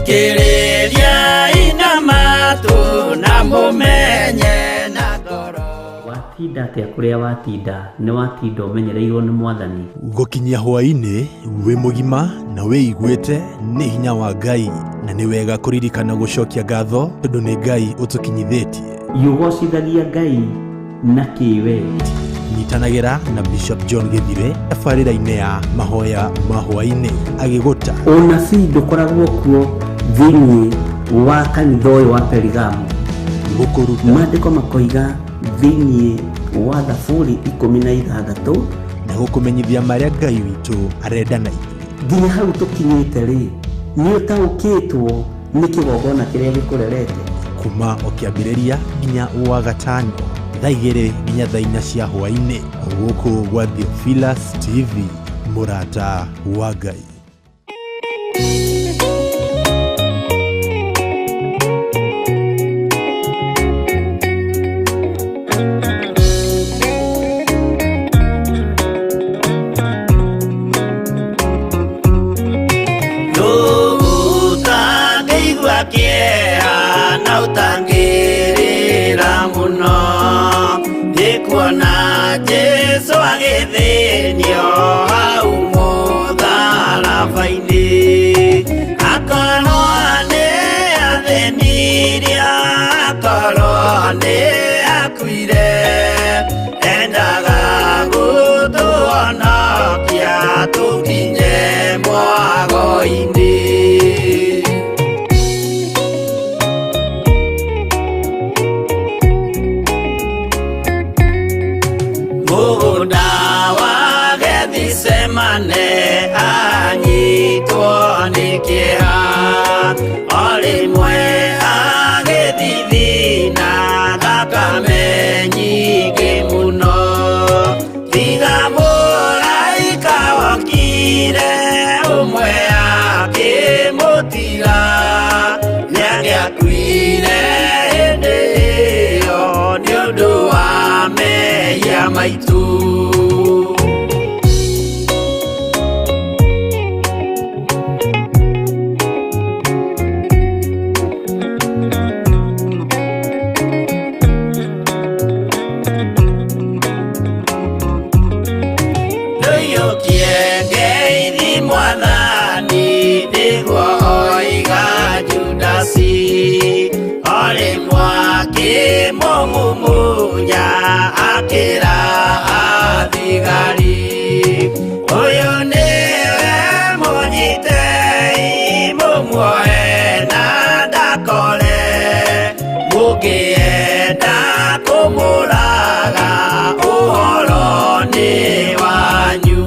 Thikĩrĩriai na matũ na mũmenye na ngoro. Watinda atĩa kũrĩa watinda nĩ watinda ũmenyereirwo nĩ mwathani. Gũkinyia hwaĩ-inĩ wĩ mũgima na wĩiguĩte nĩ hinya wa Ngai, na nĩ wega kũririkana gũcokia ngatho tondũ nĩ Ngai ũtũkinyithĩtie. Ũgocithagia Ngai na kĩ we? Nyitanagĩra na Bishop John Gĩthire tabarĩra-inĩ ya mahoya ma hwaĩ-inĩ agĩgũta. Ũnabii ndũkoragwo kuo thĩinĩ wa kanitha ũyũ wa Perigamo. Gũkũruta. Maandĩko makoiga thĩinĩ wa Thaburi 16 na gũkũmenyithia marĩa Ngai witũ arenda na ithuĩ. Nginya hau tũkinyĩte rĩ, nĩ ũtaũkĩtwo nĩ kĩgongona kĩrĩa gĩkũrerete. Kuma o kĩambĩrĩria nginya wa gatano thaa 2 nginya thaa 4 cia hwaĩ-inĩ gũkũ gwa Theophilus TV, mũrata wa Ngai. Ũtangĩigua kĩeha na ũtangĩrĩra mũno, nĩ kuona Jesũ agĩthĩnio hau mũtharaba-inĩ. Akorwo nĩ athĩnirie, akorwo nĩ akuire, endaga gũtũhonokia tũkinye mwago-inĩ. Mũgũnda wa Gethisemane anyitwo nĩ kĩeha, o rĩmwe agĩthithina thakame nyingĩ mũno. Tiga mũraika wokire ũmwe akĩmũtiga, nĩangĩakuire hĩndĩ ĩyo nĩ ũndũ wa mehia maitũ. Ndũiyũkie ngeithi mwathani nĩguo oiga Judasi, o rĩmwe akĩmũmumunya akĩra athigari, ũyũ nĩwe mũnyitei mũmuoe na ndakore, mũngĩenda kũmũraga ũhoro nĩ wanyu.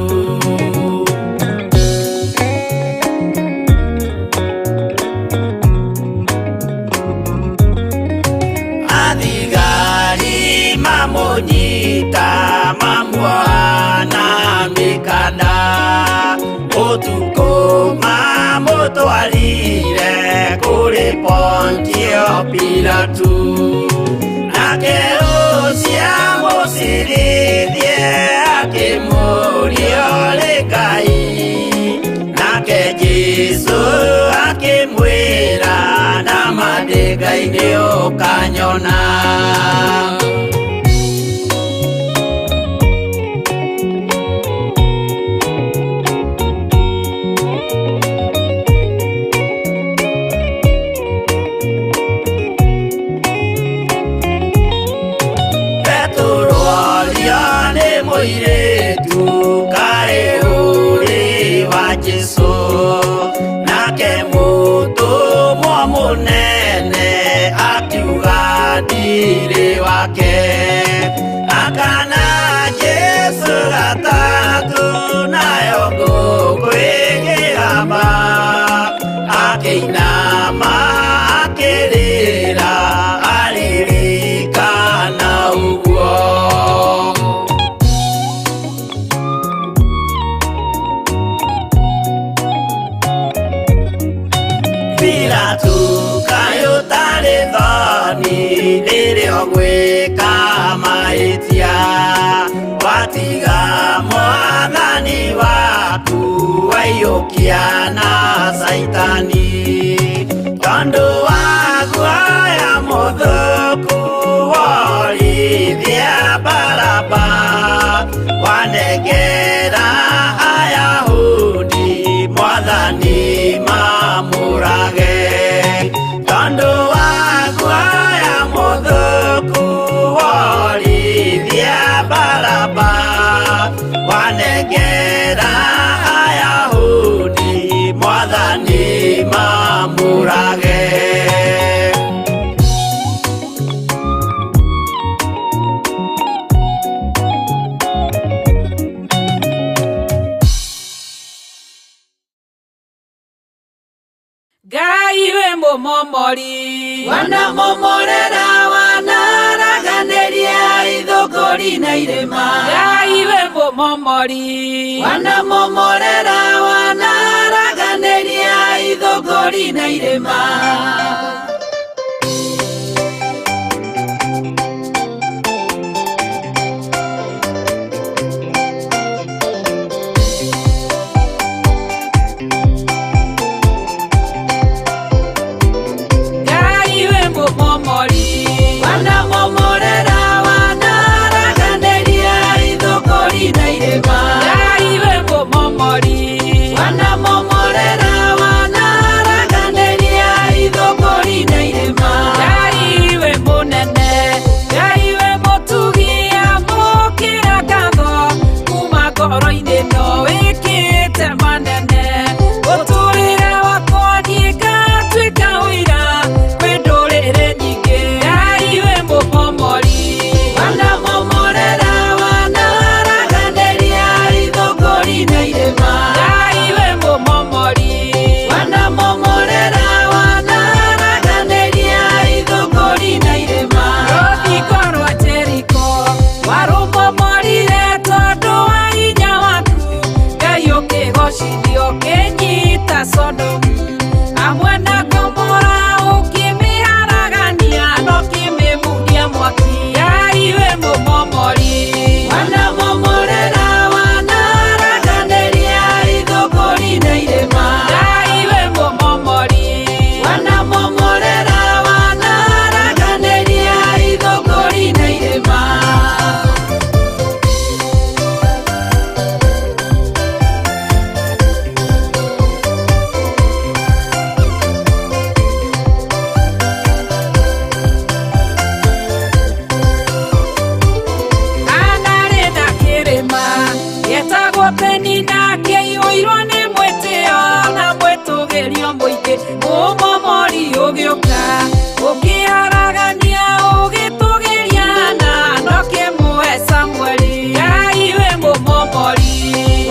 Athigari mamũnyita mamuoha na mĩkanda, ũtukũ mamũtwarire kũrĩ Pontio Pilatu. Nake ũcio amũcirithie akĩmũũria ũrĩ Ngai, nake Jesũ akĩmwĩra nama ndĩ Ngai nĩ ũkanyona. Petero orio nĩ mũirĩtu kaĩ ũrĩ wa Jesũ, nake mũtũmwo mũnene akiuga ndirĩ wake. Akana Jesũ gatatũ nayo ngũkũ ĩkĩgamba, akĩinama akĩrĩra aririkana ũguo. Pilatu kaĩ ũtarĩ thoni rĩrĩa ũgwĩka mahĩtia, watiga mwathani waku waiyũkia na Caitani. Tondũ wa guoya mũthũku worithia Baraba, wanengera Ayahudi Mwathani mamũrage. Tondũ wa guoya mũthũku worithia Baraba, wanengera Ayahudi Mwathani mamũrage. Ngai wĩ mũmomori. Wanamomorera wanaraganĩria ithũngũri na irĩma. Ngai wĩ mũmomori. Wanamomorera wanaraganĩria ithũngũri na irĩma. Ngai wĩ mũmomori. Wanamomorera wanaraganĩria ithũngũri na irĩma. Ngai wĩ mũmomori. Wanamomorera wanaraganĩria ithũngũri na irĩma. Ngai wĩ mũnene, Ngai wĩ mũtugi, amũkĩra ngatho kuma ngoro-inĩ no wĩkĩte manene. Mũtũrĩre wakwa niĩ ngatuĩka ũira kwĩ ndũrĩrĩ nyingĩ. Ngai wĩ mũmomori. Wanamomorera wanaraganĩria ithũngũri na irĩma. Ngai wĩ mũmomori. Wanamomorera wanaraganĩria ithũngũri na irĩma. Rũthingo rwa Jeriko warũmomorire tondũ wa hinya waku. Ngai ũkĩgocithio ũkĩnyita Sodomu hamwe na Gomora, ũkĩmĩharagania na ũkĩmĩmundia mwaki. Ngai wĩ mũmomori. Wanamomorera wanaraganĩria ithũngũri na irĩma. Ngai wĩ mũmomori. Wanamomorera wanaraganĩria ithũngũri na irĩma. Anarĩ na kĩrĩma gĩetagwo Penina, kĩaiyũirwo nĩ mwĩtĩo na mwĩtũgĩrio mũingĩ. Mũmomori ũgĩũka ũkĩharagania ũgĩtũgĩria na ndũkĩmũhe Samueli. Ngai wĩ mũmomori.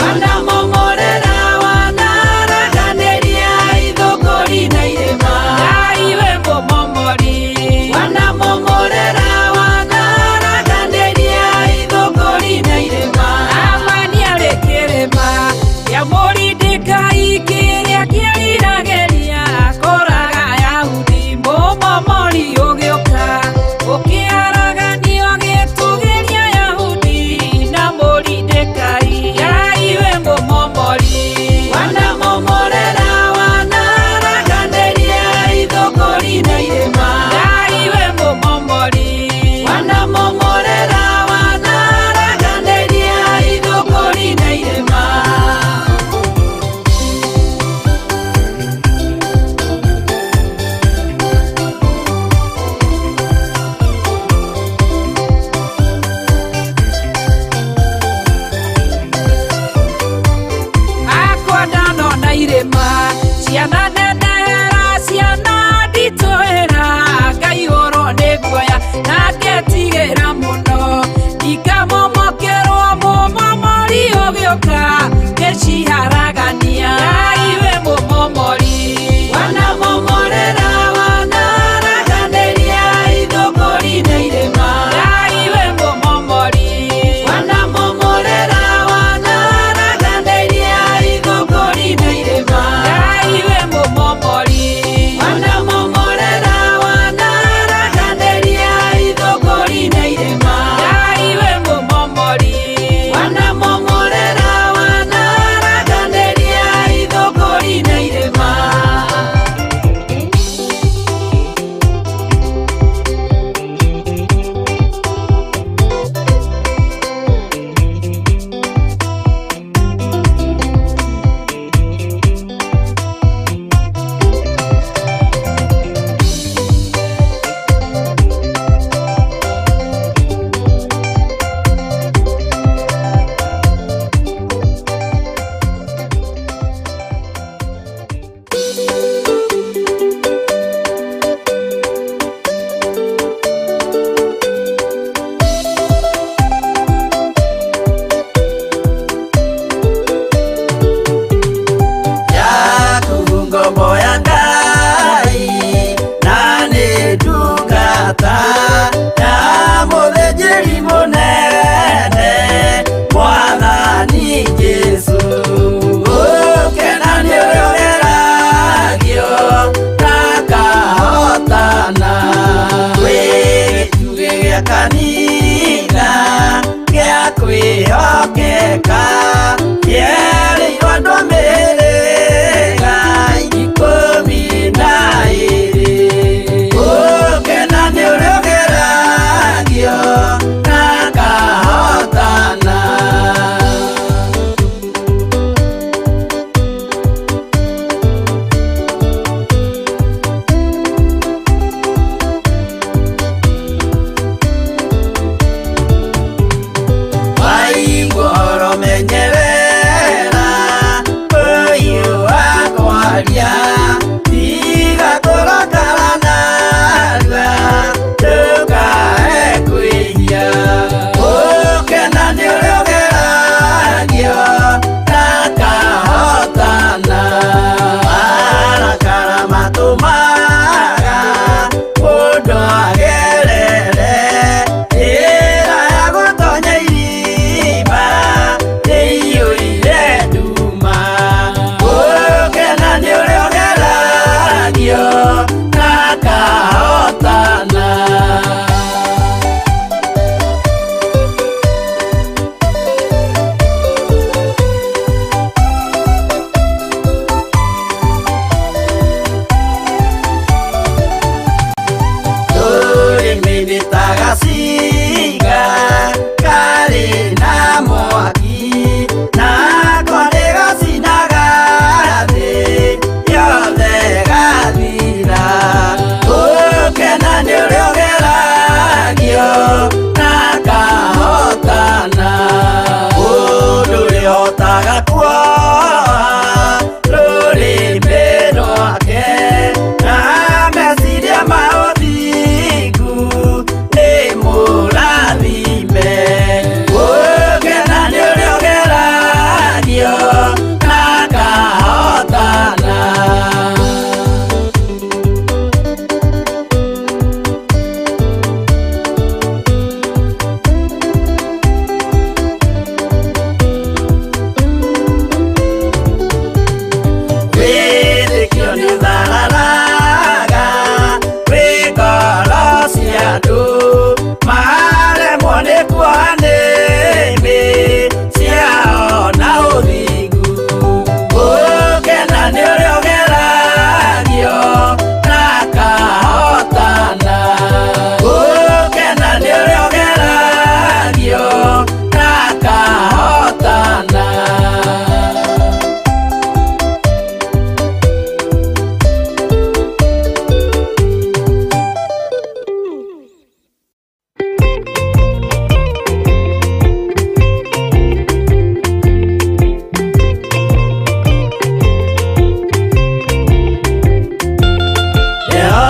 Wanamomorera wanaraganĩria ithũngũri na irĩma. Ngai wĩ mũmomori. Wanamomorera wanaraganĩria ithũngũri na irĩma. Amani arĩ kĩrĩma kĩa Moridekai kĩrĩa kĩeriragĩria kũraga Ayahudi. Mũmomori ũgĩũka ũkĩharaganio ũgĩtũgĩria Ayahudi na Moridekai. Ngai wĩ mũmomori. Wanamomorera wanaraganĩria ithũngũri na irĩma. Ngai wĩ mũmomori. Wanamomorera wanaraganĩria ithũngũri na irĩma. Akwa ndanona irĩma ciana nenehera ciana nditũhĩra, ngaihũrwo nĩ guoya na ngetigĩra mũno, ndikamomokerwo mũmomori ũgĩũka ngĩciharagania. Ngai wĩ mũmomori. Wanamomorera wanaraganĩria ithũngũri na irĩma. Ngai wĩ mũmomori. Wanamomorera wanaraganĩria ithũngũri na irĩma. Ngai wĩ mũmomori. Wanamomorera wanaraganĩria ithũngũri na irĩma. Ngai wĩ mũmomori. Wanamomorera wanaraganĩria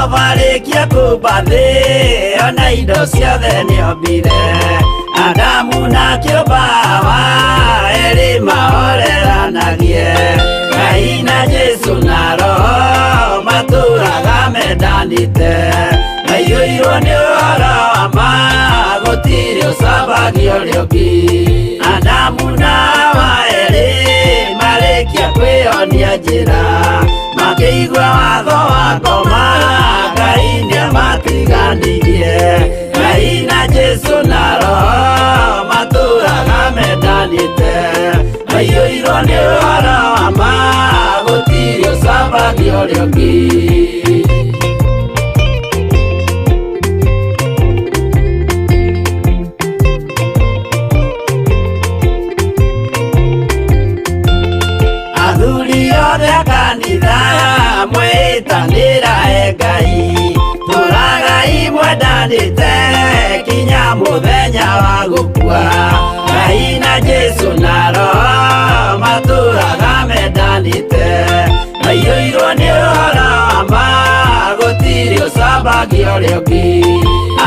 Jehova rĩkia kũmba thĩ ona indo ciothe nĩombire Adamu na kĩũmba Hawa erĩ mahoreranagie Ngai na Jesu na Roho matũraga mendanĩte maiyũirwo nĩ ũhoro wa ma gũtirĩ ũcambagia ũrĩa ũngĩ Adamu na Hawa erĩ marĩkia kwĩyonia njĩra makĩigua watho wa ngoma Ngai nĩamatiganirie Ngai na Jesu na Roho matũraga mendanĩte maiyũirwo nĩ ũhoro wa ma gũtirĩ ũcambagia ũrĩa ũngĩ. Athuri othe a kanitha mwĩtanĩra e Ngai tũragai mwendanĩte kinya mũthenya wa gũkua Ngai na Jesu na Roho matũraga mendanĩte maiyũirwo nĩ ũhoro wa ma gũtirĩ ũcambagia ũrĩa ũngĩ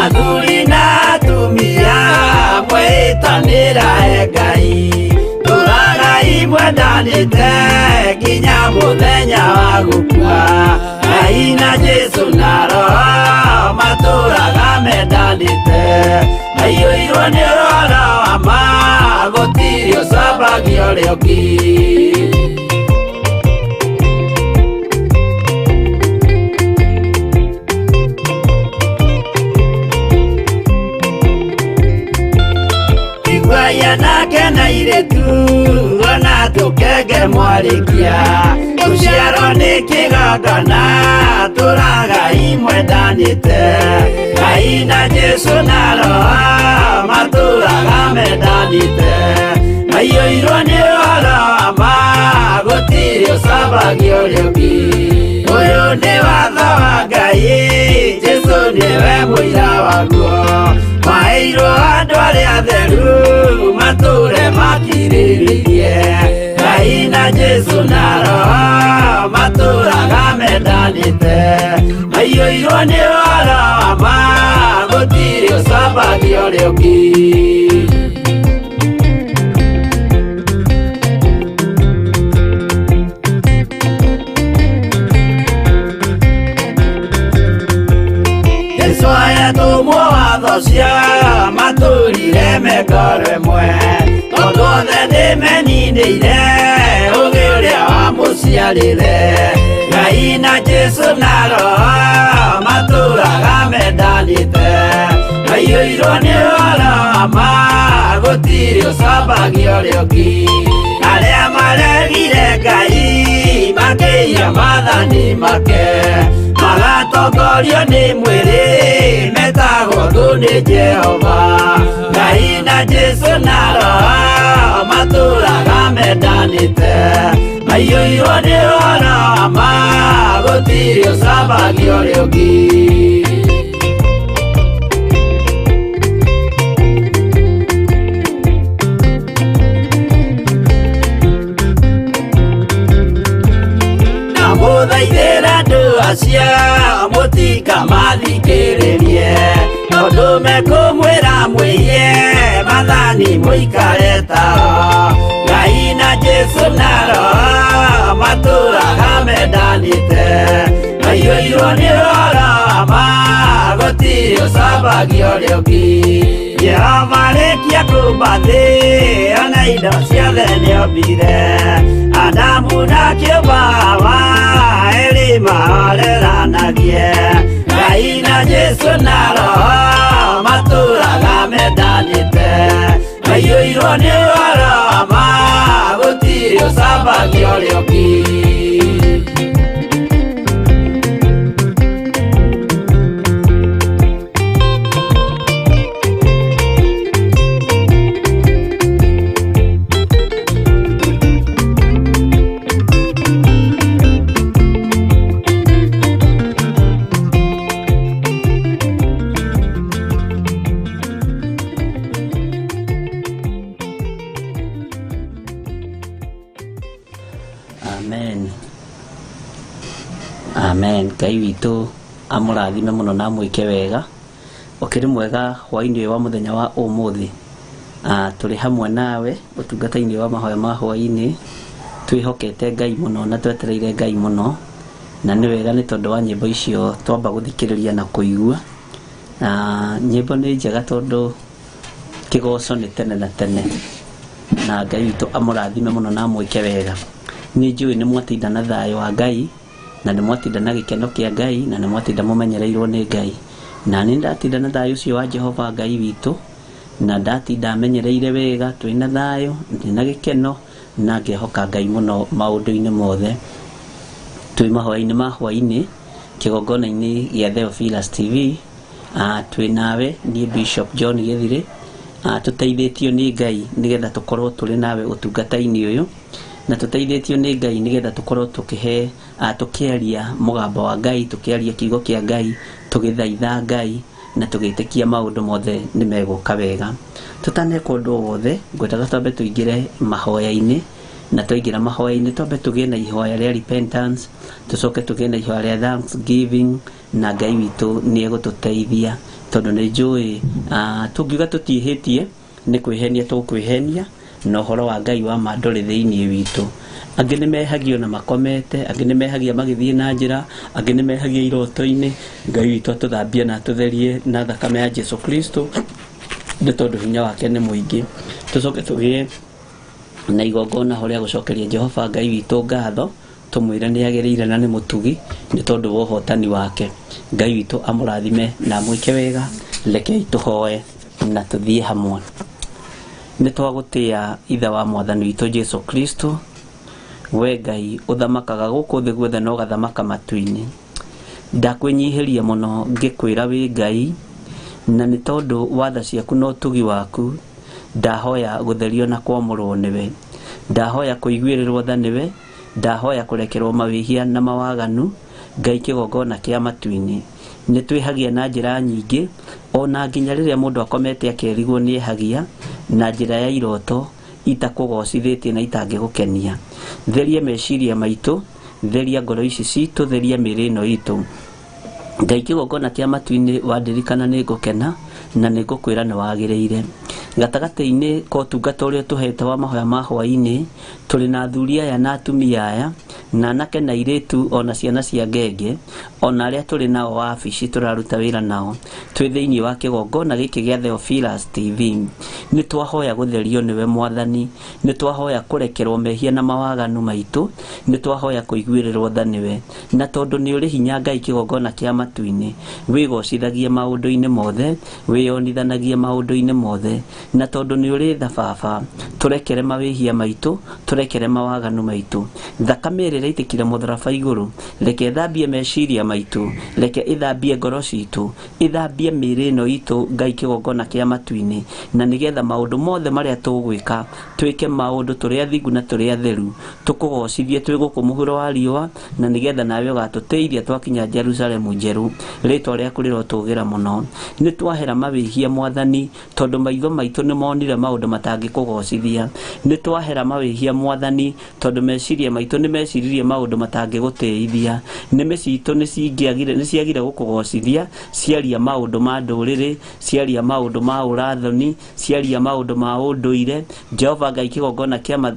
Athuri na atumia mwĩtanĩra e Ngai tũragai mwendanĩte nginya mũthenya wa gũkua Ngai na Jesu na Roho matũraga mendanĩte maiyũirwo nĩ ũhoro wa ma gũtirĩ ũcambagia ũrĩa ũngĩ. Iguai anake na airĩtu ona tũkenge mwarĩkia rũciaro nĩ kĩgongona tũragai mwendanĩte Ngai na Jesu na Roho matũraga mendanĩte maiyũirwo nĩ ũhoro wa ma gũtirĩ ũcambagia ũrĩa ũngĩ Ũyũ nĩ watho wa Ngai Jesu nĩwe mũira waguo maheirwo andũ arĩa atheru matũre makirĩrĩirie Ngai na Jesu na Roho matũraga mendanĩte maiyũirwo nĩ ũhoro wa ma gũtirĩ ũcambagia ũrĩa ũngĩ. Jesu ayatũmwo watho cia matũrire mengoro ĩmwe tondũ othe nĩmeninĩire ũgĩ ũrĩa wamũciarire Ngai na Jesu na Roho matũraga mendanĩte maiyũirwo nĩ ũhoro wa ma gũtirĩ ũcambagia ũrĩa ũngĩ Arĩa maregire Ngai makĩiya maathani make magatongorio nĩ mwĩrĩ metagwo thũ nĩ Jehova Ngai na Jesu na Roho matũraga mendanĩte maiyũirwo nĩ ũhoro wa ma gũtirĩ ũcambagia ũrĩa ũngĩ. Ndamũthaithĩra andũ acio mũtikamathikĩrĩrie tondũ mekũmwĩra mwĩhie maathani mũikare tao Ngai na Jesu na Roho matũraga mendanĩte maiyũirwo nĩ ũhoro wa ma gũtirĩ ũcambagia ũrĩa ũngĩ Jehova rĩkia kũmba thĩ ona indo ciothe nĩombire Adamu na kĩũmba Hawa erĩ mahoreranagie Ngai na Jesu na Roho matũraga mendanĩte maiyũirwo nĩ ũhoro wa ma gũtirĩ ũcambagia ũrĩa ũngĩ. Amen. Amen. Ngai witũ amũrathime mũno na amwĩke wega. Ũkĩrĩ mwega hwaĩ-inĩ wa mũthenya wa ũmũthĩ. Tũrĩ hamwe nawe ũtungata-inĩ wa mahoya ma hwaĩ-inĩ, twĩhokete Ngai mũno na twetereire Ngai mũno, na nĩ wega nĩ tondũ wa nyĩmbo icio twamba gũthikĩrĩria na kũigua. Nyĩmbo nĩ njega tondũ kĩgoco nĩ tene na tene, na Ngai witũ amũrathime mũno na amwĩke wega. Nĩ njũĩ nĩ mwatinda na thayũ wa Ngai, na nĩ mwatinda na gĩkeno kĩa Ngai, na nĩ mwatinda mũmenyereirwo nĩ Ngai. Na nĩ ndatinda na thayũ ũcio wa Jehova Ngai witũ, na ndatinda menyereire wega, twĩna thayũ, ndĩna gĩkeno, na ngehoka Ngai mũno maũndũ-inĩ mothe. Twĩ mahoya-inĩ ma hwaĩ-inĩ kĩgongona-inĩ gĩa Theophilus TV. Twĩ nawe niĩ Bishop John Gĩthirĩ, tũteithĩtio nĩ Ngai nĩgetha tũkorwo tũrĩ nawe ũtungata-inĩ ũyũ, na tũteithĩtio nĩ Ngai nĩgetha tũkorwo tũkĩhe tũkĩaria mũgambo wa Ngai, tũkĩaria kiugo kĩa Ngai, tũgĩthaitha Ngai na tũgĩtĩkia maũndũ mothe nĩ megũka wega. Tũtaneka ũndũ o wothe, ngwendaga twambe tũingĩre mahoya-inĩ, na twaingĩra mahoya-inĩ twambe tũgĩe na ihoya rĩa repentance, tũcoke tũgĩe na ihoya rĩa thanksgiving, na Ngai witũ nĩ egũtũteithia tondũ nĩ njũĩ tũngiuga tũtiĩhĩtie nĩ kwĩhenia tũkwĩhenia, na ũhoro wa Ngai wa ma ndũrĩ thĩinĩ witũ. Angĩ nĩ mehagio na makomete, angĩ nĩ mehagia magĩthiĩ na njĩra, angĩ nĩ mehagia iroto-inĩ. Ngai witũ atũthambie na atũtherie na thakame ya Jesu Kristo, nĩ tondũ hinya wake nĩ mũingĩ. Tũcoke tũgĩe na igongona ho rĩa gũcokeria Jehova Ngai witũ ngatho, tũmwĩre nĩ agĩrĩire na nĩ mũtugi nĩ tondũ wa ũhotani wake. Ngai witũ amũrathime na amwĩke wega. Rekei tũhoe na tũthiĩ hamwe. Nĩ twagũtĩa Ithe wa Mwathani witũ Jesu Kristo, we Ngai ũthamakaga gũkũ thĩ guothe na ũgathamaka matu-inĩ. Ndakwĩnyihĩria mũno ngĩkwĩra wĩ Ngai, na nĩ tondũ wa tha ciaku na ũtugi waku, ndahoya gũtherio na kwamũrwo nĩwe, ndahoya kũiguĩrĩrwo tha nĩwe, ndahoya kũrekerwo mawĩhia na mawaganu. Ngai kĩgongona kĩa matu-inĩ, nĩ twĩhagia na njĩra nyingĩ, ona nginya rĩrĩa mũndũ akomete akerigwo nĩ ehagia na njĩra ya iroto itakũgocithĩtie na itangĩgũkenia. Theria meciria maitũ, theria ngoro ici citũ, theria mĩĩrĩ ĩno itũ. Ngai kĩgongona kĩa matu-inĩ, wandirikana nĩ ngũkena na nĩ ngũkwĩra nĩ wagĩrĩire. Gatagatĩ-inĩ ka ũtungata ũrĩa ũtũhete wa mahoya ma hwaĩ-inĩ, tũrĩ na athuri aya na atumia aya, na anake na airĩtu, ona ciana cia ngenge, ona arĩa tũrĩ nao wabici tũraruta wĩra nao, twĩ thĩinĩ wa kĩgongona gĩkĩ gĩa Theophilus TV. Nĩ twahoya gũtherio nĩwe Mwathani, nĩ twahoya kũrekerwo mehia na mawaganu maitũ, nĩ twahoya kũiguĩrĩrwo tha nĩwe, na tondũ nĩ ũrĩ hinya Ngai kĩgongona kĩa matu-inĩ, wĩgocithagie maũndũ-inĩ mothe, wĩyonithanagie maũndũ-inĩ mothe, na tondũ nĩ ũrĩ tha Baba, tũrekere mawĩhia maitũ, tũrekere mawaganu maitũ. Thakame ĩrĩa ĩraitĩkire mũtharaba igũrũ, reke ĩthambie meciria maitũ, reke ĩthambie ngoro citũ, ĩthambie mĩĩrĩ ĩno itũ Ngai kĩgongona kĩa matu-inĩ, na nĩgetha maũndũ mothe marĩa tũgwĩka twĩke maũndũ tũrĩ athingu na tũrĩ atheru, tũkũgocithie twĩ gũkũ mũhuro wa riũa, na nĩgetha nawe ũgatũteithia twakinya Jerusalemu njerũ. Rĩtwa rĩaku rĩrotũgĩra mũno. Nĩ twahera mawĩhia Mwathani, tondũ maitho maitũ nĩ monire maũndũ matangĩkũgocithia. Nĩ twahera mawĩhia Mwathani, tondũ meciria maitũ nĩ meciririe maũndũ matangĩgũtĩithia. Nĩmĩ citũ nĩ ciagire gũkũgocithia, ciaria maũndũ ma ndũrĩrĩ, ciaria maũndũ ma ũrathoni, ciaria maũndũ ma ũndũire. Jehova Ngai kĩgongona kĩa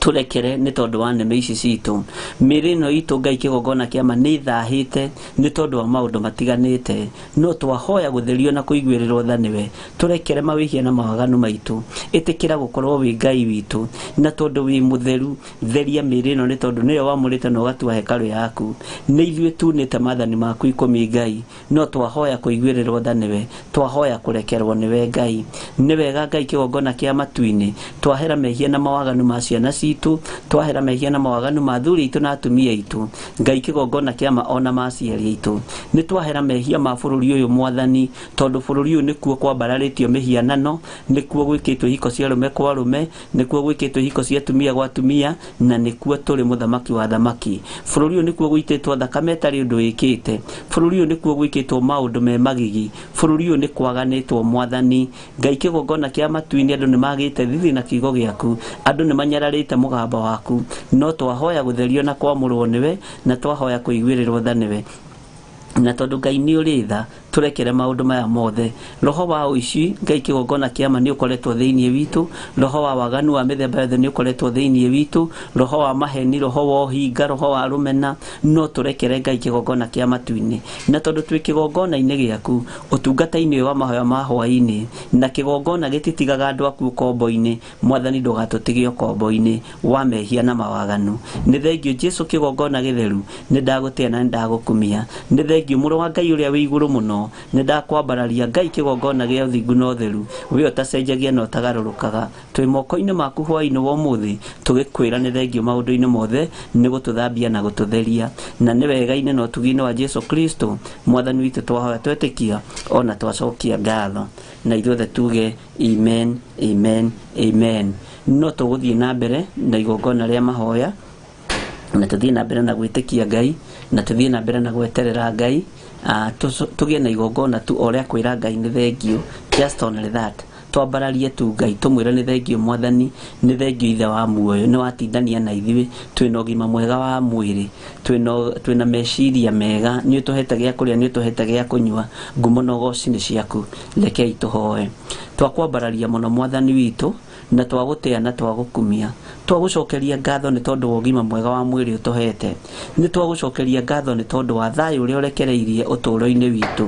tũrekere nĩ tondũ wa nĩmĩ ici citũ. Mĩĩrĩ ĩno itũ Ngai kĩgongona kĩa ma nĩ ĩthahĩte nĩ tondũ wa maũndũ matiganĩte, no twahoya gũtherio na kũiguĩrĩrwo tha nĩwe. Tũrekere mawĩhia na mawaganu maitũ, ĩtĩkĩra gũkorwo wĩ Ngai witũ, na tondũ wĩ mũtheru, theria mĩĩrĩ ĩno nĩ tondũ nĩyo wamũrĩte na ũgatua hekarũ yaku. Nĩ ithuĩ tunĩte maathani maku 10 Ngai, no twahoya kũiguĩrĩrwo tha nĩwe, twahoya kũrekerwo nĩwe Ngai. Nĩ wega Ngai kĩgongona kĩa matu-inĩ, twahera mehia na mawaganu ma ciana citũ, twahera mehia na mawaganu ma athuri aitũ na atumia aitũ, Ngai kĩgongona kĩa ma ona ma aciari aitũ. Nĩ twahera mehia ma bũrũri ũyũ Mwathani, tondũ bũrũri ũyũ nĩkuo kwambararĩtio mĩhianano, nĩkuo gwĩkĩtwo ihiko cia arũme kwa arũme, nĩkuo gwĩkĩtwo ihiko cia atumia gwa atumia, na nĩkuo tũrĩ mũthamaki wa thamaki. Bũrũri ũyũ nĩkuo gũitĩtwo thakame ĩtarĩ ũndũ ĩkĩte, bũrũri ũyũ nĩkuo gwĩkĩtwo maũndũ me magigi, bũrũri ũyũ nĩ kwaganĩtwo Mwathani. Ngai kĩgongona kĩa matu-inĩ, andũ nĩ magĩte thithi na kiugo gĩaku, andũ nĩ manyararĩte mũgambo waku, no twahoya gũtherio na kwamũrwo nĩwe, na twahoya kũiguĩrĩrwo tha nĩwe. Na tondu Ngai nĩ ũrĩ tha, tũrekere maũndũ maya mothe. Roho wa ũici, Ngai kĩgongona kĩa ma nĩ ũkoretwo thĩinĩ witũ. Roho wa waganu wa mĩthemba yothe nĩ ũkoretwo thĩinĩ witũ. Roho wa maheni, roho wa ũhinga, roho wa rũmena, no tũrekere Ngai kĩgongona kĩa matu-inĩ. Na tondũ twĩ kĩgongona-inĩ gĩaku, ũtungata-inĩ ũyũ wa mahoya ma hwaĩ-inĩ, na kĩgongona gĩtitigaga andũ aku ũkombo-inĩ, Mwathani ndũgatũtige ũkombo-inĩ wa mehia na mawaganu. Nĩ thengio Jesu kĩgongona gĩtheru, nĩ ndagũtĩa na nĩ ndagũkumia. Nĩ thengio mũrũ wa Ngai ũrĩa wĩ igũrũ mũno, nĩ ndakwambararia Ngai kĩgongona gĩa ũthingu na ũtheru, we ũtacenjagia na ũtagarũrũkaga. Twĩ moko-inĩ maku hwaĩ-inĩ wa ũmũthĩ, tũgĩkwĩra nĩ thengio maũndũ-inĩ mothe, nĩ gũtũthambia na gũtũtheria. Na nĩ wega-inĩ na ũtugi-inĩ wa Jesu Kristo Mwathani witũ twahoya twetĩkia ona twacokia ngatho. Na ithuothe tuge amen, amen, amen. No tũgũthiĩ na mbere na igongona rĩa mahoya, na tũthiĩ na mbere na gwĩtĩkia Ngai, na tũthiĩ na mbere na gweterera Ngai. Tũgĩe na igongona tu o rĩa kwĩra Ngai nĩ thengio, just only that. Twambararie tu Ngai, tũmwĩre nĩ thengio Mwathani, nĩ thengio Ithe wa muoyo, nĩ watindania na ithuĩ, twĩna ũgima mwega wa mwĩrĩ, twĩna meciria mega, nĩ ũtũhete gĩa kũrĩa, nĩ ũtũhete gĩa kũnyua, ngumo na ũgoci nĩ ciaku. Rekei tũhoe. Twakwambararia mũno Mwathani witũ, na twagũtĩa na twagũkumia. Twagũcokeria ngatho nĩ tondũ wa ũgima mwega wa mwĩrĩ ũtũhete. Nĩ twagũcokeria ngatho nĩ tondũ wa thayũ ũrĩa ũrekereirie ũtũũro-inĩ witũ.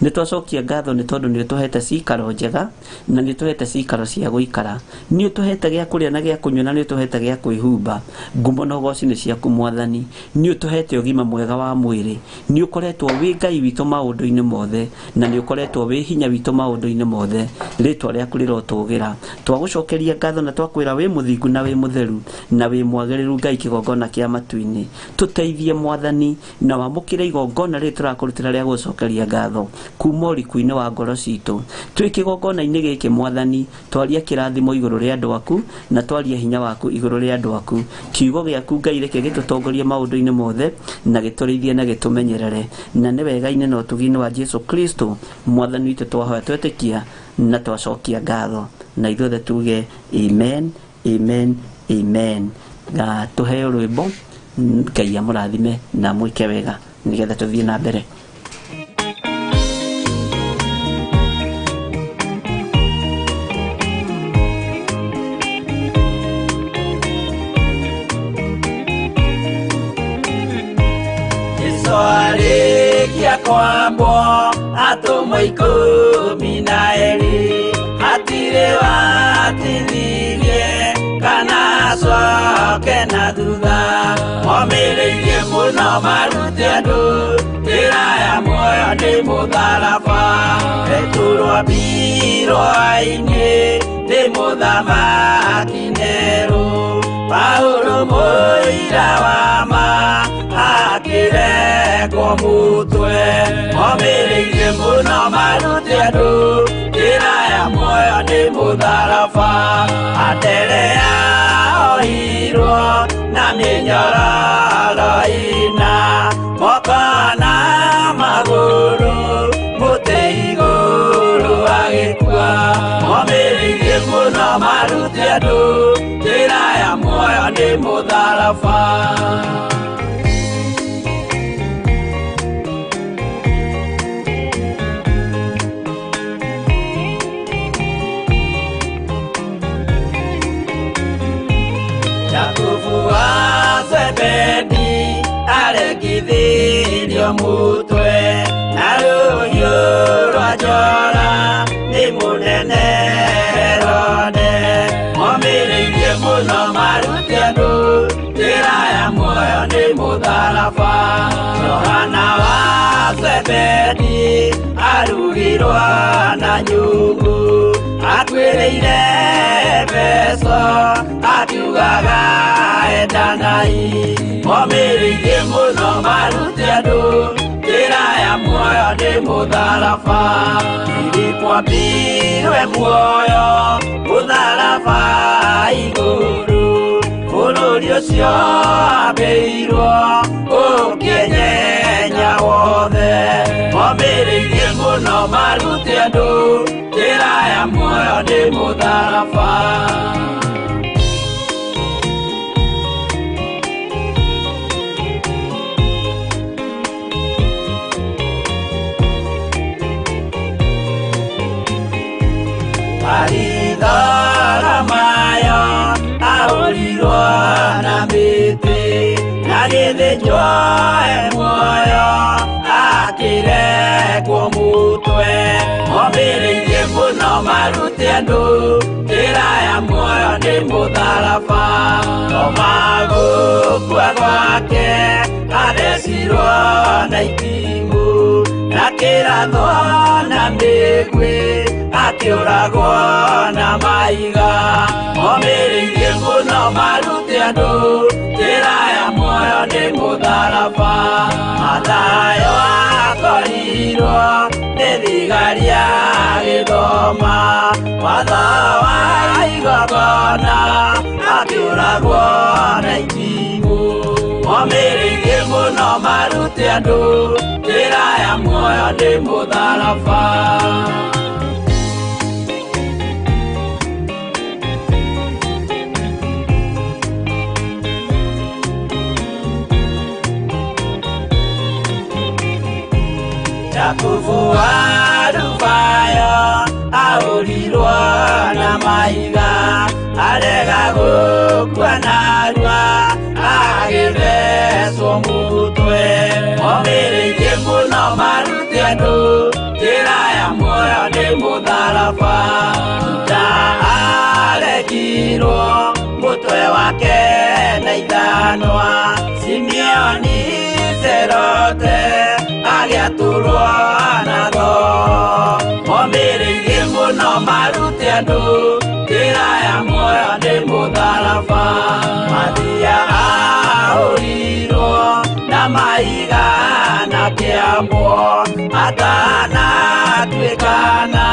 Nĩ twacokia ngatho nĩ tondũ nĩ ũtũhete cikaro njega, na nĩ ũtũhete cikaro cia gũikara. Nĩ ũtũhete gĩa kũrĩa na gĩa kũnyua, na nĩ ũtũhete gĩa kwĩhumba. Ngumo na ũgoci nĩ ciaku Mwathani. Nĩ ũtũhete ũgima mwega wa mwĩrĩ. Nĩ ũkoretwo wĩ Ngai witũ maũndũ-inĩ mothe, na nĩ ũkoretwo wĩ hinya witũ maũndũ-inĩ mothe. Rĩtwa rĩaku rĩrotũgĩra. Twagũcokeria ngatho na twakwĩra wĩ mũthingu na wĩ mũtheru na wĩ mwagĩrĩru Ngai kĩgongona kĩa matu-inĩ. Tũteithie Mwathani na wamũkĩre igongona rĩrĩ tũrakũrutĩra rĩa gũcokeria ngatho kuma ũriku-inĩ wa ngoro citũ. Twĩ kĩgongona-inĩ gĩkĩ Mwathani, twaria kĩrathimo igũrũ rĩa andũ aku na twaria hinya waku igũrũ rĩa andũ aku. Kiugo gĩaku Ngai reke gĩtũtongorie maũndũ-inĩ mothe na gĩtũrĩithie na gĩtũmenyerere. Na nĩ wega-inĩ na ũtugi-inĩ wa Jesu Kristo Mwathani witũ twahoya twetĩkia na twacokia ngatho. Na ithuothe tuge amen, amen, amen. Na tũheo rwĩmbo, Ngai amũrathime na amwĩke wega nĩgetha tũthiĩ na mbere. Jesu arĩkia kwambwo atũmwo ikũmi na erĩ, hatirĩ watithirie kana acoke na thutha. Momĩrĩirie mũno marute andũ njĩra ya muoyo nĩ mũtharaba. Petero ambirwo ainĩ nĩ mũthamaki Nero. Paulo mũira wa ma akĩrekwo mũtwe. Momĩrĩirie mũno marute andũ njĩra ya muoyo nĩ mũtharaba. Anderea ohirwo na mĩnyororo ĩna, moko na magũrũ mũtĩ igũrũ agĩkua. Momĩrĩirie mũno marute andũ njĩra ya muoyo nĩ mũtharaba. Jakubu wa Zebedi aregithirio mũtwe na rũhiũ rwa njora nĩ mũnene Herode. Momĩrĩirie mũno marute andũ njĩra ya muoyo nĩ mũtharaba. Johana wa Zebedi arugirwo na nyũngũ, akuĩrĩire mbeca akiugaga endanai. Momĩrĩirie mũno marute andũ njĩra ya muoyo nĩ mũtharaba. Filipo ambirwe muoyo mũtharaba igũrũ, bũrũri ũcio ambĩirwo ũkĩenyenya wothe. Momĩrĩirie mũno marute andũ njĩra ya muoyo nĩ mũtharaba. Maritharamayo ahũrirwo na mĩtĩ na gĩthĩnjwo e muoyo akĩrekwo mũtwe momĩrĩirie mũno marute andũ njĩra ya muoyo nĩ mũtharaba toma gũkua gwake athecirwo na itimũ na kĩrathwo na mĩguĩ akĩũragwo na mahiga momĩrĩirie mũno marute andũ njĩra ya muoyo nĩ mũtharaba Mathayo akorirwo nĩ thigari agĩthoma watho wa igongona akĩũragwo na itimũ momĩrĩirie mũno marute andũ njĩra ya muoyo nĩ mũtharaba. Jakubu wa Alufayo ahũrirwo na mahiga arega gũkua narua agĩthecwo mũtwe momĩrĩirie mũno marute andũ njĩra ya muoyo nĩ mũtharaba Juda aregirwo mũtwe wake na ithanwa Simeoni Zerote agĩatũrwo na thoo momĩrĩirie mũno marute andũ njĩra ya muoyo nĩ mũtharaba Mathia ahũrirwo na mahiga na kĩambwo atanatuĩkana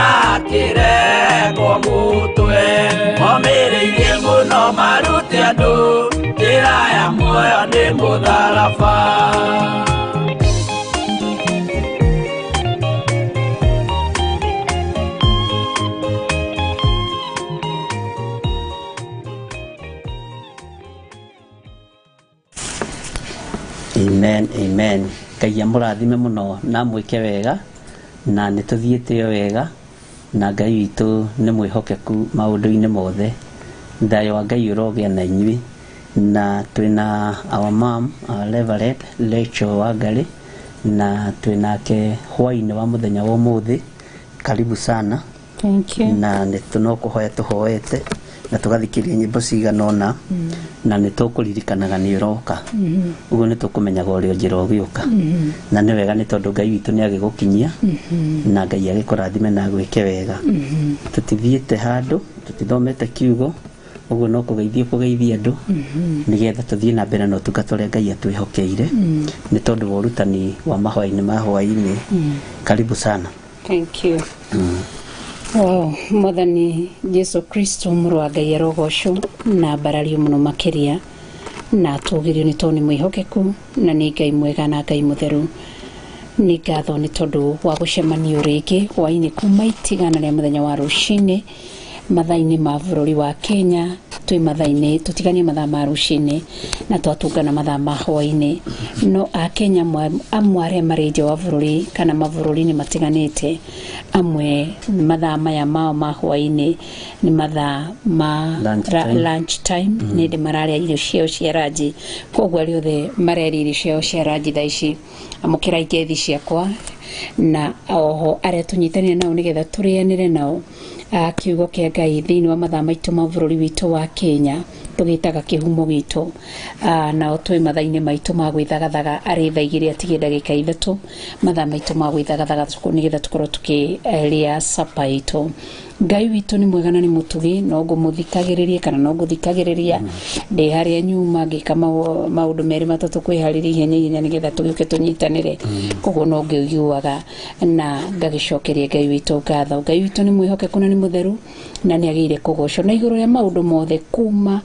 akĩrekwo mũtwe momĩrĩirie mũno marute andũ njĩra ya muoyo nĩ mũtharaba. Amen, amen. Ngai amũrathime mũno na mwĩke wega na nĩ tũthiĩte o wega na Ngai witũ nĩ mwĩhokeku maũndũ-inĩ mothe. Thayũ wa Ngai ũrogĩa na inyuĩ na twĩna our mom, our Reverend Rachel Wangari na twĩnake hwaĩ-inĩ wa mũthenya wa ũmũthĩ. Karibu sana. Thank you. Na nĩ no kũhoya tũhoete na tũgathikĩrĩria nyĩmbo cigana ũna na nĩ tũkũririkanaga nĩ ũroka ũguo nĩ tũkũmenyaga ũrĩa njĩra ũgĩũka na nĩ wega nĩ tondũ Ngai witũ nĩ agĩgũkinyia na Ngai agĩkũrathime na agwĩke wega. Tũtithiĩte handũ tũtithomete kiugo ũguo no kũgeithio kũgeithia andũ nĩgetha tũthiĩ na mbere na ũtungata ũrĩa Ngai atwĩhokeire nĩ tondũ wa ũrutani wa mahoya-inĩ ma hwaĩ-inĩ. Karibu sana. Thank you. Wow, Mwathani Jesu Kristo mũrũ wa Ngai arogocwo na mbarario mũno makĩria na atũgĩrio nĩ tondũ nĩ mwĩhokeku na nĩ Ngai mwega na Ngai mũtheru. Nĩ ngatho nĩ tondũ wa gũcemanio rĩngĩ hwaĩ-inĩ kuma itigana rĩa mũthenya wa rũcinĩ mathaa-inĩ ma bũrũri wa Kenya twĩ mathaa-inĩ tũtiganie mathaa ma rũcinĩ na twatũngana mathaa ma hwaĩ-inĩ no akenya amwe arĩa marĩ nja wa bũrũri kana mabũrũri-inĩ matiganĩte amwe mathaa maya mao ma hwaĩ-inĩ nĩ mathaa ma lunch time nĩ ndĩ mararĩa irio ciao cia ranji koguo arĩa othe marerĩa irio ciao cia ranji thaa ici amũkĩra ngethi ciakwa na oho arĩa tũnyitanĩre nao nĩgetha tũrĩanĩre nao kiugo kĩa Ngai thĩinĩ wa mathaa maitũ ma bũrũri witũ wa Kenya tũgĩtaga kĩhumo gitũ nao twĩ mathaa-inĩ maitũ ma gwĩthagathaga arĩ thaa igĩrĩ atigie ndagĩka ithatũ mathaa maitũ ma gwĩthagathaga nĩgetha tũkorwo tũkĩrĩa sapa itũ. Ngai witũ nĩ mwega na nĩ mũtugi no ngũmũthikagĩrĩria kana no ngũthikagĩrĩria ndĩ harĩa nyuma ngĩka maũndũ merĩ matatũ kwĩharĩria ihenya ihenya nĩgetha tũgĩũke tũnyitanĩre koguo no ngĩiguaga na ngagĩcokeria Ngai witũ ngatho. Ngai witũ nĩ mwĩhokeku na nĩ mũtheru na nĩ agĩrĩire kũgocwo na igũrũ rĩa maũndũ mothe kuma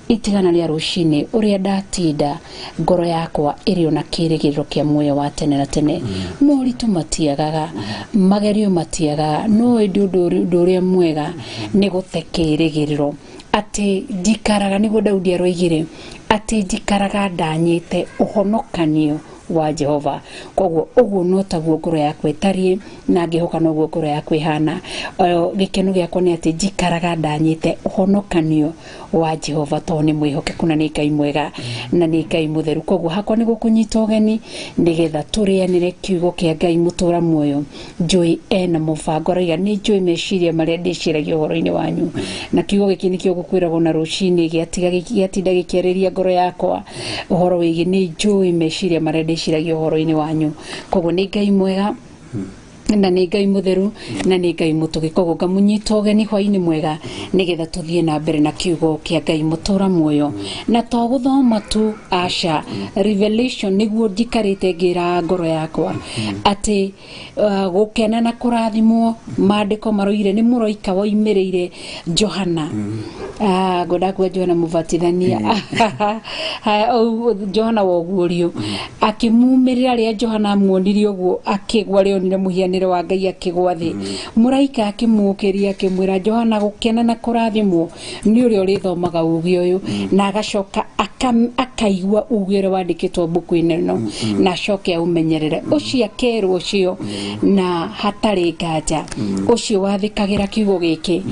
itigana rĩa rũcinĩ ũrĩa ndatinda ngoro yakwa ĩrĩ ona kĩrĩgĩrĩro kĩa muoyo wa tene na tene. Moritũ matiagaga magerio matiagaga no ĩndĩ ũndũ ũrĩa mwega nĩ gũte kĩrĩgĩrĩro atĩ njikaraga nĩguo Daudi aroigire atĩ njikaraga ndanyĩte ũhonokanio wa Jehova. Koguo ũguo no taguo ngoro yakwa ĩtariĩ na ngĩhoka noguo ngoro yakwa ĩhana. Gĩkeno gĩakwa nĩ atĩ njikaraga ndanyĩte ũhonokanio wa Jehova tondũ nĩ mwĩhokeku na nĩ Ngai mwega na nĩ Ngai mũtheru. Koguo hakwa nĩ gũkũnyita ũgeni nĩgetha tũrĩanĩre kiugo kĩa Ngai mũtũra muoyo. Njũĩ ena mũbango, arauga nĩ njũĩ meciria marĩa ndĩciragia ũhoro-inĩ wanyu, na kiugo gĩkĩ nĩkĩo gũkwĩragwo na rũcinĩ gĩatinda gĩkĩarĩria ngoro yakwa ũhoro wĩgiĩ nĩ njũĩ meciria marĩa ndĩciragia ũhoro-inĩ wanyu. Koguo nĩ Ngai mwega na nĩ Ngai mũtheru na nĩ Ngai mũtũgĩ. Koguo ngamũnyita ũgeni hwainĩ mwega nĩgetha tũthiĩ na mbere na kiugo kĩa Ngai mũtũra muoyo, na to gũthoma tu, aca. Revelation nĩguo njikarĩte ngĩra ngoro yakwa atĩ gũkena na kũrathimwo. Maandĩko maroire nĩ mũraika woimĩrĩire Johana, ngwenda kuga Johana Mũbatithania, Johana wa ũguũrio, akĩmumĩrĩra. Rĩrĩa Johana amuonirie ũguo akĩgwa, rĩonire mũhianĩre wa Ngai akĩgwa thĩ. Mũraika akĩmũũkĩria akĩmwĩra, Johana, gũkena na kũrathimwo nĩ ũrĩa ũrĩthomaga uge ũyũ na agacoka akaigua uge ũrĩa wandĩkĩtwo mbuku-inĩ ĩno na acoke aumenyerere. Ũcio akerwo ũcio na hatarĩ nganja ũcio wathĩkagĩra kiugo gĩkĩ,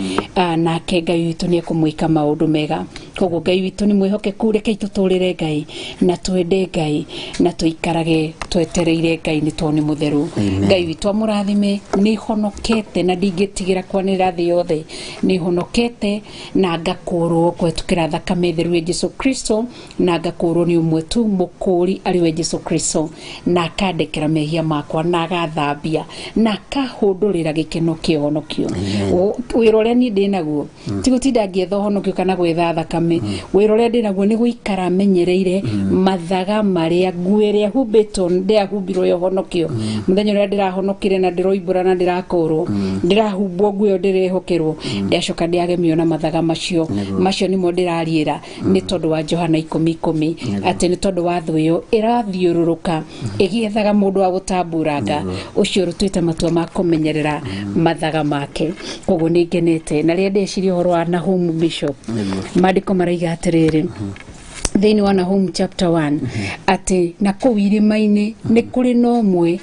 nake Ngai witũ nĩ ekũmwĩka maũndũ mega. Koguo Ngai witũ nĩ mwĩhokeku. Rekei tũtũrĩre Ngai na twende Ngai na tũikarage twetereire Ngai nĩ tondũ nĩ mũtheru. Ngai witũ amũrathime. Nĩ honokete na ndingĩtigĩra kwanĩrĩra thĩ yothe nĩ honokete na ngakũrwo kũhetũkĩra thakame theru ya Jesu Kristo, na ngakũrwo nĩ ũmwe tu mũkũri arĩ we Jesu Kristo, na akandekera mehia makwa na agathambia na akahũndũrĩra gĩkeno kĩa ũhonokio. Wĩra ũrĩa niĩ ndĩ naguo ti gũtinda ngĩetha ũhonokio kana gwetha thakame. Wĩra ũrĩa ndĩ naguo nĩ gũikara menyereire mathaga marĩa nguo ĩrĩa humbĩtwo ndĩahumbirwo ya ũhonokio mũthenya ũrĩa ndĩrahonokire na ndĩroimbũra na ndĩrakũrwo, ndĩrahumbwo nguo ĩyo, ndĩrehokerwo, ndĩacoka ndĩagemio na mathaga macio. Macio nĩmo ndĩrariĩra nĩ tondũ wa Johana 10:10, atĩ nĩ tondũ wa thũ ĩyo ĩrathiũrũrũka ĩgĩethaga mũndũ wa gũtamburanga ũcio ũrutĩte matua ma kũmenyerera mathaga make. Koguo nĩ ngenete na rĩrĩa ndeciria ũhoro wa Nahum Bishop, maandĩko maraiga atĩrĩrĩ thĩinĩ wa Nahum chapter 1 atĩ na kũu irĩma-inĩ nĩ kũrĩ na ũmwe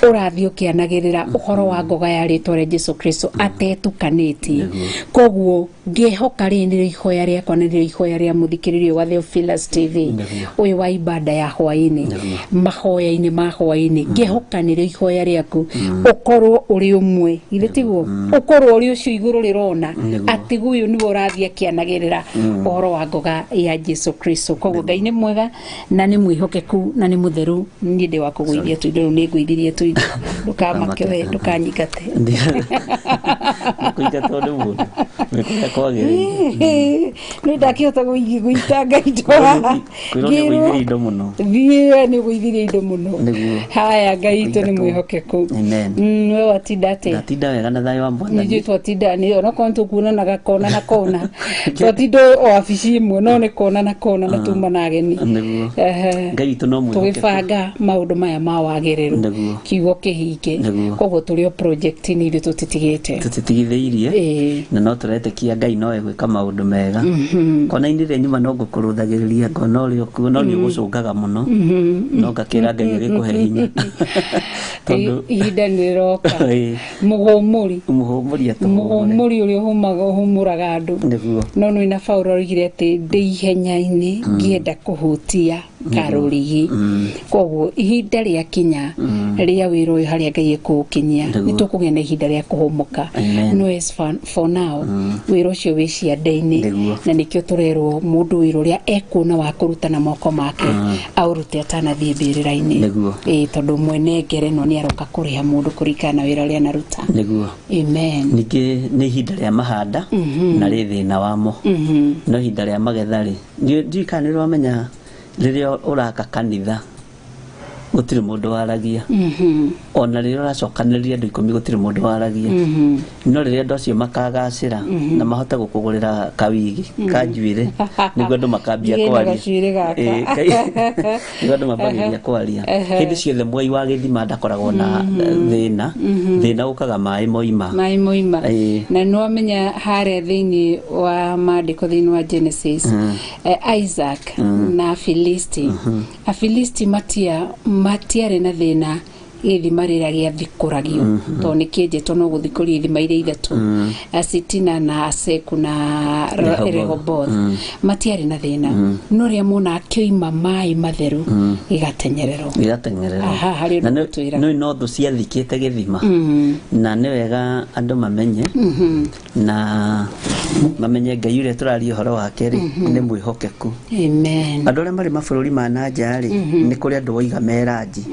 ũrathiĩ ũkĩanagĩrĩra ũhoro wa ngoga ya rĩtwa rĩa Jesu Kristo atetukanĩtie. Koguo ngĩhoka rĩrĩ nĩrĩo ihoya rĩakwa na nĩrĩo ihoya rĩa mũthikĩrĩrio wa Theophilus TV ũyũ wa ibada ya hwaĩ-inĩ, mahoya-inĩ ma hwaĩ-inĩ, ngĩhoka nĩrĩo ihoya rĩaku ũkorwo ũrĩ ũmwe, githĩ tiguo? Ũkorwo ũrĩ ũcio igũrũ rĩrona atĩ ũyũ nĩwe ũrathiĩ akĩanagĩrĩra ũhoro wa ngoga ya Jesu Kristo. Koguo Ngai nĩ mwega na nĩ mwĩhokeku na nĩ mũtheru. Niĩ ndĩ wa kũgũithia tũindo rĩu, nĩ ngũithirie tũindo, ndũkamake we, ndũkanyingate. Kũingatwo nĩ mũndũ nĩ kũrĩa kwagĩrĩire. Nĩ ndakĩhota gũitanga indo haha. Kwĩrwo nĩ ũgũithirie indo mũno. Thiĩ nĩ ũgũithirie indo mũno. Nĩguo. Haya, Ngai witũ nĩ mwĩhokeku. Amen. We watinda atĩa? Ndatinda wega na thayũ wa Mwathani. Nĩnjũĩ twatinda nĩ onokorwo nĩtũkuonanaga kona na kona, twatinda o wabici ĩmwe no nĩ kona na kona na tuma na ageni. Nĩguo. Ehe. Ngai witũ no mwĩhokeku. Tũgĩbanga maũndũ maya ma wagĩrĩru Nĩguo. kiugo kĩhinge. Nĩguo. Koguo tũrĩ o project-inĩ ithuĩ tũtitigĩte. Tũtitigithĩirie. Ĩĩ. Na no tũretĩkia Ngai no egwĩka maũndũ mega. Kona-inĩ ĩrĩa nyuma no ngũkũrũthagĩrĩria ngona ũrĩ okuo no nĩ ũgũcũngaga mũno, no ngakĩra Ngai agĩkũhe hinya tondũ Ihinda nĩ rĩroka. Ĩĩ. Mũhũmũri. Mũhũmũri atũhũmũre. Mũhũmũri ũrĩa ũhũmũraga andũ. Nĩguo. No nĩ na Paulo oigire atĩ ndĩ ihenya-inĩ ngĩenda kũhutia karũrigi. Koguo ihinda rĩakinya rĩa wĩra ũyũ harĩa Ngai ekũũkinyia, nĩ tũkũgĩa na ihinda rĩa kũhũmũka. Amen. No as for now wĩra ũcio wĩ ciande-inĩ. Nĩguo. Na nĩkĩo tũrerwo mũndũ wĩra ũrĩa ekuona wa kũruta na moko make aũrute atanathiĩ mbĩrĩra-inĩ. Nĩguo. Ĩĩ, tondũ mwene ngerenwa nĩ aroka kũrĩha mũndũ kũringana na wĩra ũrĩa anaruta. Nĩguo. Amen. Ningĩ nĩ ihinda rĩa mahanda na rĩ thĩna wamo, no ihinda rĩa magetha rĩ, ndiũĩ kana nĩ ũramenya rĩrĩa ũraka kanitha gũtirĩ mũndũ waragia, ona rĩrĩa ũracokanĩrĩria andũ 10 gũtirĩ mũndũ waragia, no rĩrĩa andũ acio makagacĩra na mahote gũkũgũrĩra kawigi ka njuĩrĩ nĩguo andũ makambia Ndigĩe na kwaria. gacuĩrĩ gaka. Ĩĩ, nĩguo andũ mambagĩrĩria kwaria. Hĩndĩ ciothe mwai wa gĩthima ndakoragwo na thĩna. Thĩna ũkaga maĩ moima. Maĩ moima. Ĩĩ. Na nĩ wamenya harĩa thĩinĩ wa maandĩko, thĩinĩ wa Genesis, Isaac na Afilisti, Afilisti matia Matiarĩ na thĩna gĩthima rĩrĩa gĩathikũragio tondũ nĩ kĩenjetwo no gũthikũria ithima iria ithatũ, Asitina na Aseku na Rehoboth. Rehoboth, matiarĩ na thĩna, no rĩrĩa mona akĩoima maĩ matheru gĩgatenyererwo. Gĩgatengererwo. Aha, harĩ ũndũ Na ũtwĩraga. no thũ ciathikĩte gĩthima, na nĩ wega andũ mamenye, na mamenye Ngai ũrĩa tũraria ũhoro wake rĩ nĩ mwĩhokeku. Amen. Andũ arĩa marĩ mabũrũri ma na nja rĩ, nĩ kũrĩ andũ woiga me ranji,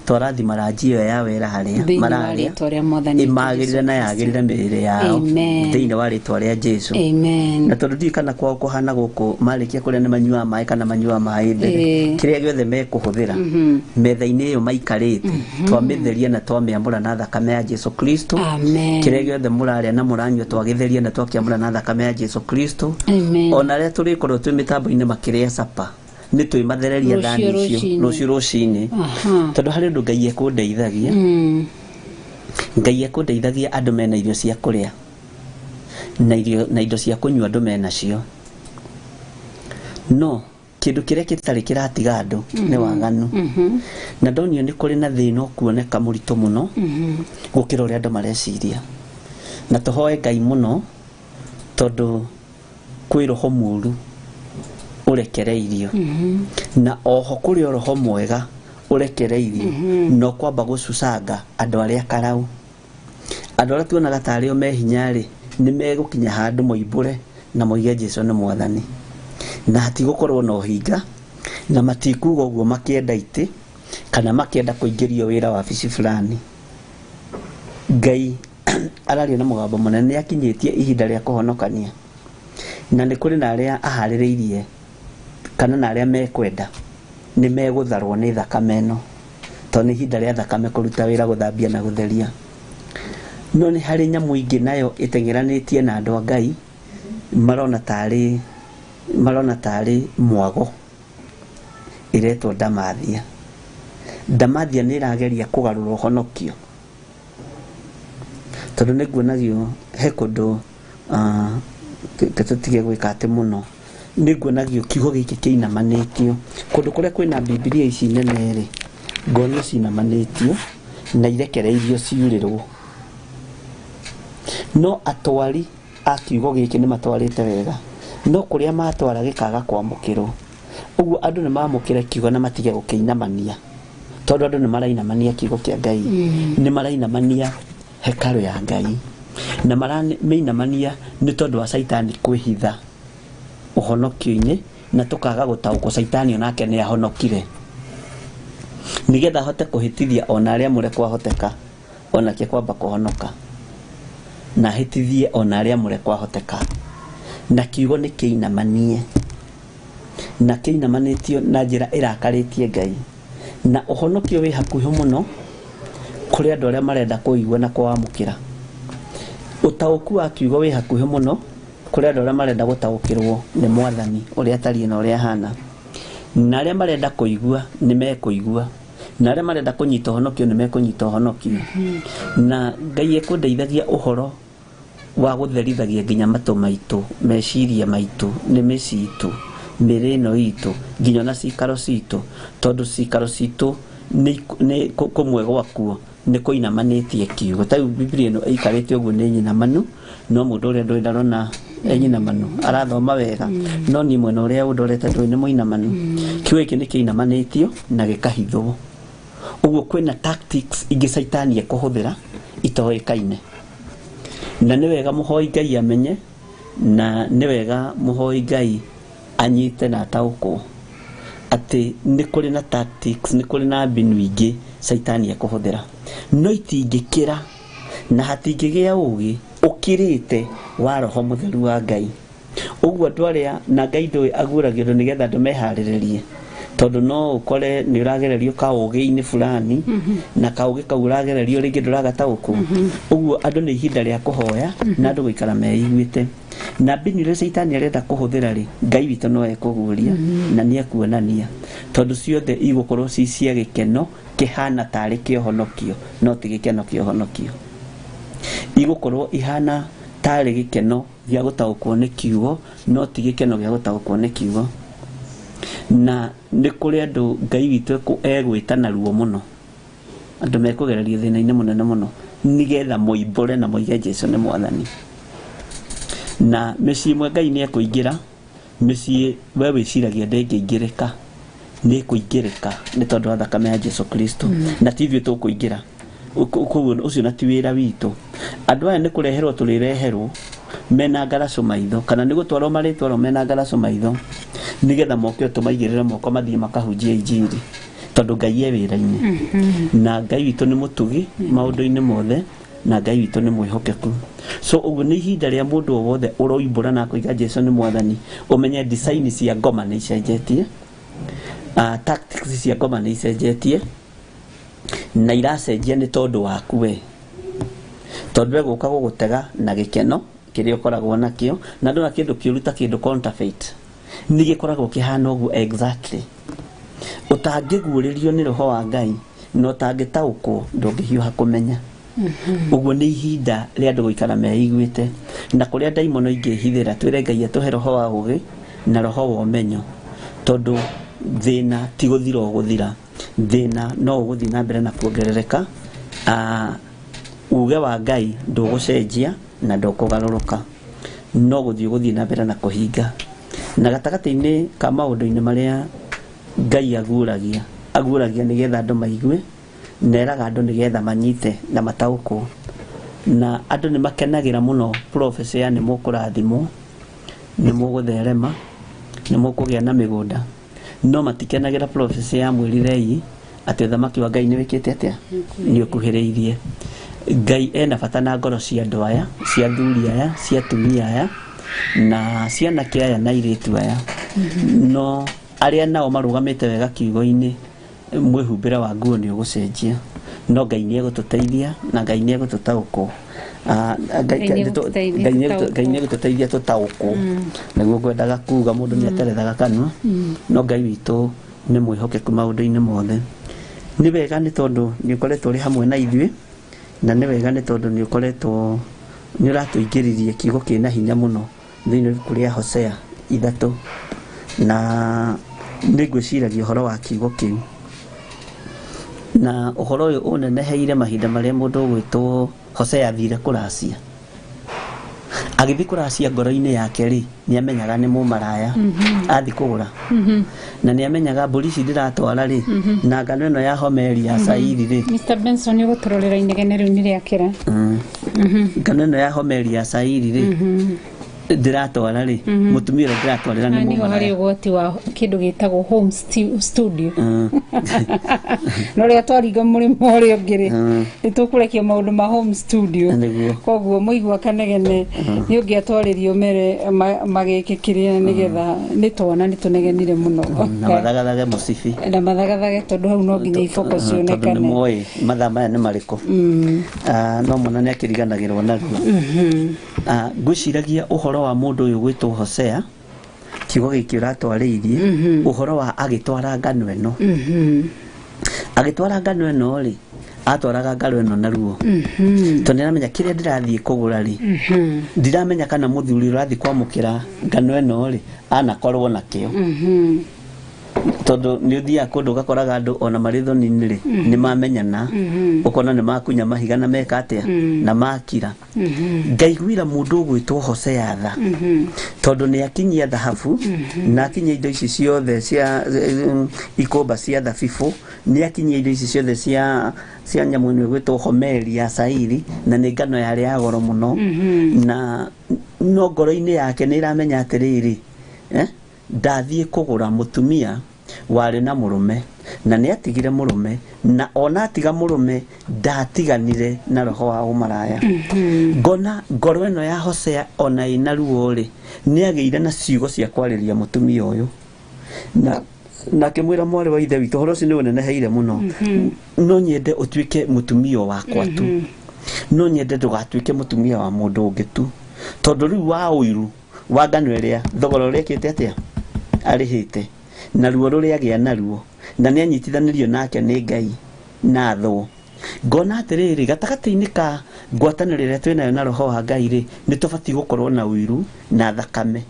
twarathima ranji ĩyo ya wĩra harĩa Thĩinĩ wa mararĩa rĩtwa rĩa Mwathani witũ ĩmagĩrĩre na Jesũ yagĩrĩre mĩrĩre yao Amen. thĩinĩ wa rĩtwa rĩa Jesu. Amen. Na tondũ ndiũĩ kana kwao kũhana gũkũ, marĩkia kũrĩa nĩ manyuaga maĩ kana manyuaga maĩ mbere, kĩrĩa gĩothe mekũhũthĩra metha-inĩ ĩyo maikarĩte, twamĩtheria na twamĩamũra na thakame ya Jesu Kristo. Amen. Kĩrĩa gĩothe mũrarĩa na mũranyua twagĩtheria na twakĩamũra na thakame ya Jesu Kristo. Amen. Ona arĩa tũrĩkorwo twĩ mĩtambo-inĩ makĩrĩa capa, nĩ twĩmathereria Rũciũ thani icio rũcinĩ. rũciũ rũcinĩ. Tondũ harĩ ũndũ Ngai ekũndeithagia, Ngai ekũndeithagia andũ mena irio cia kũrĩa na irio na indo cia kũnyua andũ menacio, no kĩndũ kĩrĩa gĩtarĩ kĩratiga andũ nĩ waganu. Na ndonio nĩ kũrĩ na thĩna ũkuoneka mũritũ mũno gũkĩra ũrĩa andũ mareciria, na tũhoe Ngai mũno tondũ kwĩ roho mũru ũrekereirio, na oho kũrĩ o roho mwega ũrekereirio, no kwamba gũcucanga andũ arĩa karau, andũ arĩa tuonaga tarĩ o me hinya rĩ, nĩ megũkinya handũ moimbũre na moige Jesu nĩ mwathani, na hatigũkorwo na ũhinga, na matikuga ũguo makĩenda itĩ kana makĩenda kũingĩrio wĩra wabici fulani. Ngai araria na mũgambo mũnene, nĩ akinyĩtie ihinda rĩa kũhonokania, na nĩ kũrĩ na arĩa aharĩrĩirie kana na arĩa mekwenda nĩ megũtharwo nĩ thakame ĩno, tondũ nĩ ihinda rĩa thakame kũruta wĩra gũthambia na gũtheria. No nĩ harĩ nyamũ ingĩ nayo ĩteng'eranĩtie na andũ a Ngai, marona tarĩ mwago, ĩretwo ndamathia. Ndamathia nĩ ĩrageria kũgarũra ũhonokio, tondũ nĩ nguonagio he kũndũ, ke tũtige gwĩka atĩ mũno, nĩ nguonagio kiugo gĩkĩ kĩinamanĩtio kũndũ kũrĩa kwĩna Bibilia ici nene rĩ, ngonio cinamanĩtio na irekereirio ciurĩrwo, no atwari a kiugo gĩkĩ nĩ matwarĩte wega, no kũrĩa matwara gĩkaga kwamũkĩrwo. Ũguo andũ nĩ mamũkĩre kiugo na matige gũkĩinamania, tondũ andũ nĩ marainamania kiugo kĩa Ngai, nĩ marainamania hekarũ ya Ngai, na maramĩinamania nĩ tondũ wa caitani kwĩhitha ũhonokio-inĩ, na tũkaga gũtaũkwo caitani onake nĩ ahonokire, nĩgetha ahote kũhĩtithia ona arĩa mũre kwahoteka onake kwamba kũhonoka, na ahĩtithie ona arĩa mũre kwahoteka. Na kiugo nĩ kĩinamanie, na kĩinamanĩtio na njĩra ĩrakarĩtie Ngai, na ũhonokio wĩ hakuhĩ mũno kũrĩ andũ arĩa marenda kũigua na kũwamũkĩra. Ũtaũku wa kiugo wĩ hakuhĩ mũno kũrĩ andũ arĩa marenda gũtaũkĩrwo nĩ mwathani ũrĩa atariĩ na ũrĩa ahana, na arĩa marenda kũigua nĩ mekũigua, na arĩa marenda kũnyita ũhonokio nĩ mekũnyita ũhonokio. Na Ngai ekũndeithagia ũhoro wa gũtherithagia nginya matũ maitũ, meciria maitũ, nĩmĩ citũ, mĩrĩ ĩno itũ, nginya ona cikaro citũ, tondũ cikaro citũ nĩ kũmwe gwakuo nĩ kũinamanĩtie kiugo. Ta rĩu Bibilia ĩno ĩikarĩte ũguo nĩ nyinamanu, no mũndũ ũrĩa ndũĩ ndarona e nyinamanu, arathoma wega, no niĩ mwena ũrĩa ũndorete ndũĩ nĩ mũinamanu. Kiugo gĩkĩ nĩ kĩinamanĩtio na gĩkahithwo. Ũguo kwĩna tactics ingĩ caitani ekũhũthĩra itoĩkaine, na nĩ wega mũhoi Ngai amenye, na nĩ wega mũhoi Ngai anyite na ataũkwo atĩ nĩ kũrĩ na tactics, nĩ kũrĩ na mbinu ingĩ caitani ekũhũthĩra, no itingĩkĩra na hatingĩgĩa ũgĩ ũkĩrĩte wa roho mũtheru wa Ngai. Ũguo andũ arĩa na Ngai ndũĩ aguũragio ũndũ nĩgetha andũ meharĩrĩrie, tondũ no ũkore nĩ ũragererio kaũgĩ-inĩ fulani, na kaũgĩ kau ũragererio rĩngĩ ndũragataũkwo. Ũguo andũ nĩ ihinda rĩa kũhoya na andũ gũikara meiguĩte, na mbinu iria caitani arenda kũhũthĩra rĩ, Ngai witũ no ekũguũria na nĩ ekuonania, tondũ ciothe igũkorwo ci cia gĩkeno kĩhana tarĩ kĩohonokio, no ti gĩkeno kĩohonokio. Igũkorwo ihana tarĩ gĩkeno gĩa gũtaũkwo nĩ kiugo, no ti gĩkeno gĩa gũtaũkwo nĩ kiugo. Na nĩ kũrĩ andũ Ngai witũ egwĩta na ruo mũno, andũ mekũgereria thĩna-inĩ mũnene mũno nĩgetha moimbũre na moige Jesu nĩ mwathani. Na mĩciĩ ĩmwe Ngai nĩ ekũingĩra, mĩciĩ we wĩciragia ndĩngĩingĩrĩka, nĩ ĩkũingĩrĩka nĩ tondũ wa thakame ya Jesu Kristo. Na ti ithuĩ tũkũingĩra, koguo ũcio na ti wĩra witũ. Andũ aya nĩ kũreherwo tũrĩreherwo mena ngaracũ maitho, kana nĩ gũtwarwo marĩtwarwo mena ngaracũ maitho, nĩgetha moke tũmaigĩrĩre moko mathiĩ makahunjie injiri, tondũ Ngai e wĩra-inĩ. Na Ngai witũ nĩ mũtugi maũndũ-inĩ mothe, na Ngai witũ nĩ mwĩhokeku. So ũguo nĩ ihinda rĩa mũndũ o wothe ũroimbũra na akoiga Jesu nĩ mwathani, ũmenye design cia ngoma nĩ icenjetie, tactics cia ngoma nĩ icenjetie, na iracenjia nĩ tondũ waku we, tondũ we gũka gũgũtega na gĩkeno kĩrĩa ũkoragwo nakĩo, na ndona kĩndũ kĩũru ta kĩndũ counterfeit nĩ gĩkoragwo kĩhana ũguo exactly. Ũtangĩguũrĩrio nĩ roho wa Ngai na ũtangĩtaũkwo ndũngĩhiũha kũmenya. Ũguo nĩ ihinda rĩa andũ gũikara meiguĩte, na kũrĩa ndaimono ingĩhithĩra twĩre Ngai atũhe roho wa ũũgĩ na roho wa ũmenyo, tondũ thĩna ti gũthira ũgũthira, thĩna no ũgũthiĩ na mbere na kuongerereka. Uge wa Ngai ndũgũcenjia na ndũkũgarũrũka, no gũthiĩ ũgũthiĩ na mbere na kũhinga. Na gatagatĩ-inĩ ka maũndũ-inĩ marĩa Ngai aguũragia, aguũragia nĩgetha andũ maigue, na eraga andũ nĩgetha manyite na mataũkwo. Na andũ nĩ makenagĩra mũno prophecy ya nĩ mũkũrathimwo, nĩ mũgũtherema, nĩ mũkũgĩa na mĩgũnda, no matikenagĩra prophecy ya mwĩrirei atĩ ũthamaki wa Ngai nĩ wĩkĩte atĩa, nĩ ũkuhĩrĩirie. Ngai ena bata na ngoro cia andũ aya, cia athuri aya, cia atumia aya, na cia anake aya na airĩtu aya. No arĩa nao marũgamĩte wega kiugo-inĩ, mwĩhumbĩre wa nguo nĩ ũgũcenjia, no Ngai nĩ egũtũteithia na Ngai nĩ egũtũtaũkwo. Ngai nĩ egũtũteithia tũtaũkwo, nĩguo ngwendaga kuga mũndũ nĩ aterethaga kanua, no Ngai witũ nĩ mwĩhokeku maũndũ-inĩ mothe. Nĩ wega nĩ tondũ nĩ ũkoretwo ũrĩ hamwe na ithuĩ, na nĩ wega nĩ tondũ nĩ ũkoretwo nĩ ũratũingĩririe kiugo kĩna hinya mũno thĩinĩ wa ibuku rĩa Hosea 3, na nĩ ngwĩciragia ũhoro wa kiugo kĩu. Na ũhoro ũyũ ũneneheire mahinda marĩa mũndũ ũgwĩtwo Hosea athire kũracia. Agĩthiĩ kũracia ngoro-inĩ yake rĩ, nĩ amenyaga nĩ mũmaraya athiĩ kũgũra, na nĩ amenyaga mbũri ici ndĩratwara rĩ, na ngano ĩno ya Homeri ya Sairi rĩ. Mr Benson nĩ ũgũtũrorera inegene rĩu nĩ rĩakĩra. Ngano ĩno ya Homeri ya Sairi rĩ, ndĩratwara rĩ, mũtumia ũrĩa ndĩratwarĩra nĩ mũmaraya. Harĩ ũgwati wa kĩndũ gĩtagwo home studio. No rĩrĩa twaringa mũrĩmo ũrĩa ũngĩ rĩ, nĩ tũkũrekia maũndũ ma home studio. Koguo mũigua kanegene nĩ ũngĩatwarĩrio mere magĩkĩkĩria nĩgetha nĩ twana nĩ tũnegenire mũno. Na mathagathage mũcibi. Na mathagathage tondũ hau no nginya iboko cionekane. Tondũ nĩ moĩ mathaa maya nĩ marĩkũ. No mwana nĩ akĩriganagĩrwo narua. Ngwĩciragia ũhoro wa mũndũ ũyũ gwĩtwo Hosea, kiugo gĩkĩ ũratwarĩirie, ũhoro wa agĩtwara ngano ĩno. Agĩtwara ngano ĩno rĩ, atwaraga ngano ĩno naruo. Tondũ nĩaramenya kĩrĩa ndĩrathiĩ kũgũra rĩ, ndiramenya kana mũthuri ũrathiĩ kwamũkĩra ngano ĩno rĩ, anakorwo nakĩo. Tondũ nĩ ũthiaga kũndũ ũgakoraga andũ ona marĩ thoni-inĩ rĩ, nĩ mamenyana, ũkona nĩ makunya mahiga na meka atĩa, na makira. Ngaiguĩra mũndũ ũgwĩtwo Hosea tha, tondũ nĩ akinyia thahabu, na akinyia indo ici ciothe cia ikomba cia thabibũ, nĩ akinyia indo ici ciothe cia nyamũ ĩno ĩgwĩtwo Homeri ya Sairi, na nĩ ngano yarĩ ya goro mũno. Na no ngoro-inĩ yake nĩ ĩramenya atĩrĩrĩ, ndathiĩ kũgũra mũtumia warĩ na mũrũme, na nĩ atigire mũrũme, na ona atiga mũrũme ndatiganire na roho wa ũmaraya. Ngona ngoro ĩno ya Hosea ona ĩna ruo rĩ, nĩ agĩire na ciugo cia kwarĩria mũtumia ũyũ, na akĩmwĩra mwarĩ wa ithe witũ, ũhoro ũcio nĩ ũneneheire mũno, no nyende ũtuĩke mũtumia wakwa tu, no nyende ndũgatuĩke mũtumia wa mũndũ ũngĩ tu, tondũ rĩu wa ũiru wa ngano ĩrĩa thogora ũrĩa ĩkĩte atĩa arĩhĩte, na ruo rũrĩa agĩa naruo, na nĩ anyitithanirio nake nĩ Ngai na thũ. Ngona atĩrĩrĩ, gatagatĩ-inĩ ka ngwatanĩro ĩrĩa twĩnayo na roho wa Ngai rĩ, nĩ tũbatiĩ gũkorwo na ũiru na thakame.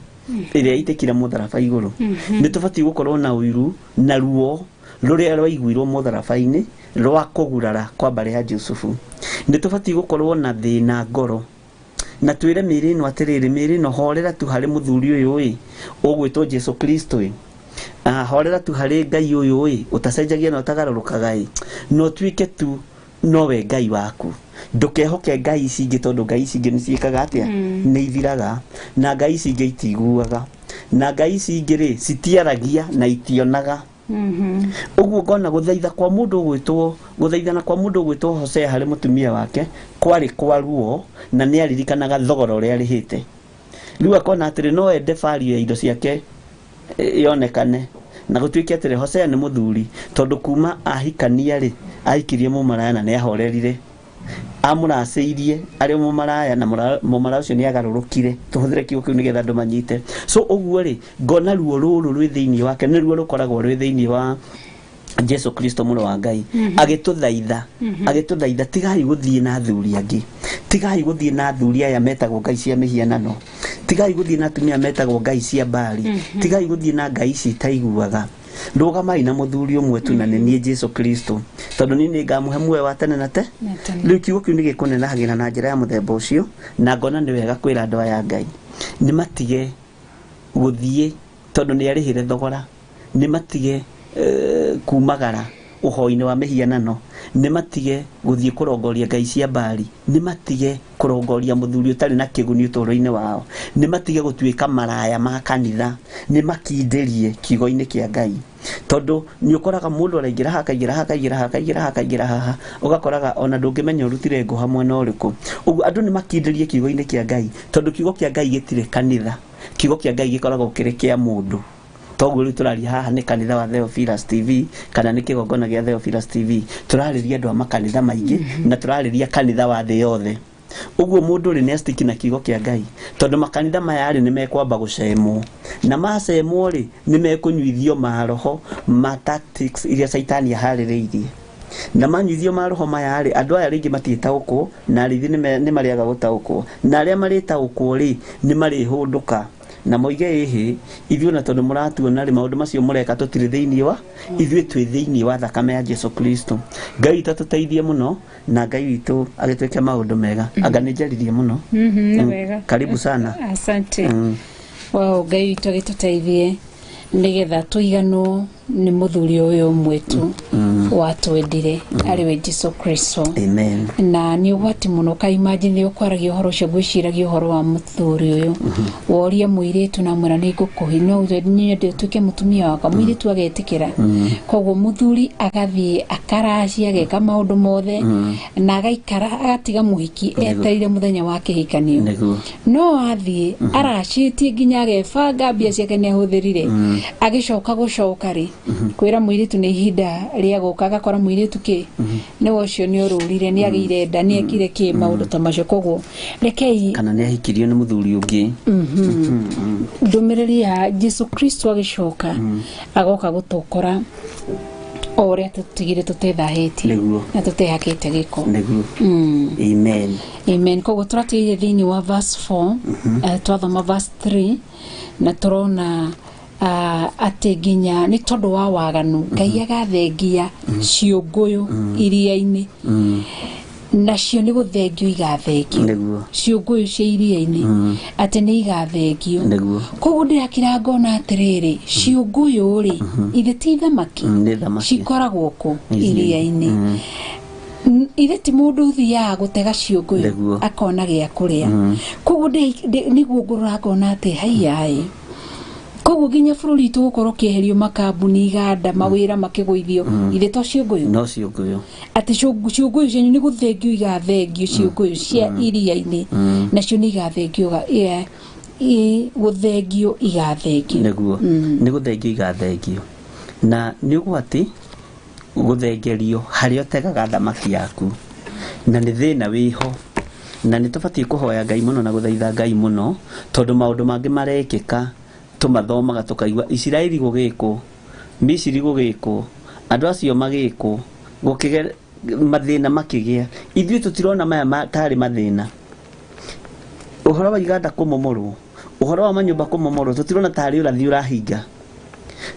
ĩrĩa ĩitĩkire mũtharaba igũrũ. Nĩ tũbatiĩ gũkorwo na ũiru na ruo rũrĩa rwaiguirwo mũtharaba-inĩ rwa kũgurara kwa mbarĩ ya Jusufu. Nĩ tũbatiĩ gũkorwo na thĩna ngoro na twĩre mĩĩrĩ ĩno atĩrĩrĩ, mĩĩrĩ ĩno horera tu harĩ mũthuri ũyũ ĩ ũgwĩtwo Jesu Kristo ĩ, horera tu harĩ Ngai ũyũ ĩ ũtacenjagia na ũtagarũrũkaga ĩ, na ũtuĩke tu nowe Ngai waku. Ndũkehoke ngai ici ingĩ tondũ ngai ici ingĩ nĩ ciĩkaga atĩa? Nĩ ithiraga, na ngai ici ingĩ itiguaga, na ngai ici ingĩ rĩ citiaragia na itionaga. Ũguo ngona gũthaitha kwa mũndũ ũgwĩtwo gũthaithana kwa mũndũ ũgwĩtwo Hosea harĩ mũtumia wake kwarĩ kwa ruo, na nĩ aririkanaga thogora ũrĩa arĩhĩte. Rĩu akona atĩrĩ no ende value ya indo ciake yonekane, na gũtuĩke atĩrĩ Hosea nĩ mũthuri tondũ kuma ahikania rĩ ahikirie mũmaraya na nĩ ahorerire, amũracĩirie arĩ mũmaraya na mũmaraya ũcio nĩ agarũrũkire. Tũhũthĩre kiugo kĩu nĩgetha andũ manyite. So ũguo rĩ ngona ruo rũrũ rwĩ thĩinĩ wake nĩ ruo rũkoragwo rwĩ thĩinĩ wa Jesu Kristo mũrũ wa Ngai, agĩtũthaitha, agĩtũthaitha tigai gũthiĩ na athuri angĩ, tigai gũthiĩ na athuri aya metagwo ngai cia mĩhianano, tigai gũthiĩ na atumia metagwo ngai cia Baali, tigai gũthiĩ na ngai ici itaiguaga. Rũgamai na mũthuri ũmwe tu na nĩ niĩ Jesu Kristo, tondũ niĩ nĩngamũhe muoyo wa tene na te. Rĩu kiugo kĩu nĩ gĩkũnenahagĩra na njĩra ya mũthemba ũcio, na ngona nĩ wega kwĩra andũ aya Ngai nĩ matige gũthiĩ tondũ nĩ arĩhĩre thogora, nĩ matige kumagara ũhoi-inĩ wa mĩhianano, nĩ matige gũthiĩ kũrongoria ngai cia Baali, nĩ matige kũrongoria mũthuri ũtarĩ na kĩguni ũtũũro-inĩ wao, nĩ matige gũtuĩka maraya ma kanitha, nĩ makindĩrie kiugo-inĩ kĩa Ngai. Tondũ nĩ ũkoraga mũndũ araingĩra haha akaingĩra haha akaingĩra haha akaingĩra haha akaingĩra haha, ũgakoraga ona ndũngĩmenya ũrutire ngũ hamwe na ũrĩkũ. Ũguo andũ nĩ makindĩrie kiugo-inĩ kĩa Ngai, tondũ kiugo kĩa Ngai gĩtirĩ kanitha, kiugo kĩa Ngai gĩkoragwo kĩrĩ kĩa mũndũ. Toguo rĩu tũraria haha nĩ kanitha wa Theophilus TV kana nĩ kĩgongona gĩa Theophilus TV, tũrarĩria andũ a makanitha maingĩ na tũrarĩria kanitha wa thĩ yothe. Ũguo mũndũ rĩ nĩ astiki na kiugo kĩa Ngai, tondũ makanitha maya rĩ nĩ mekwamba gũcemwo, na macemwo rĩ nĩ mekũnyuithio maroho ma tactics iria Caitani aharĩrĩirie, na manyuithio maroho maya rĩ andũ aya rĩngĩ matiĩtaũkwo, na arĩithi nĩ marĩaga gũtaũkwo, na arĩa marĩtaũkwo rĩ nĩ marĩhũndũka na moige ĩhĩ ithuĩ na tondũ mũratuona rĩ maũndũ macio mũreka tũtirĩ thĩinĩ wa ithuĩ, twĩ thĩinĩ wa thakame ya Jesu Kristo. Ngai witũ atũteithie mũno na Ngai witũ agĩtwĩke maũndũ mega. Anga nĩ njaririe mũno. Nĩ wega. Karibu sana. Asante. Wow, Ngai witũ agĩtũteithie nĩgetha tũiganwo nĩ mũthuri ũyũ ũmwe tu watwendire arĩ we Jesu Kristo. Amen. Na nĩ ũgwati mũno ka imagine ũkwaragia ũhoro ũcio ngwĩciragia ũhoro wa mũthuri ũyũ, woria mũirĩtu na mwĩra nĩ ngũkũhi no nyende ũtuĩke mũtumia wakwa, mũirĩtu agetĩkĩra. Koguo mũthuri agathiĩ akaracia ageka maũndũ mothe na agaikara agatiga mũhiki etereire mũthenya wa kĩhikanio. No athiĩ aracĩtie nginya agebanga mbia ciake nĩ ahũthĩrire, agĩcoka gũcoka rĩ kwĩra mũirĩtu nĩ ihinda rĩa gũka, agakora mũirĩtu kĩ nĩwe ũcio nĩ ũrũrire, nĩ agĩire nda, nĩ ekire kĩ maũndũ ta macio. Koguo rekei kana nĩ ahikirio nĩ mũthuri ũngĩ. Ndũmĩrĩri ya Jesu Kristo agĩcoka agoka gũtũkora o ũrĩa tũtigire tũtethahĩtie na tũtehakĩte gĩko. Nĩguo. Amen. Amen. Koguo tũratigire thĩinĩ wa verse 4, twathoma verse 3 na tũrona atĩ nginya nĩ tondũ wa waganu Ngai agathengia ciũngũyũ iria-inĩ, nacio nĩ gũthengio igathengio, ciũngũyũ cia iria-inĩ atĩ nĩ igathengio. Koguo ndĩrakira ngona atĩrĩrĩ, ciũngũyũ rĩ ithe ti thamaki, cikoragwo kũ iria-inĩ. Ithe ti mũndũ ũthiaga gũtega ciũngũyũ akona gĩa kũrĩa. Koguo nĩguo ngũrora ngona atĩ haiyaĩ. Koguo nginya bũrũri witũ gũkorwo kĩeherio makambuni iganda mawĩra makĩgũithio ithe to ciũngũyũ, no ciũngũyũ, atĩ ciũngũyũ cianyu nĩ gũthengio igathengio, ciũngũyũ cia iria-inĩ nacio nĩ igathengio, gũthengio igathengio. Nĩguo nĩ gũthengio igathengio, na nĩ ũgwati gũthengerio harĩa ũtegaga thamaki yaku, na nĩ thĩna wĩho, na nĩ tũbatiĩ kũhoya Ngai mũno na gũthaitha Ngai mũno, tondũ maũndũ mangĩ marekĩka tũmathomaga tũkaigua Isiraeli gũgĩkwo, Misiri gũgĩkwo, andũ acio magĩkwo, gũkĩge mathĩna makĩgĩa. Ithuĩ tũtirona maya tarĩ mathĩna. Ũhoro wa iganda kũmomorwo, Ũhoro wa manyũmba kũmomorwo tũtirona tarĩ ũrathi ũrahinga.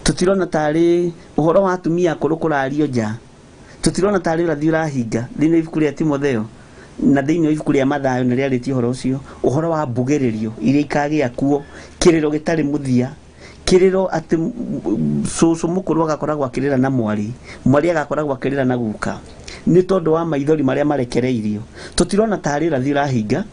Tũtirona tarĩ ũhoro wa atumia akũrũ kũrario nja. Tũtirona tarĩ ũrathi ũrahinga thĩinĩ wa ibuku rĩa Timotheo na thĩinĩ wa ibuku rĩa Mathayo nĩ rĩarĩtie ũhoro ũcio, ũhoro wa mbugĩrĩrio iria ikagĩa kuo, kĩrĩro gĩtarĩ mũthia, kĩrĩro atĩ cũcũ mũkũrũ agakoragwo akĩrĩra na mwarĩ, mwarĩ agakoragwo akĩrĩra na guka nĩ tondũ wa maithori marĩa marekereirio. Tũtirona tarĩ ũrathi ũrahinga.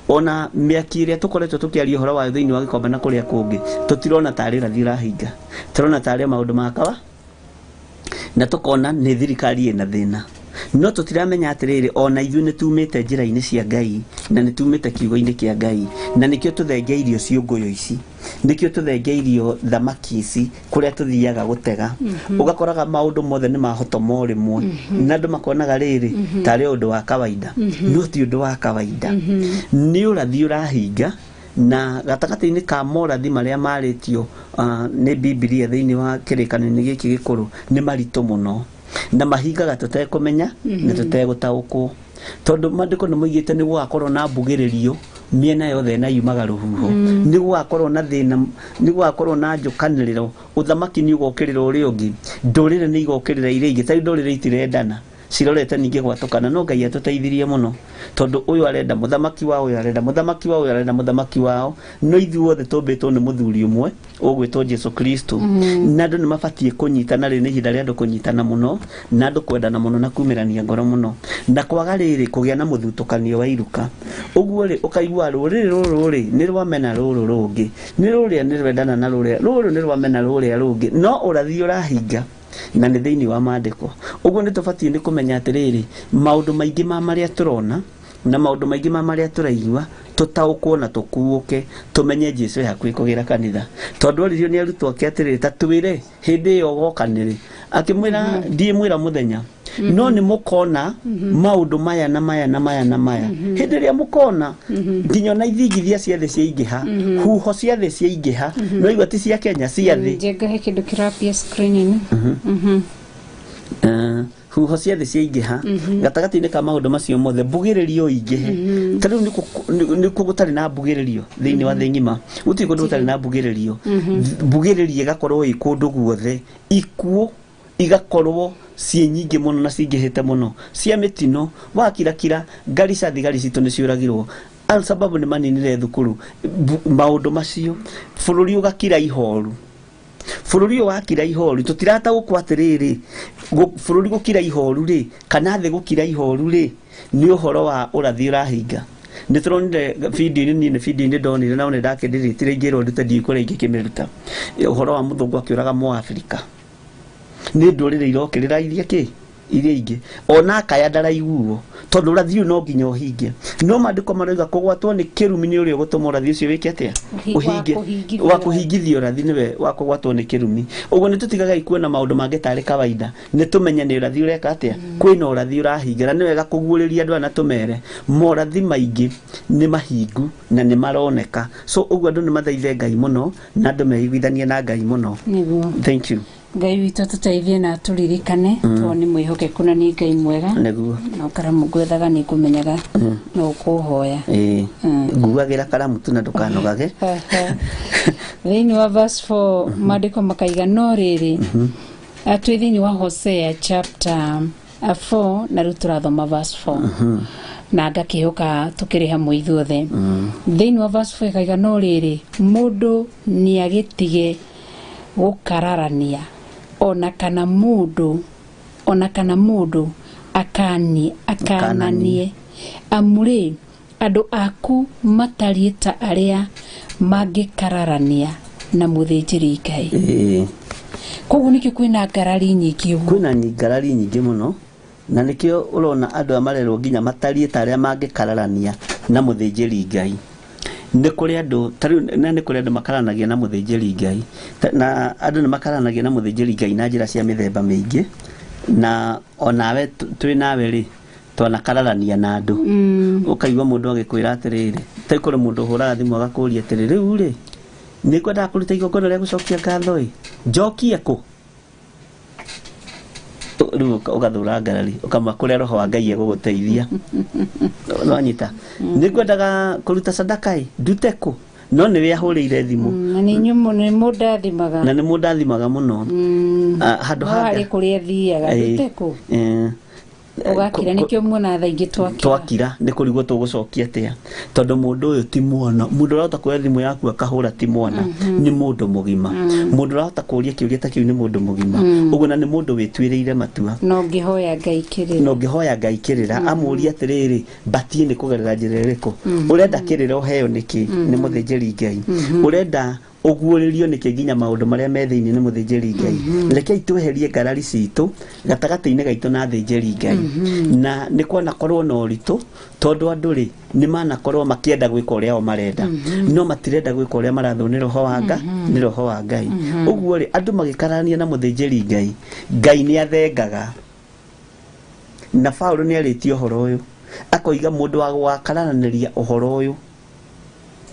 Ona mĩaki ĩrĩa tũkoretwo tũkĩaria ũhoro wayo thĩinĩ wa gĩkombe na kũrĩa kũngĩ, tũtirona tarĩ ũrathi ũrahinga. Tũrona tarĩ maũndũ ma kawa na tũkona nĩ thirikari ĩna thĩna. No tũtiramenya atĩrĩrĩ, ona ithuĩ nĩ tumĩte njĩra-inĩ cia Ngai na nĩ tumĩte kiugo-inĩ kĩa Ngai, na nĩkĩo tũthengeirio ciũngũyũ ici, nĩkĩo tũthengeirio thamaki ici kũrĩa tũthiaga gũtega. Ũgakoraga maũndũ mothe nĩ mahotomo rĩmwe na andũ makonaga rĩrĩ tarĩ ũndũ wa kawaida, no ti ũndũ wa kawaida. Nĩ ũrathi ũrahinga na gatagatĩ-inĩ ka morathi marĩa marĩtio nĩ Bibilia thĩinĩ wa kĩrĩkanĩro gĩkĩ gĩkũrũ nĩ maritũ mũno na mahingaga tũtekũmenya na tũtegũtaũkwo, tondũ maandĩko nĩ moigĩte nĩ gũgakorwo na mbugĩrĩrio mĩena yothe na yumaga rũhuho, nĩ gũgakorwo na thĩna, nĩ gũgakorwo na njũkanĩrĩro, ũthamaki nĩ ũgokĩrĩra ũrĩa ũngĩ, ndũrĩrĩ nĩ igokĩrĩra iria ingĩ. Ta rĩu ndũrĩrĩ itirendana, cirorete ningĩ gwatũkana, no Ngai atũteithirie mũno tondũ ũyũ arenda mũthamaki wao, ũyũ arenda mũthamaki wao, ũyũ arenda mũthamaki wao, no ithuothe tũmbĩtwo nĩ mũthuri ũmwe ũgwĩtwo Jesu Kristo. Na andũ nĩ mabatiĩ kũnyitana, rĩrĩ nĩ ihinda rĩa andũ kũnyitana mũno na andũ kwendana mũno na kumĩrania ngoro mũno na kwaga rĩrĩ kũgĩa na mũthutũkanio wa iruka. Ũguo rĩ ũkaigua rũrĩrĩ rũrũ rĩ nĩ rwamena rũrũ rũngĩ, nĩ rũrĩa nĩ rwendana na rũrĩa, rũrũ nĩ rwamena rũrĩa rũngĩ, no ũrathi ũrahinga na nĩ thĩinĩ wa maandĩko. Ũguo nĩ tũbatiĩ nĩ kũmenya atĩrĩrĩ, maũndũ maingĩ ma marĩa tũrona na maũndũ maingĩ ma marĩa tũraigua tũtaũkwo na tũkuũke tũmenye Jesu e hakuhĩ kũgĩra kanitha. Tondũ oririo nĩ arutwo ake atĩrĩrĩ, ta twĩre hĩndĩ ĩyo ũgoka nĩrĩ, akĩmwĩra ndiĩmwĩra mũthenya, no nĩ mũkona maũndũ maya na maya na maya na maya. Hĩndĩ ĩrĩa mũkona nginya ona ithingithia cia thĩ ciaingĩha, huho cia thĩ ciaingĩha, no igua ti cia Kenya, cia thĩ. Njenga he kĩndũ kĩrapia screen-inĩ. Huho cia thĩ ciaingĩha, gatagatĩ-inĩ ka maũndũ macio mothe mbugĩrĩrio ingĩhe. Ta rĩu nĩ kũ gũtarĩ na mbugĩrĩrio thĩinĩ wa thĩ ng'ima, gũtirĩ kũndũ gũtarĩ na mbugĩrĩrio. Mbugĩrĩrio ĩgakorwo ĩ kũndũ guothe, ikuũ igakorwo ciĩ nyingĩ mũno na cingĩhĩte mũno, cia mĩtino, wakirakira Garissa thigari citũ nĩ ciũragirwo, Al-Shabaab nĩ maninire thukuru, maũndũ macio, bũrũri ũgakira ihoru. Bũrũri ũyũ wakira ihoru, tũtirataũkwo atĩrĩrĩ, bũrũri gũkira ihoru rĩ, kana thĩ gũkira ihoru rĩ, nĩ ũhoro wa ũrathi ũrahinga. Nĩ tũronire video-inĩ, niĩ nĩ video-inĩ ndonire, na nĩ ndakĩndĩrĩtire ingĩrwo ndute ndiũĩ kũrĩa ingĩkĩmĩruta, ũhoro wa mũthũngũ akĩũraga Mũafrika. Nĩ ndũrĩrĩ irokĩrĩra iria kĩ iria ingĩ, ona akaya ndaraiguo, tondũ ũrathi ũyũ no nginya ũhinge. No maandĩko maroiga kũgwatwo nĩ kĩrumi nĩ ũrĩa ũgũtũma ũrathi ũcio wĩke atĩa? Ũhinge. Wa kũhingithia ũrathi nĩwe wa kũgwatwo nĩ kĩrumi. Ũguo nĩ tũtigaga kuona maũndũ mangĩ tarĩ kawaida, nĩ tũmenye nĩ ũrathi ũreka atĩa, kwĩna ũrathi ũrahinga, na nĩ wega kũguũrĩria andũ aya na tũmere morathi maingĩ nĩ mahingu na nĩ maroneka. So ũguo andũ nĩ mathaithe Ngai mũno na andũ meiguithanie na Ngai mũno. Thank you. Ngai witũ atũteithie na atũririkane tondũ nĩ mwĩhokeku na nĩ Ngai mwega. Nĩguo. Na karamu ngwethaga nĩ ngũmenyaga no ũkũhoya. Nguagĩra karamu tu na ndũkanogage. Thĩinĩ wa verse 4 maandĩko makaiga no rĩrĩ, twĩ thĩinĩ wa Hosea chapter 4 na rĩu tũrathoma verse 4 na ngakĩhoka tũkĩrĩ hamwe ithuothe. Thĩinĩ wa verse 4 ĩkaiga no rĩrĩ, mũndũ nĩagĩtige gũkararania ona kana mũndũ akananie, amu rĩ andũ aku matariĩ ta arĩa mangĩkararania na mũthĩnjĩri Ngai. Koguo nĩkĩo kwĩna ngarari nyingĩ ũguo. Kwĩna ngarari nyingĩ mũno, na nĩkĩo ũrona andũ aya marerwo nginya matariĩ ta arĩa mangĩkararania na mũthĩnjĩri Ngai. Nĩ kũrĩ andũ ta rĩu, na nĩ kũrĩ andũ makaranagia na mũthĩnjĩri Ngai, na andũ nĩ makaranagia na mũthĩnjĩri Ngai na njĩra cia mĩthemba mĩingĩ, na onawe twĩ nawe rĩ twanakararania na andũ. Ũkaigua mũndũ agĩkwĩra atĩrĩrĩ, ta kũrĩ mũndũ ũhũraga thimũ agakũria atĩrĩ, rĩu rĩ nĩ ngwendaga kũruta igongona rĩa gũcokia ngatho ĩ, njokie kũ? Rĩu ũgathũra ngarari, ũkama kũrĩa roho wa Ngai egũgũteithia. Nĩwanyita? Nĩ ngwendaga kũruta sadaka ĩ, ndute kũ? No nĩ we ahũrĩire thimũ. Na nĩ inyuĩ nĩ mũndathimaga. Na nĩ mũndathimaga mũno. Handũ No harĩ kũrĩa thiaga ndute kũ ũgakira nĩkĩo muona thaa ingĩ twakira. Twakira nĩ kũrigwo tũgũcokia atĩa tondũ mũndũ ũyũ ti mwana. Mũndũ ũrahota kuoya thimũ yaku akahũra ti mwana, nĩ mũndũ mũgima. Mũndũ ũrahota kũũria kĩũria ta kĩu nĩ mũndũ mũgima. Ũguo na nĩ mũndũ wĩtuĩrĩire matua. No ngĩhoya Ngai kĩrĩra. No ngĩhoya Ngai kĩrĩra amũrie atĩrĩrĩ, mbatie nĩ kũgerera njĩra ĩrĩkũ? Ũrenda kĩrĩra ũheo nĩkĩ? Nĩ mũthĩnjĩri Ngai. Ũrenda ũguũrĩrio nĩkĩ nginya maũndũ marĩa me thĩinĩ nĩ mũthĩnjĩri Ngai? Rekei tweherie ngarari citũ gatagatĩ-inĩ gaitũ na athĩnjĩri Ngai. Na nĩ kwanakorwo na ũritũ tondũ andũ rĩ nĩ manakorwo makĩenda gwĩka ũrĩa o marenda, no matirenda gwĩka ũrĩa marathwo nĩ roho wa Ngai, nĩ roho wa Ngai. Ũguo rĩ andũ magĩkarania na mũthĩnjĩri Ngai, Ngai nĩ athengaga. Na Paũlũ nĩ arĩtie ũhoro ũyũ akoiga mũndũ wa gwakararanĩria ũhoro ũyũ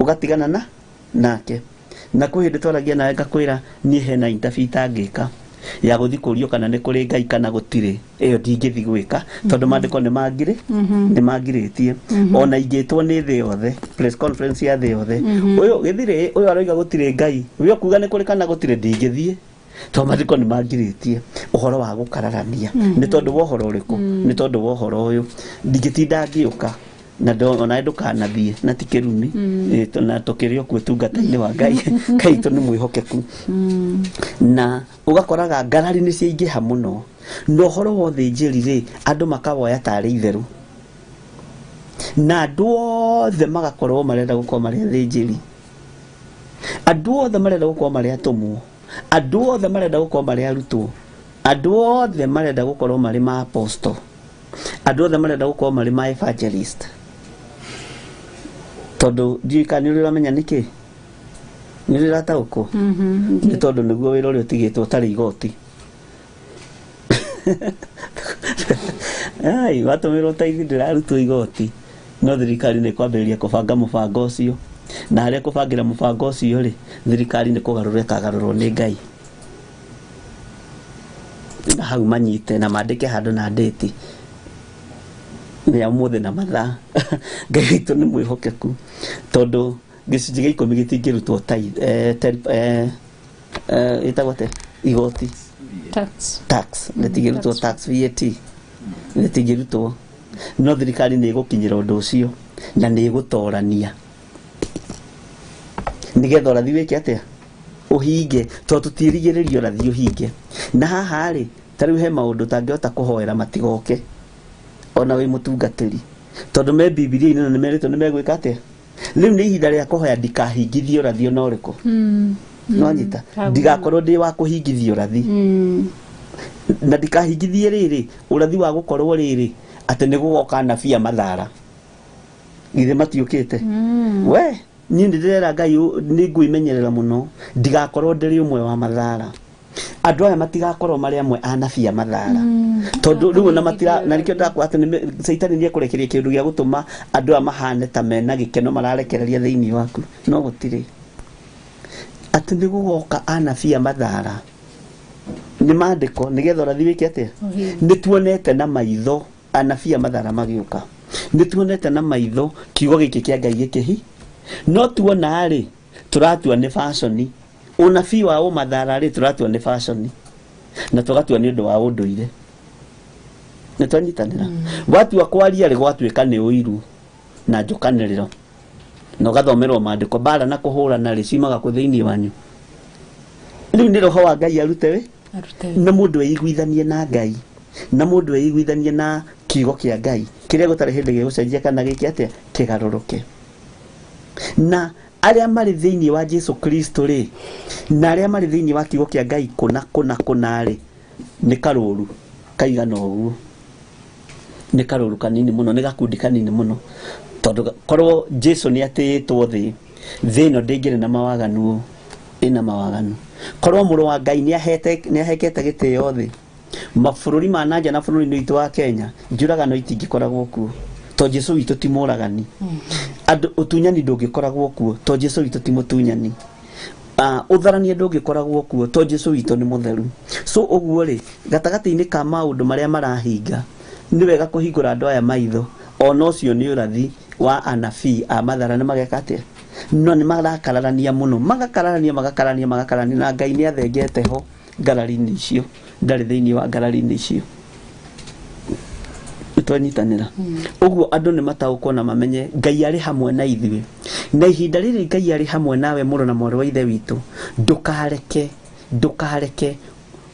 ũgatigana na nake. Na kwĩ hĩndĩ twaragia nawe ngakwĩra niĩ hena interview itangĩka ya gũthiĩ kũũrio kana nĩ kũrĩ Ngai kana gũtirĩ, ĩyo ndingĩthiĩ gwĩka tondũ maandĩko nĩ mangirĩ, nĩ mangirĩtie. Ona ingĩtwo nĩ thĩ yothe, press conference ya thĩ yothe, ũyũ gĩthirĩ ũyũ aroiga gũtirĩ Ngai, we ũkuga nĩ kũrĩ kana gũtirĩ, ndingĩthiĩ tondũ maandĩko nĩ mangirĩtie ũhoro wa gũkararania. Nĩ tondũ wa ũhoro ũrĩkũ? Nĩ tondũ wa ũhoro ũyũ ndingĩtinda ngĩũka na ona ndũkanathiĩ na ti kĩrumi, na tũkĩrĩ o kuo ũtungata-inĩ wa Ngai. Ngai witũ nĩ mwĩhokeku. Na ũgakoraga ngarari nĩ ciaingĩha mũno. Na ũhoro wa ũthĩnjĩri rĩ andũ makawoya tarĩ itherũ, na andũ othe magakorwo marenda gũkorwo marĩ athĩnjĩri, andũ othe marenda gũkorwo marĩ atũmwo, andũ othe marenda gũkorwo marĩ arutwo, andũ othe marenda gũkorwo marĩ ma apostle, andũ othe marenda gũkorwo marĩ ma evangelist. Tondũ ndiũĩ kana nĩ ũramenya nĩkĩ, nĩ ũrataũkwo? Nĩ tondũ nĩguo wĩra ũrĩa ũtigĩtwo ũtarĩ igoti. Ai, watũmĩrwo taithi ndĩrarutwo igoti, no thirikari nĩ kwambĩrĩria kũbanga mũbango ũcio. Na harĩa kũbangĩra mũbango ũcio rĩ, thirikari nĩ kũgarũrwo ĩkagarũrwo nĩ Ngai. Na hau manyite na mandĩke handũ na ndĩti ya ũmũthĩ na mathaa. Ngai witũ nĩ mwĩhokeku tondũ gĩcunjĩ gĩa ikũmi gĩtingĩrutwo ĩtagwo atĩa? Igoti. Tax. Gĩtingĩrutwo tax, VAT gĩtingĩrutwo. No thirikari nĩ ĩgũkinyĩra ũndũ ũcio na nĩ ĩgũtorania nĩgetha ũrathi wĩke atĩa? Ũhinge, tondũ tũtiĩrigĩrĩria ũrathi ũhinge. Na haha rĩ, ta rĩu he maũndũ ũtangĩhota kũhoera matigoke ona wĩ mũtungatĩri, tondũ me Bibilia-inĩ na nĩ merĩtwo nĩ megwĩka atĩa? Rĩu nĩ ihinda rĩa kũhoya ndikahingithie ũrathi ona ũrĩkũ. Nĩwanyita? Ndigakorwo ndĩ wa kũhingithia ũrathi. Na ndikahingithie rĩrĩ ũrathi wa gũkorwo rĩrĩ atĩ nĩ gũgoka anabii a mathara. Githĩ matiũkĩte? We niĩ nĩ ndĩrera Ngai nĩ ngwĩmenyerera mũno ndigakorwo ndĩrĩ ũmwe wa mathara. Andũ aya matigakorwo marĩ amwe a anabii a mathara. Tondũ rĩu ona matira, na nĩkĩo ndakwa atĩ Caitani nĩ ekũrekereria kĩndũ gĩa gũtũma andũ aya mahane ta mena gĩkeno mararekereria thĩinĩ waku, no gũtirĩ. Atĩ nĩ gũgoka anabii a mathara nĩ maandĩko nĩgetha ũrathi wĩke atĩa? Nĩ tuonete na maitho anabii a mathara magĩũka, nĩ tuonete na maitho kiugo gĩkĩ kĩa Ngai gĩkĩhi, no tuona rĩ tũratua nĩ fashion. Ũnabii wa ũmathara rĩ tũratua nĩ fashion na tũgatua nĩ ũndũ wa ũndũire. Nĩ twanyitanĩra? Watua kwaria rĩ gwatuĩka nĩ ũiru na njũkanĩrĩro, na ũgathomerwo maandĩko mbara na kũhũrana rĩ ciumaga kũ thĩinĩ wanyu. Rĩu nĩ roho wa Ngai arute wĩ na mũndũ eiguithanie na Ngai, na mũndũ eiguithanie na kiugo kĩa Ngai kĩrĩa gũtarĩ hĩndĩ gĩgũcenjia kana gĩke atĩa, kĩgarũrũke. Na arĩa marĩ thĩinĩ wa Jesu Kristo rĩ, na arĩa marĩ thĩinĩ wa kiugo kĩa Ngai kũna kũna kũna rĩ, nĩ karũru kaigana ũguo, nĩ karũru kanini mũno, nĩ gakundi kanini mũno. Tondũ korwo Jesu nĩ atĩĩtwo thĩ, thĩ ĩno ndĩngĩrĩ na mawaganu, ĩna mawaganu. Korwo mũrũ wa Ngai nĩ ahekete gĩtĩo thĩ, mabũrũri ma nanja na bũrũri-inĩ witũ wa Kenya, njũragano itingĩkoragwo kuo, tondũ Jesu witũ ti mũragani. Andũ ũtunyani ndũngĩkoragwo kuo, tondũ Jesu witũ ti mũtunyani. Ũtharania ndũngĩkoragwo kuo, tondũ Jesu witũ nĩ mũtheru. So ũguo rĩ, gatagatĩ-inĩ ka maũndũ marĩa marahinga, nĩ wega kũhingũra andũ aya maitho. Ona ũcio nĩ ũrathi wa anabii a mathara nĩ mageka atĩa? No nĩ marakararania mũno, magakararania magakararania magakararania, na Ngai nĩ athengete ho ngarari-inĩ icio, ndarĩ thĩinĩ wa ngarari-inĩ icio. Twanyitanĩra ũguo andũ nĩ mataũkwo na mamenye Ngai arĩ hamwe na ithuĩ, na ihinda rĩrĩ Ngai arĩ hamwe nawe mũrũ na mwarĩ wa ithe witũ, ndũkareke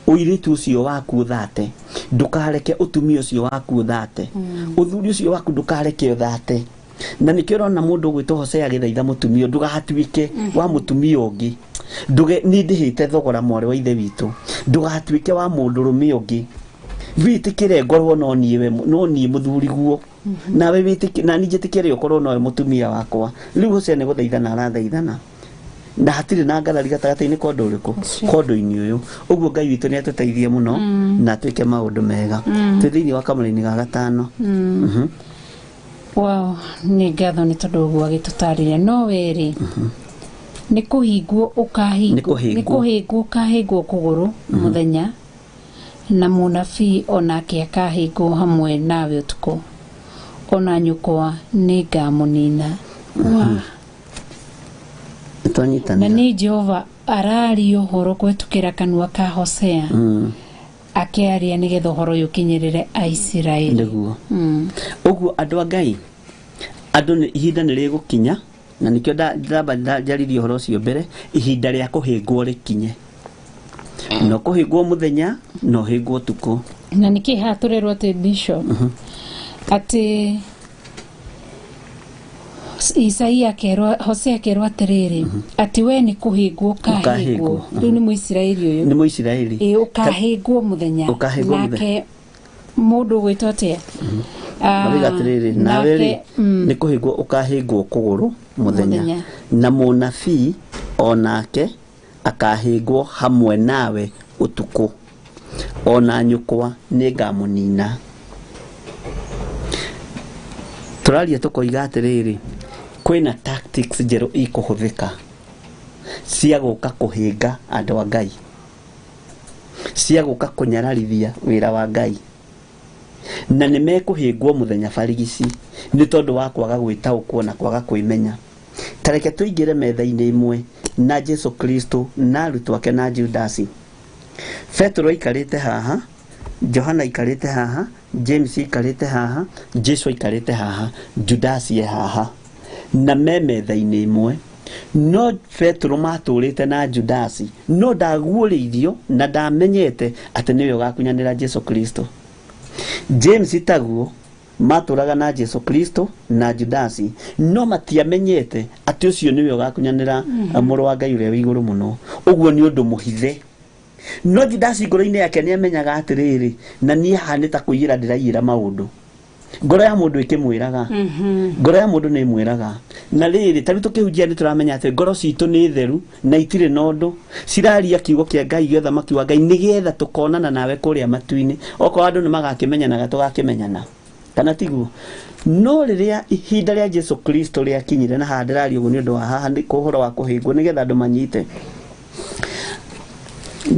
ũirĩtu ũcio waku ũthate, ndũkareke ũtumia ũcio waku ũthate, ũthuri ũcio waku ndũkareke ũthate. Na nĩkĩo ũrona mũndũ ũgwĩtwo Hosea agĩthaitha mũtumia, ndũgatuĩke wa mũtumia ũngĩ, nduge niĩ ndĩhĩte thogora mwarĩ wa ithe witũ, ndũgatuĩke wa mũndũrũme ũngĩ, wĩtĩkĩre ngorwo no niĩ we no niĩ mũthuri guo, nawe wĩtĩkĩre na niĩ njĩtĩkĩre ũkorwo nowe mũtumia wakwa. Rĩu Hosea nĩ gũthaithana arathaithana, na hatirĩ na ngarari gatagatĩ-inĩ ka ũndũ ũrĩkũ, ka ũndũ-inĩ ũyũ. Ũguo Ngai witũ nĩ atũteithie mũno na atwĩke maũndũ mega. Twĩ thĩinĩ wa kamũra-inĩ ga gatano. Wow, nĩ ngatho nĩ tondũ ũguo agĩtũtarĩria. No werĩ nĩ kũhingwo ũkahingwo, nĩ kũhingwo ũkahingwo kũgũrũ mũthenya, na mũnabii onake akahingwo hamwe nawe ũtukũ, ona nyũkwa nĩ ngamũnina. Na nĩ Jehova araria ũhoro kũhetũkĩra kanua ka Hosea, akĩaria nĩgetha ũhoro ũyũ ũkinyĩrĩre Aisiraeli. Nĩguo. Ũguo andũ a Ngai, andũ ihinda nĩ rĩgũkinya, na nĩkĩo ndamba njaririe ũhoro ũcio mbere, ihinda rĩa kũhĩngwo rĩkinye. No kũhĩngwo mũthenya, no hĩngwo ũtukũ. Na nĩkĩ haha tũrerwo atĩ Bishop, atĩ Isaia akerwo, Hosea akerwo atĩrĩrĩ, atĩ we nĩ kũhĩngwo ũkahĩngwo. Rĩu nĩ Mũisiraeli ũyũ. Nĩ Mũisiraeli. Ĩ, ũkahĩngwo mũthenya. Nake mũndũ ũgwĩtwo atĩa? Marauga atĩrĩrĩ, nawe rĩ nĩ kũhĩngwo ũkahĩngwo kũgũrũ mũthenya, na mũnabii onake akahĩngwo hamwe nawe ũtukũ, ona nyũkwa nĩ ngamũnina. Tũraria tũkoiga atĩrĩrĩ, kwĩna tactics njerũ ikũhũthĩka cia gũka kũhĩnga andũ a Ngai, cia gũka kũnyararithia wĩra wa Ngai, na nĩ mekũhĩngwo mũthenya barigici nĩ tondũ wa kwaga gwĩtaũkwo na kwaga kwĩmenya. Ta reke tũingĩre metha-inĩ ĩmwe na Jesu Kristo na arutwo ake na Judasi. Petero aikarĩte haha, Johana aikarĩte haha, James aikarĩte haha, Jesu aikarĩte haha, Judasi e haha, na me metha-inĩ ĩmwe. No Petero matũrĩte na Judasi, no ndaguũrĩirio na ndamenyete atĩ nĩwe ũgakunyanĩra Jesu Kristo. James taguo matũraga na Jesu Kristo na Judasi, no matiamenyete atĩ ũcio nĩwe ũgakunyanĩra mũrũ wa Ngai ũrĩa wĩ igũrũ mũno. Ũguo nĩ ũndũ mũhithe. No Judasi ngoro-inĩ yake nĩ amenyaga atĩrĩrĩ, na niĩ haha nĩ ta kũiyĩra ndĩraiyĩra maũndũ. Ngoro ya mũndũ ĩkĩmwĩraga, ngoro ya mũndũ nĩ ĩmwĩraga. Na rĩrĩ, ta rĩu tũkĩhunjia nĩ tũramenya atĩ ngoro citũ nĩ theru na itirĩ na ũndũ, ciraria kiugo kĩa Ngai gĩa ũthamaki wa Ngai nĩgetha tũkonana nawe kũrĩa matu-inĩ. Okorwo andũ nĩ magakĩmenyanaga tũgakĩmenyana, kana tiguo? No rĩrĩa ihinda rĩa Jesu Kristo rĩakinyire, na haha ndĩraria ũguo nĩ ũndũ wa haha nĩ ũhoro wa kũhĩngwo nĩgetha andũ manyite.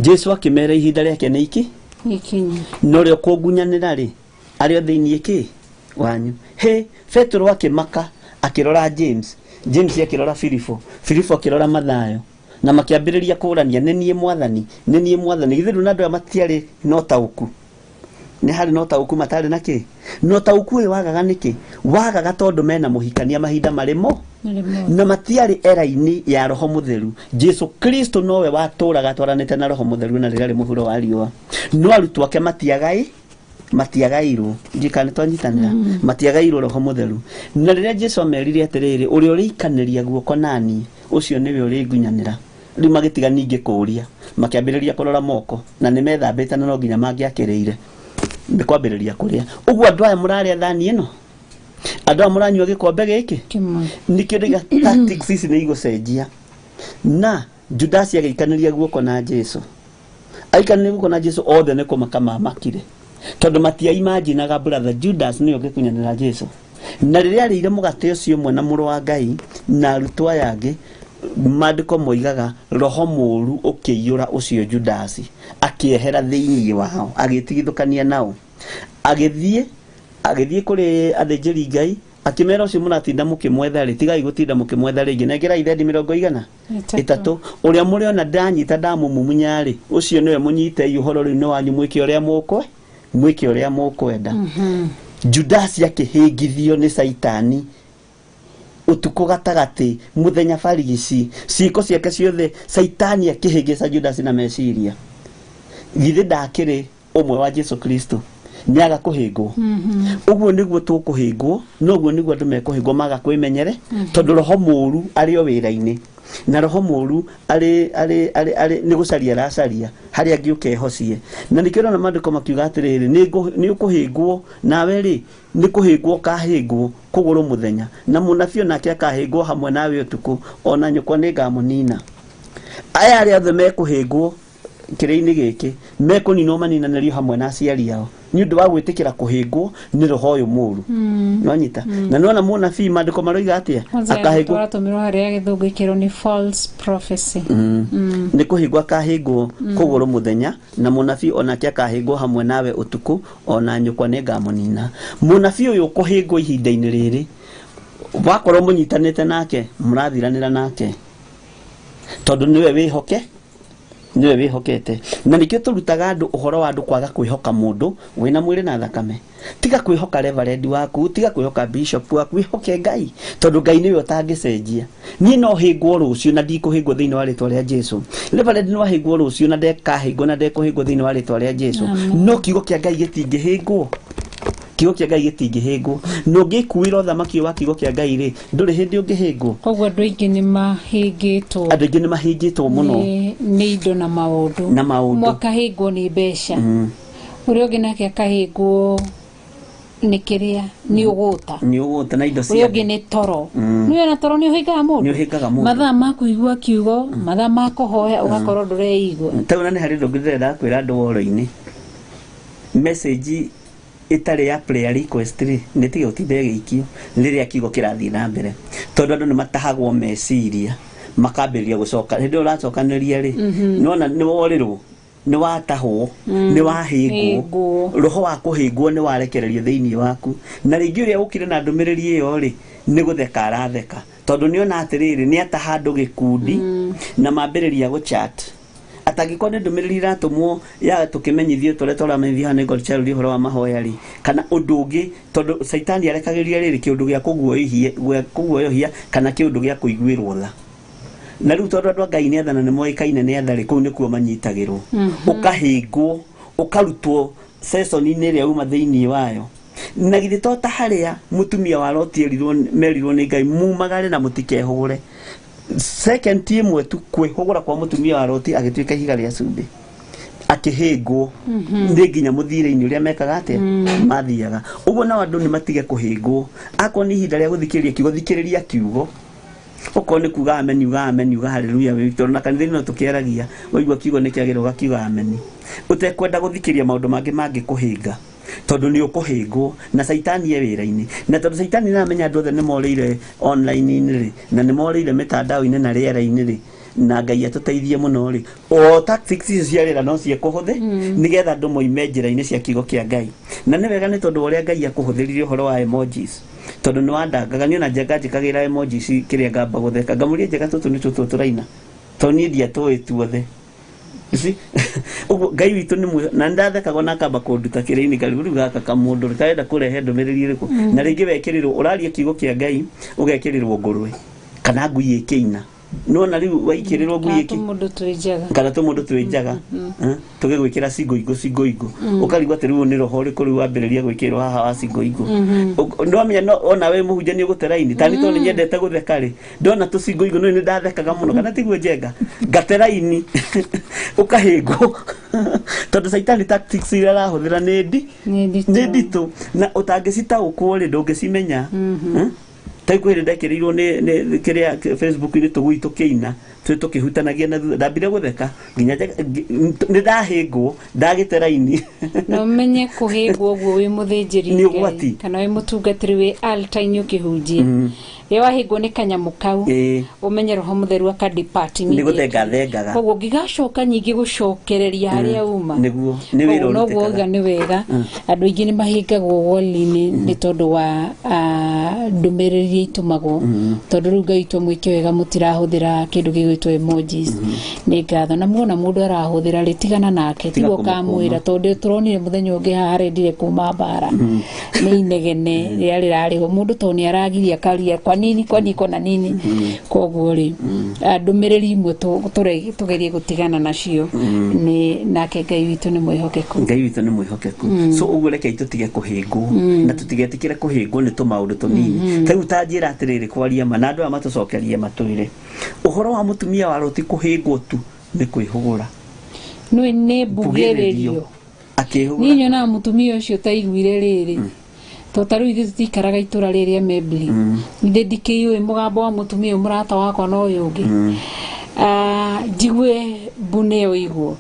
Jesu akĩmera ihinda rĩake nĩ iki, no rĩo kũngunyanĩra rĩ arĩ o thĩinĩ kĩ wanyu. He Petero akĩmaka akĩrora James, James akĩrora Filipo, Filipo akĩrora Mathayo, na makĩambĩrĩria kũrania, nĩ niĩ mwathani, nĩ niĩ mwathani. Githĩ rĩu na andũ aya matiarĩ na ũtaũku? Nĩ harĩ na ũtaũku matarĩ na kĩ? Na ũtaũku ũyũ wagaga nĩkĩ? Wagaga tondũ mena mũhikania mahinda marĩ mo, na matiarĩ era-inĩ ya Roho Mũtheru. Jesu Kristo nowe watũraga atwaranĩte na Roho Mũtheru na rĩrĩa rĩ mũhuro wa riũa. No arutwo ake matiagairwo, njika nĩ twanyitanĩra, matiagairwo Roho Mũtheru. Na rĩrĩa Jesu amerire atĩrĩrĩ, ũrĩa ũrĩikanĩria guoko nani, ũcio nĩwe ũrĩngunyanĩra. Rĩu magĩtiga ningĩ kũũria, makĩambĩrĩria kũrora moko, na nĩ methambĩte na no nginya mangĩakĩrĩire nĩ kwambĩrĩria kũrĩa. Ũguo andũ aya mũrarĩa thani ĩno, andũ aya mũranyua gĩkombe gĩkĩ, nĩkĩo ndĩga tactics ici nĩ igũcenjia. Na Judasi agĩikanĩria guoko na Jesu, aikanĩria guoko na Jesu, othe nĩ kũmaka mamakire, tondũ matiaimaginaga brother Judas nĩwe ũngĩkunyanĩra Jesu. Na rĩrĩa arĩire mũgate ũcio ũmwe na mũrũ wa Ngai na arutwo aya angĩ, maandĩko moigaga roho mũũru ũkĩiyũra ũcio Judasi, akĩehera thĩinĩ wao, agĩtigithũkania nao, agĩthiĩ kũrĩ athĩnjĩri Ngai, Akĩmera ũcio mũratinda mũkĩmwetha rĩ, tigai gũtinda mũkĩmwetha rĩngĩ, nengera ithendi 300. Ũrĩa mũrĩona ndanyita ndamũmumunya rĩ, ũcio nĩwe mũnyitei, ũhoro rĩu nĩ wanyu, mwĩke ũrĩa mũkwe, mwĩke ũrĩa mũkwenda. Judasi akĩhĩngithio nĩ Caitani ũtukũ gatagatĩ, mũthenya barigici, ciĩko ciake ciothe Caitani akĩhĩngĩca Judasi na meciria. Githĩ ndakĩrĩ ũmwe wa Jesu Kristo, nĩaga kũhĩngwo. Ũguo nĩguo tũkũhĩngwo, noguo nĩguo andũ mekũhĩngwo maga kwĩmenyere, tondũ roho mũũru arĩ o wĩra-inĩ, na roho mũũru arĩ arĩ arĩ arĩ nĩ gũcaria aracaria harĩa angĩũka ehocie. Na nĩkĩo ũrona maandĩko makiuga atĩrĩrĩ, nĩ ũkũhĩngwo nawe rĩ, nĩ kũhĩngwo ũkahĩngwo kũgũrũ mũthenya, na mũnabii onake akahĩngwo hamwe nawe ũtukũ, ona nyũkwa nĩngamũnina. Aya arĩa othe mekũhĩngwo kĩrĩ-inĩ gĩkĩ mekũninwo maninanĩrio hamwe na aciari ao nĩ ũndũ wa gwĩtĩkĩra kũhĩngwo nĩ roho ũyũ mũũru. Nĩwanyita? Na nĩwona mũnabii maandĩko maroiga atĩa? Akahĩngwo Tũratũmĩrwo harĩa gĩthũngũ ĩkĩrwo nĩ false prophecy. Nĩ kũhĩngwo akahĩngwo kũgũrũ mũthenya, na mũnabii onake akahĩngwo hamwe nawe ũtukũ, ona nyũkwa nĩngamũnina. Mũnabii ũyũ ũkũhĩngwo ihinda-inĩ rĩrĩ, wakorwo mũnyitanĩte nake, mũrathiranĩra nake, tondũ nĩwe wĩhoke, nĩwe wĩhokete. Na nĩkĩo tũrutaga andũ ũhoro wa andũ kwaga kwĩhoka mũndũ wĩna mwĩrĩ na thakame. Tiga kwĩhoka reverend waku, tiga kwĩhoka bishop waku, wĩhoke Ngai, tondũ Ngai nĩwe ũtangĩcenjia. Niĩ no hĩngwo rũciũ na ndikũhĩngwo thĩinĩ wa rĩtwa rĩa Jesu. Reverend no ahĩngwo rũciũ na ndekahĩngwo na ndekũhĩngwo thĩinĩ wa rĩtwa rĩa Jesu. No kiugo kĩa Ngai gĩtingĩhĩngwo. Kiugo kĩa Ngai gĩtingĩhĩngwo. Na ũngĩkuĩra ũthamaki wa kiugo kĩa Ngai rĩ, ndũrĩ hĩndĩ ũngĩhĩngwo. Koguo andũ aingĩ nĩ mahĩngĩtwo. Andũ aingĩ nĩ mahĩngĩtwo mũno. Nĩ indo na maũndũ. Na maũndũ. Ũmwe akahĩngwo nĩ mbeca. Ũrĩa ũngĩ nake akahĩngwo nĩ kĩrĩa, nĩ ũgũta. Nĩ ũgũta na indo Ũrĩa ciothe. ũngĩ nĩ toro. Nĩ ona toro nĩ ũhĩngaga mũndũ. Nĩ ũhĩngaga mũndũ. Mathaa ma kũigua kiugo, mathaa ma kũhoya ũgakorwo ndũreigua. Tau na nĩ harĩ ũndũ ũngĩ ndĩrenda kwĩra andũ ũhoro-inĩ. Message ĩtarĩ ya prayer request rĩ, nĩ tige gũtinda ĩgĩikio rĩrĩa kiugo kĩrathiĩ na mbere, tondũ andũ nĩ matahagwo meciria makambĩrĩria gũcoka. Hĩndĩ ĩyo ũracokanĩria rĩ, nĩwona nĩ worĩrwo, nĩ watahwo, nĩ wahĩngwo, roho wa kũhĩngwo nĩ warekererio thĩinĩ waku. Na rĩngĩ ũrĩa ũkire na ndũmĩrĩri ĩyo rĩ, nĩ gũtheka aratheka, tondũ nĩona atĩrĩrĩ, nĩ ataha andũ gĩkundi na mambĩrĩria gũchat. Atangĩkorwo nĩ ndũmĩrĩri ĩratũmwo ya tũkĩmenyithio tũrĩa tũramenyithio haha nĩ God Child ũhoro wa mahoya rĩ, kana ũndũ ũngĩ, tondũ Caitani arekagĩrĩria rĩrĩ kĩũndũ gĩa kũguoyohia, gĩa kũguoyohia kana kĩũndũ gĩa kũiguĩrwo tha. Na rĩu tondũ andũ a Ngai nĩ athana, nĩ moĩkaine nĩ atha rĩ, kũu nĩkuo manyitagĩrwo. Ũkahĩngwo, ũkarutwo session-inĩ ĩrĩa uma thĩinĩ wayo. Na githĩ to ta harĩa mũtumia wa Loti merirwo nĩ Ngai mumagare na mũtikehũgũre. Second ĩmwe tu kwĩhũgũra kwa mũtumia wa Loti agĩtuĩka ihiga rĩa cumbĩ, akĩhĩngwo nĩ nginya mũthire-inĩ ũrĩa mekaga atĩa, mathiaga. Ũguo nao andũ nĩ matige kũhĩngwo. Akorwo nĩ ihinda rĩa gũthikĩrĩria kiugo, thikĩrĩria kiugo. Okorwo nĩ kuga amen, uga amen, uga haleluya, tondũ na kanitha-inĩ no tũkĩaragia, waigua kiugo nĩ kĩagĩrĩire ũgakiuga amen, ũtekwenda gũthikĩrĩria maũndũ mangĩ mangĩkũhĩnga, tondũ nĩ ũkũhĩngwo na Caitani e wĩra-inĩ. Na tondũ Caitani nĩaramenya andũ othe nĩ morĩire online-inĩ rĩ, na nĩ morĩire mĩtandao-inĩ na rĩera-inĩ rĩ, na Ngai atũteithie mũno rĩ, o tactics icio cia rĩera no ciekũhũthĩ nĩgetha andũ moime njĩra-inĩ cia kiugo kĩa Ngai. Na nĩ wega nĩ tondũ ũrĩa Ngai akũhũthĩrire ũhoro wa emojis, tondũ nĩ wandangaga niĩ ona njenga njĩkagĩra emojis kĩrĩa ngamba gũtheka, ngamũria njega tũtũ nĩ tũtũ tũraina, tondũ niĩ ndiatũĩ tuothe. You see? Ũguo Ngai witũ nĩ mwega, na nĩndathekaga ona akamba kũnduta kĩrĩa-inĩ, ngarigwo rĩu gaka kamũndũ karenda kũrehe ndũmĩrĩri ĩrĩkũ. Na rĩngĩ wekĩrĩrwo, ũraria kiugo kĩa Ngai ũgekĩrĩrwo ngũrwe kana ngui ĩkĩina. Nĩwona rĩu waikĩrĩrwo ngui Kana ĩkĩ- tũmũndũ twĩ njaga. kana tũmũndũ twĩ njaga, tũgĩgwĩkĩra cingoingũ cingoingũ, ũkarigwo atĩ rĩu nĩ roho ũrĩkũ rĩu wambĩrĩria gwĩkĩrwo haha wa cingoingũ. Nĩwamenya no ona we mũhunjia nĩ ũgũte raini. Ta niĩ tondũ nĩnyendete gũtheka rĩ, ndona tũcingoingũ nĩ nĩndathekaga mũno, kana tiguo njenga ngate raini ũkahĩngwo, tondũ Caitani tactics iria arahũthĩra nĩ ndi Nĩ nditũ. nĩ nditũ, na ũtangĩcitaũkwo rĩ ndũngĩcimenya. Ta kwĩ hĩndĩ ndekĩrĩirwo nĩ kĩrĩa Facebook-inĩ tũgui tũkĩina Tũrĩ tũkĩhutanagia na thutha ndambire gũtheka nginya nĩ ndahĩngwo ndagĩte raini. Na ũmenye kũhĩngwo ũguo wĩ mũthĩnjĩri Nĩ ũgwati. Kana wĩ mũtungatĩri wĩ altar-inĩ ũkĩhunjia. Rĩrĩa wahĩngwo nĩ kanyamũ kau ũmenye roho mũtheru aka depart Nĩ gũthenga thengaga. Koguo ngĩgacoka nyingĩ gũcokereria harĩa uma. Nĩguo nĩ wĩra Koguo noguo ũrutĩkaga. uga nĩ wega andũ aingĩ nĩ mahĩngagwo wall-inĩ nĩ tondũ wa ndũmĩrĩri iria itũmagwo tondũ rĩu Ngai witũ mwĩke wega mũtirahũthĩra kĩndũ gĩgwĩtwo emojis. Nĩ ngatho na muona mũndũ arahũthĩra rĩ tigana nake Tiga tiguo kũmũkũma. ũkamwĩra tondũ tũronire mũthenya ũngĩ haha arendire kuma mbara nĩ inegene rĩrĩa rĩrarĩho mũndũ tondũ nĩ aragiria akaria kwa nini kwa nini kona nini koguo rĩ ndũmĩrĩri imwe tũgerie gũtigana nacio nĩ nake Ngai witũ nĩ mwĩhokeku. Ngai witũ nĩ mwĩhokeku. So ũguo rekei tũtige kũhĩngwo na tũtigetĩkĩre kũhĩngwo nĩ tũmaũndũ tũnini. Ta rĩu ta njĩra atĩrĩrĩ kwaria ma na andũ aya matũcokerie matwĩre ũhoro wa mũtumia wa Loti kũhĩngwo tu nĩ kwĩhũgũra. Nĩ nĩ mbugĩrĩrio. Akĩhũgũra. Niĩ nyonaga mũtumia ũcio taiguire rĩrĩ to ta rĩu ithuĩ tũtikaraga itũra rĩrĩa Membli ithe ndikĩũĩ mũgambo wa mũtumia ũyũ mũrata wakwa na ũyũ ũngĩ njigue mbu nĩyo iguo.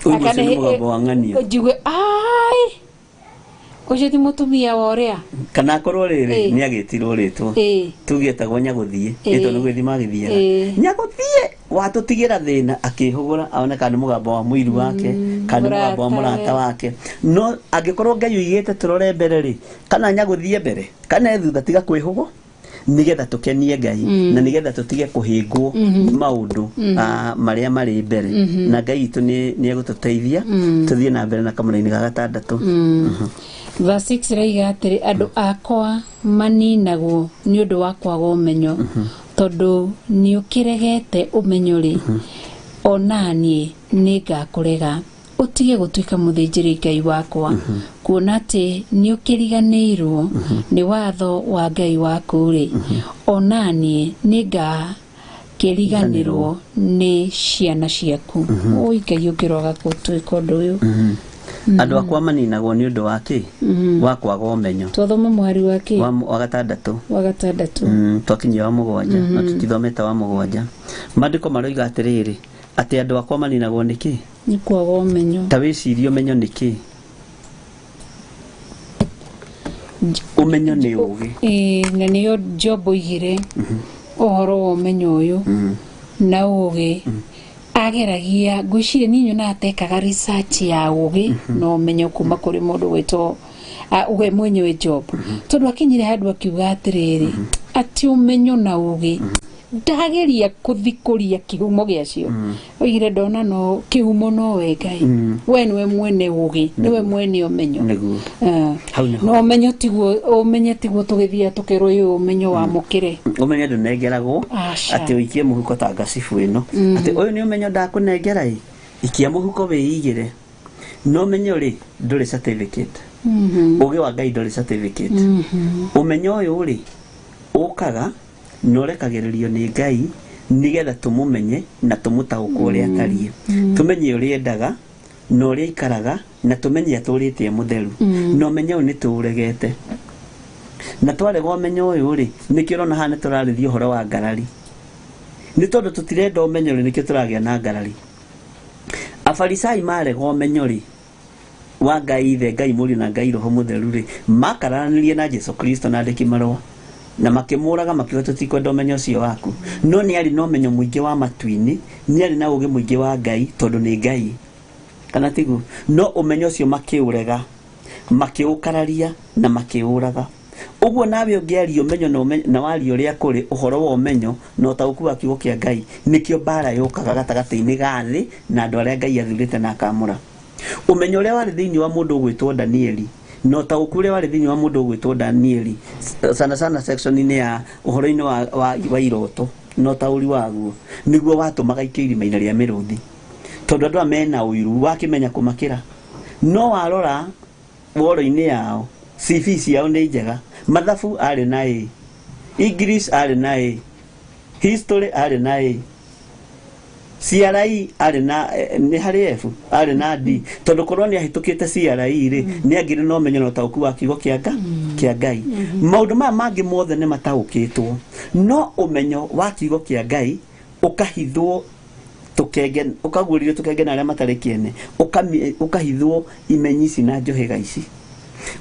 Ũyũ ũcio nĩ mũgambo wa ng'ania. Njigue ai ũcio ti mũtumia wa ũrĩa kana akorwo rĩrĩ nĩ agĩtirwo rĩtwa tuge etagwo Nyagũthiĩ ĩtwo nĩ gwĩthi magĩthiaga Nyagũthiĩ watũtigĩra thĩna akĩhũgũra aone kana nĩ mũgambo wa mũiru wake kana nĩ mũgambo wa mũrata wake. No angĩkorwo Ngai oigĩte tũrore mbere rĩ kana Nyagũthiĩ mbere kana thutha tiga kwĩhũgwo nĩgetha tũkenie Ngai na nĩgetha tũtige kũhĩngwo nĩ maũndũ marĩa marĩ mbere na Ngai witũ nĩ egũtũteithia tũthiĩ na mbere na kamũraini ga gatandatũ. Verse 6 raiga atĩrĩ andũ akwa maninagwo nĩ ũndũ wa kwaga ũmenyo tondũ nĩ ũkĩregete ũmenyo rĩ ona niĩ nĩ ngakũrega ũtige gũtuĩka mũthĩnjĩri Ngai wakwa kuona atĩ nĩ ũkĩriganĩirwo nĩ watho wa Ngai waku rĩ ona niĩ nĩ ngakĩriganĩrwo nĩ ciana ciaku. Oi Ngai ũngĩroga gũtuĩka ũndũ ũyũ. Andũ akwa maninagwo nĩ ũndũ wa kĩ wa kwaga ũmenyo. Twathoma mũhari wa kĩ wa gatandatũ. Wa gatandatũ. Twakinyia wa mũgwanja na tũtithomete wa mũgwanja. Maandĩko maroiga atĩrĩrĩ atĩ andũ akwa maninagwo nĩ kĩ nĩ kwaga ũmenyo. Ta wĩcirie ũmenyo nĩ kĩ? Ũmenyo nĩ ũgĩ. Na nĩyo Job oigire ũhoro wa ũmenyo ũyũ na ũgĩ ageragia ngwĩciria niĩ nyonaga atekaga research ya ũgĩ na ũmenyo kuma kũrĩ mũndũ gwĩtwo we mwenyewe Job tondũ akinyire handũ akiuga atĩrĩrĩ atĩ ũmenyo na ũgĩ ndageria kũthikũria kĩhumo gĩacio oigire ndona no kĩhumo nowe Ngai we nĩwe mwene ũgĩ nĩwe mwene ũmenyo. No ũmenyo tiguo ũmenye tiguo tũgĩthiaga tũkerwo ũyũ ũmenyo wa mũkĩre ũmenyo ndũnengeragwo atĩ ũikie mũhuko ta ngacibu ĩno atĩ ũyũ nĩ ũmenyo ndakũnengera ĩ ikia mũhuko wĩigĩre. No ũmenyo rĩ ndũrĩ certificate. Ũgĩ wa Ngai ndũrĩ certificate. Ũmenyo ũyũ rĩ ũkaga na ũrekagĩrĩrio nĩ Ngai nĩgetha tũmũmenye na tũmũtaũkwo ũrĩa atariĩ tũmenye ũrĩa endaga na ũrĩa aikaraga na tũmenye atũrĩte e mũtheru. Na ũmenyo ũyũ nĩ tũũregete na twarega ũmenyo ũyũ rĩ nĩkĩo ũrona haha nĩ tũrarĩria ũhoro wa ngarari nĩ tondũ tũtirenda ũmenyo rĩ nĩkĩo tũragĩa na ngarari. Afarisai marega ũmenyo rĩ wa Ngai ithe Ngai Mũriũ na Ngai Roho Mũtheru rĩ makararanĩrie na Jesu Kristo na andĩki marũa na makĩmũraga makiuga tũtikwenda ũmenyo ũcio waku. No nĩ arĩ na ũmenyo mũingĩ wa matu-inĩ nĩ arĩ na ũgĩ mũingĩ wa Ngai tondũ nĩ Ngai kana tiguo. No ũmenyo ũcio makĩũrega makĩũkararia na makĩũraga. Ũguo nawe ũngĩaria ũmenyo na waria ũrĩa kũrĩ ũhoro wa ũmenyo na ũtaũku wa kiugo kĩa Ngai nĩkĩo mbara yũkaga gatagatĩ-inĩ ga thĩ na andũ arĩa Ngai athurĩte na akamũra. Ũmenyo ũrĩa warĩ thĩinĩ wa mũndũ ũgwĩtwo Danieli na ũtaũku ũrĩa warĩ thĩinĩ wa mũndũ ũgwĩtwo Danieli sana sana section-inĩ ya ũhoro-inĩ wa iroto na ũtaũri waguo nĩguo watũmaga ikio irima-inĩ rĩa mĩrũthi tondũ andũ aya mena ũiru wakĩmenya kũmakĩra. No warora woro-inĩ yao CV ciao nĩ njega. Mathabu arĩ na A, English arĩ na A, History arĩ na A, CRE arĩ na nĩ harĩ F arĩ na D tondũ korwo nĩ ahĩtũkĩte CRE rĩ nĩ angĩrĩ na ũmenyo na ũtaũku wa kiugo kĩa Ngai. Maũndũ maya mangĩ mothe nĩ mataũkĩtwo no ũmenyo wa kiugo kĩa Ngai Ũkahithwo tũkenge, ũkaguũrĩrio tũkenge na arĩa matarĩ kĩene, ũkahithwo imenyi ici na njohĩga ici.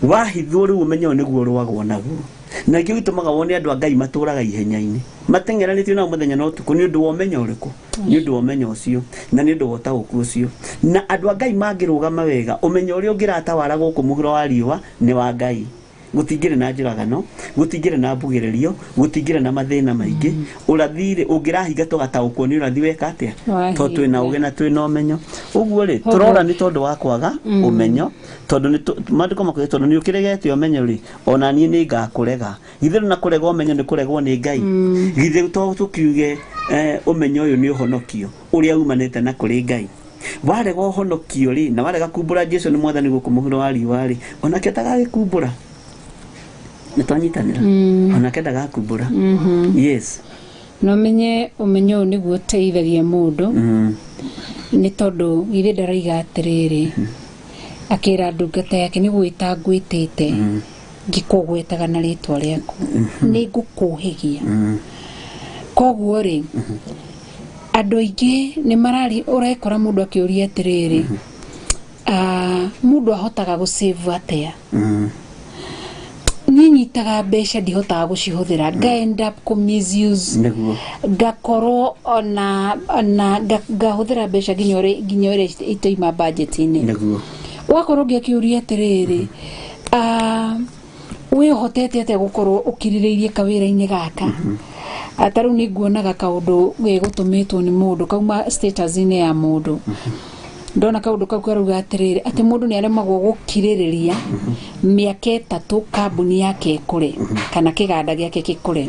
Wahithwo rĩu ũmenyo ũyũ nĩguo ũrũagwo naguo. Na nĩkĩo gĩtũmaga wone andũ a Ngai matũraga ihenya-inĩ, mateng'eranĩtio nao mũthenya na ũtukũ nĩ ũndũ wa ũmenyo ũrĩkũ? Nĩ ũndũ wa ũmenyo ũcio na nĩ ũndũ wa ũtaũku ũcio. Na andũ a Ngai mangĩrũgama wega, ũmenyo ũrĩa ũngĩratawara gũkũ mũhuro wa riũa nĩ wa Ngai. Gũtingĩrĩ na njũragano, gũtingĩrĩ na mbugĩrĩrio, gũtingĩrĩ na mathĩna maingĩ. Ũrathi-rĩ, ũngĩrahinga tũgataũkwo nĩ ũrathi weka atĩa? Tondũ twĩna ũgĩ na twĩna ũmenyo. Ũguo rĩ, tũrora nĩ tondũ wa kwaga ũmenyo, tondũ nĩ maandĩko makwĩra tondũ nĩ ũkĩregete ũmenyo rĩ, ona niĩ nĩ ngakũrega. Githĩ na kũrega ũmenyo nĩ kũregwo nĩ Ngai? Githĩ to tũkiuge ũmenyo ũyũ nĩ ũhonokio ũrĩa umanĩte na kũrĩ Ngai? Warega ũhonokio rĩ, na warega kumbũra Jesu nĩ mwathani gũkũ mũhuro wa riũa rĩ, onake ndagagĩkumbũra. Nĩ twanyitanĩra? Onake ndagakumbũra. Yes. No menye ũmenyo ũyũ nĩguo ũteithagia mũndũ, nĩ tondũ githĩ ndaraiga atĩrĩrĩ, akĩra ndungata yake nĩ gwĩta ngwĩtĩte, ngĩkũgwetaga na rĩtwa rĩaku, nĩ ngũkũhĩgia. Koguo rĩ, andũ aingĩ nĩ marari, ũrekora mũndũ akĩũria atĩrĩrĩ, mũndũ ahotaga gũsave atĩa? Niĩ nyitaga mbeca ndihotaga gũcihũthĩra, nga end up kũ misuse, ngakorwo ona ngahũthĩra mbeca nginya ũrĩa itoima budget-inĩ. Ũgakorwo ũngĩ akĩũria atĩrĩrĩ, wĩ ũhotete atĩa gũkorwo ũkirĩrĩirie kawĩra-inĩ gaka? Ta rĩu nĩ nguonaga kaũndũ gegũtũmĩtwo nĩ mũndũ kauma status-inĩ ya mũndũ. Ndona kaũndũ kau karauga atĩrĩrĩ, atĩ mũndũ nĩ aremagwo gũkirĩrĩria mĩaka 3 kambuni yake ĩkũre kana kĩganda gĩake gĩkũre,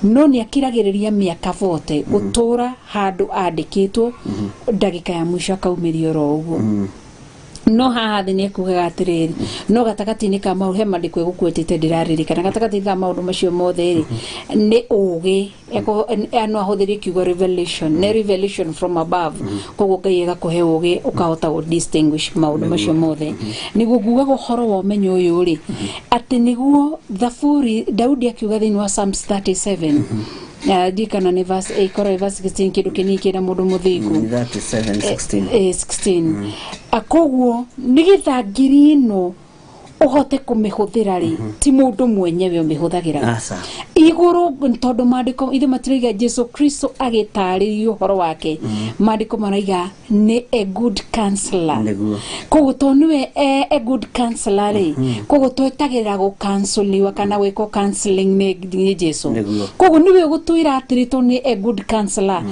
no nĩ akiragĩrĩria mĩaka 40 gũtũra handũ andĩkĩtwo, ndagĩka ya mũico akaumĩrio oro ũguo. No haha thĩ nĩ ekugaga atĩrĩrĩ, no gatagatĩ-inĩ ka maũndũ he maandĩko egũkwetete ndĩraririkana, gatagatĩ-inĩ ka maũndũ macio mothe rĩ, nĩ ũgĩ, no ahũthĩrie kiugo revelation, nĩ revelation from above. Koguo Ngai agakũhe ũgĩ ũkahota gũ distinguish maũndũ macio mothe. Nĩguo ngugaga ũhoro wa ũmenyo ũyũ rĩ, atĩ nĩguo Thaburi Daudi akiuga thĩinĩ wa Psalms 37, ndikana nĩ verse 8 korwo verse 16, kĩndũ kĩnini kĩna mũndũ mũthingu. 37:16. 16. Koguo nĩgetha ngiri ĩno ũhote kũmĩhũthĩra rĩ, ti mũndũ mwenyewe ũmĩhũthagĩra. Igũrũ, tondũ maandĩko ithe matiraiga Jesu Kristo agĩtarĩria ũhoro wake, maandĩko maraiga nĩ a good counselor. Koguo to nĩwe a good counselor rĩ, koguo twetagĩrĩra gũkansoliwa kana gwĩkwo counseling nĩ Jesu. Koguo nĩwe ũgũtwĩra atĩrĩ to nĩ a good counselor,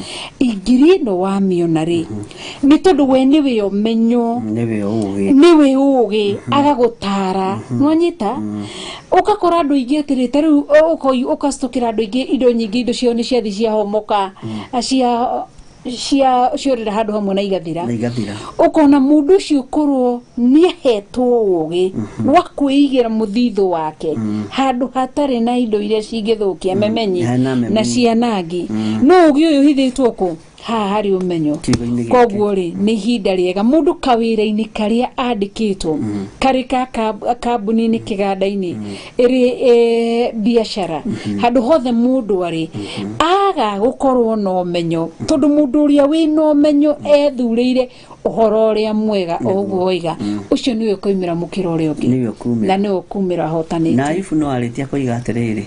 ngiri ĩno wamĩona rĩ, nĩ tondũ we nĩwe ũmenyo, nĩwe ũgĩ, agagũtara. Nwanyita? Ũgakora andũ aingĩ atĩrĩ, ta rĩu ũkacitũkĩra andũ aingĩ indo nyingĩ, indo ciao nĩ ciathi ciahomoka, cia ciorĩra handũ hamwe na igathira. Ũkona mũndũ ũcio korwo nĩ ahetwo ũgĩ wa kwĩigĩra mũthithũ wake handũ hatarĩ na indo iria cingĩthũkia memenyi na cianangi. No ũgĩ ũyũ ũhithĩtwo kũ? Haha harĩ ũmenyo. Koguo rĩ, nĩ ihinda rĩega mũndũ kawĩra-inĩ karĩa andĩkĩtwo, karĩ ka kambuni-inĩ, kĩganda-inĩ, ĩrĩ biacara, handũ hothe mũndũ arĩ, aga gũkorwo na ũmenyo, tondũ mũndũ ũrĩa wĩna ũmenyo ethurĩire ũhoro ũrĩa mwega o ũguo oiga, ũcio nĩwe ũkoimĩra mũkĩra ũrĩa ũngĩ, na nĩwe ũkumĩra ahotanĩte. Na Ayubu no arĩtie koiga atĩrĩrĩ,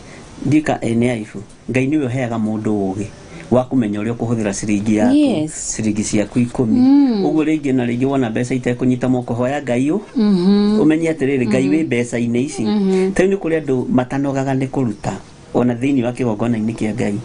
ndika ene Ayubu, Ngai nĩwe ũheaga mũndũ ũgĩ wa kũmenya ũrĩa ũkũhũthĩra ciringi yaku, ciringi ciaku 10. Ũguo rĩngĩ na rĩngĩ wona mbeca itekũnyita moko, hoya Ngai ũmenye atĩrĩrĩ, Ngai wĩ mbeca-inĩ ici. Ta rĩu nĩ kũrĩ andũ matanogaga nĩ kũruta ona thĩinĩ wa kĩgongona-inĩ kĩa Ngai.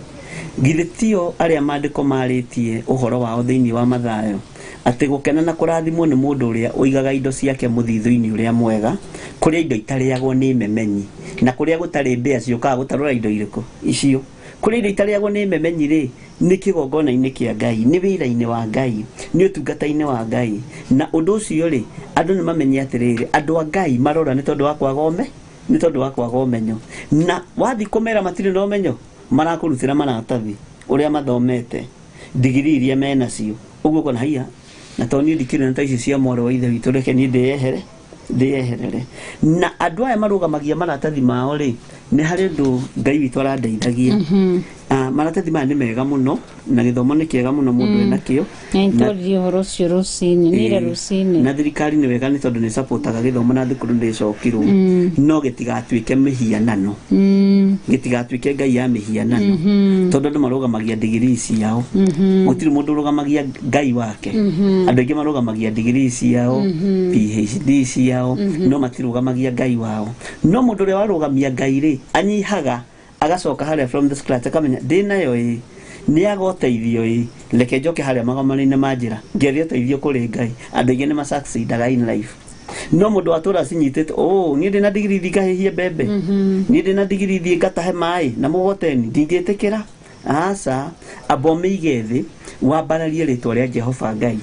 Githĩ tio arĩa maandĩko marĩtie ũhoro wao thĩinĩ wa Mathayo, atĩ gũkena na kũrathimwo nĩ mũndũ ũrĩa ũigaga indo ciake mũthithũ-inĩ ũrĩa mwega, kũrĩa indo itarĩagwo nĩ memenyi, na kũrĩa gũtarĩ mbĩa ciũkaga gũtarũra indo irĩkũ icio. Kũrĩa indo itarĩagwo nĩ memenyi rĩ, nĩ kĩgongona-inĩ kĩa Ngai, nĩ wĩra-inĩ wa Ngai, nĩ ũtungata-inĩ wa Ngai. Na ũndũ ũcio rĩ, andũ nĩ mamenye atĩrĩrĩ, andũ a Ngai marora nĩ tondũ wa kwaga nĩ tondũ wa kwaga ũmenyo. Na wathiĩ kũmera matirĩ na ũmenyo, marakũrutĩra maratathi ũrĩa mathomete, ndigiri iria menacio. Ũguo ũkona haiya, na to niĩ ndikĩrĩ na ta ici cia mwarĩ wa ithe witũ, reke niĩ ndĩyeherere. Na andũ aya marũgamagia maratathi mao rĩ, nĩ harĩ ũndũ Ngai witũ arandeithagia. Maratathi maya nĩ mega mũno na gĩthomo nĩ kĩega mũno mũndũ enakĩo. Nĩtũririe ũhoro ũcio rũcinĩ nĩire rũcinĩ. Na thirikari nĩ wega nĩ tondũ nĩ supportaga gĩthomo na thukuru nĩ icokirwo, no gĩtigatuĩke mĩhianano, gĩtigatuĩke ngai ya mĩhianano, tondũ andũ marũgamagia digirii ciao. Gũtirĩ mũndũ ũrũgamagia ngai wake. Andũ aingĩ marũgamagia digirii ciao, PhD ciao, no matirũgamagia ngai wao. No mũndũ ũrĩa warũgamia ngai rĩ, anyihaga agacoka harĩa from the scratch, akamenya ndĩnayo ĩ nĩ aga ũteithio ĩ, reke njoke harĩa magomano-inĩ ma njĩra ngethe ũteithio kũrĩ ngai. Andũ aingĩ nĩ ma-succeedaga in life. No mũndũ watũra cinyitĩte, oh, niĩ ndĩna digirii thiĩ ngahĩhie mbembe, niĩ ndĩna digirii thiĩ ngatahe maĩ na mũgoteni, ndingĩtĩkĩra. Aca, amba ũmĩige thĩ, wambararie rĩtwa rĩa Jehova Ngai.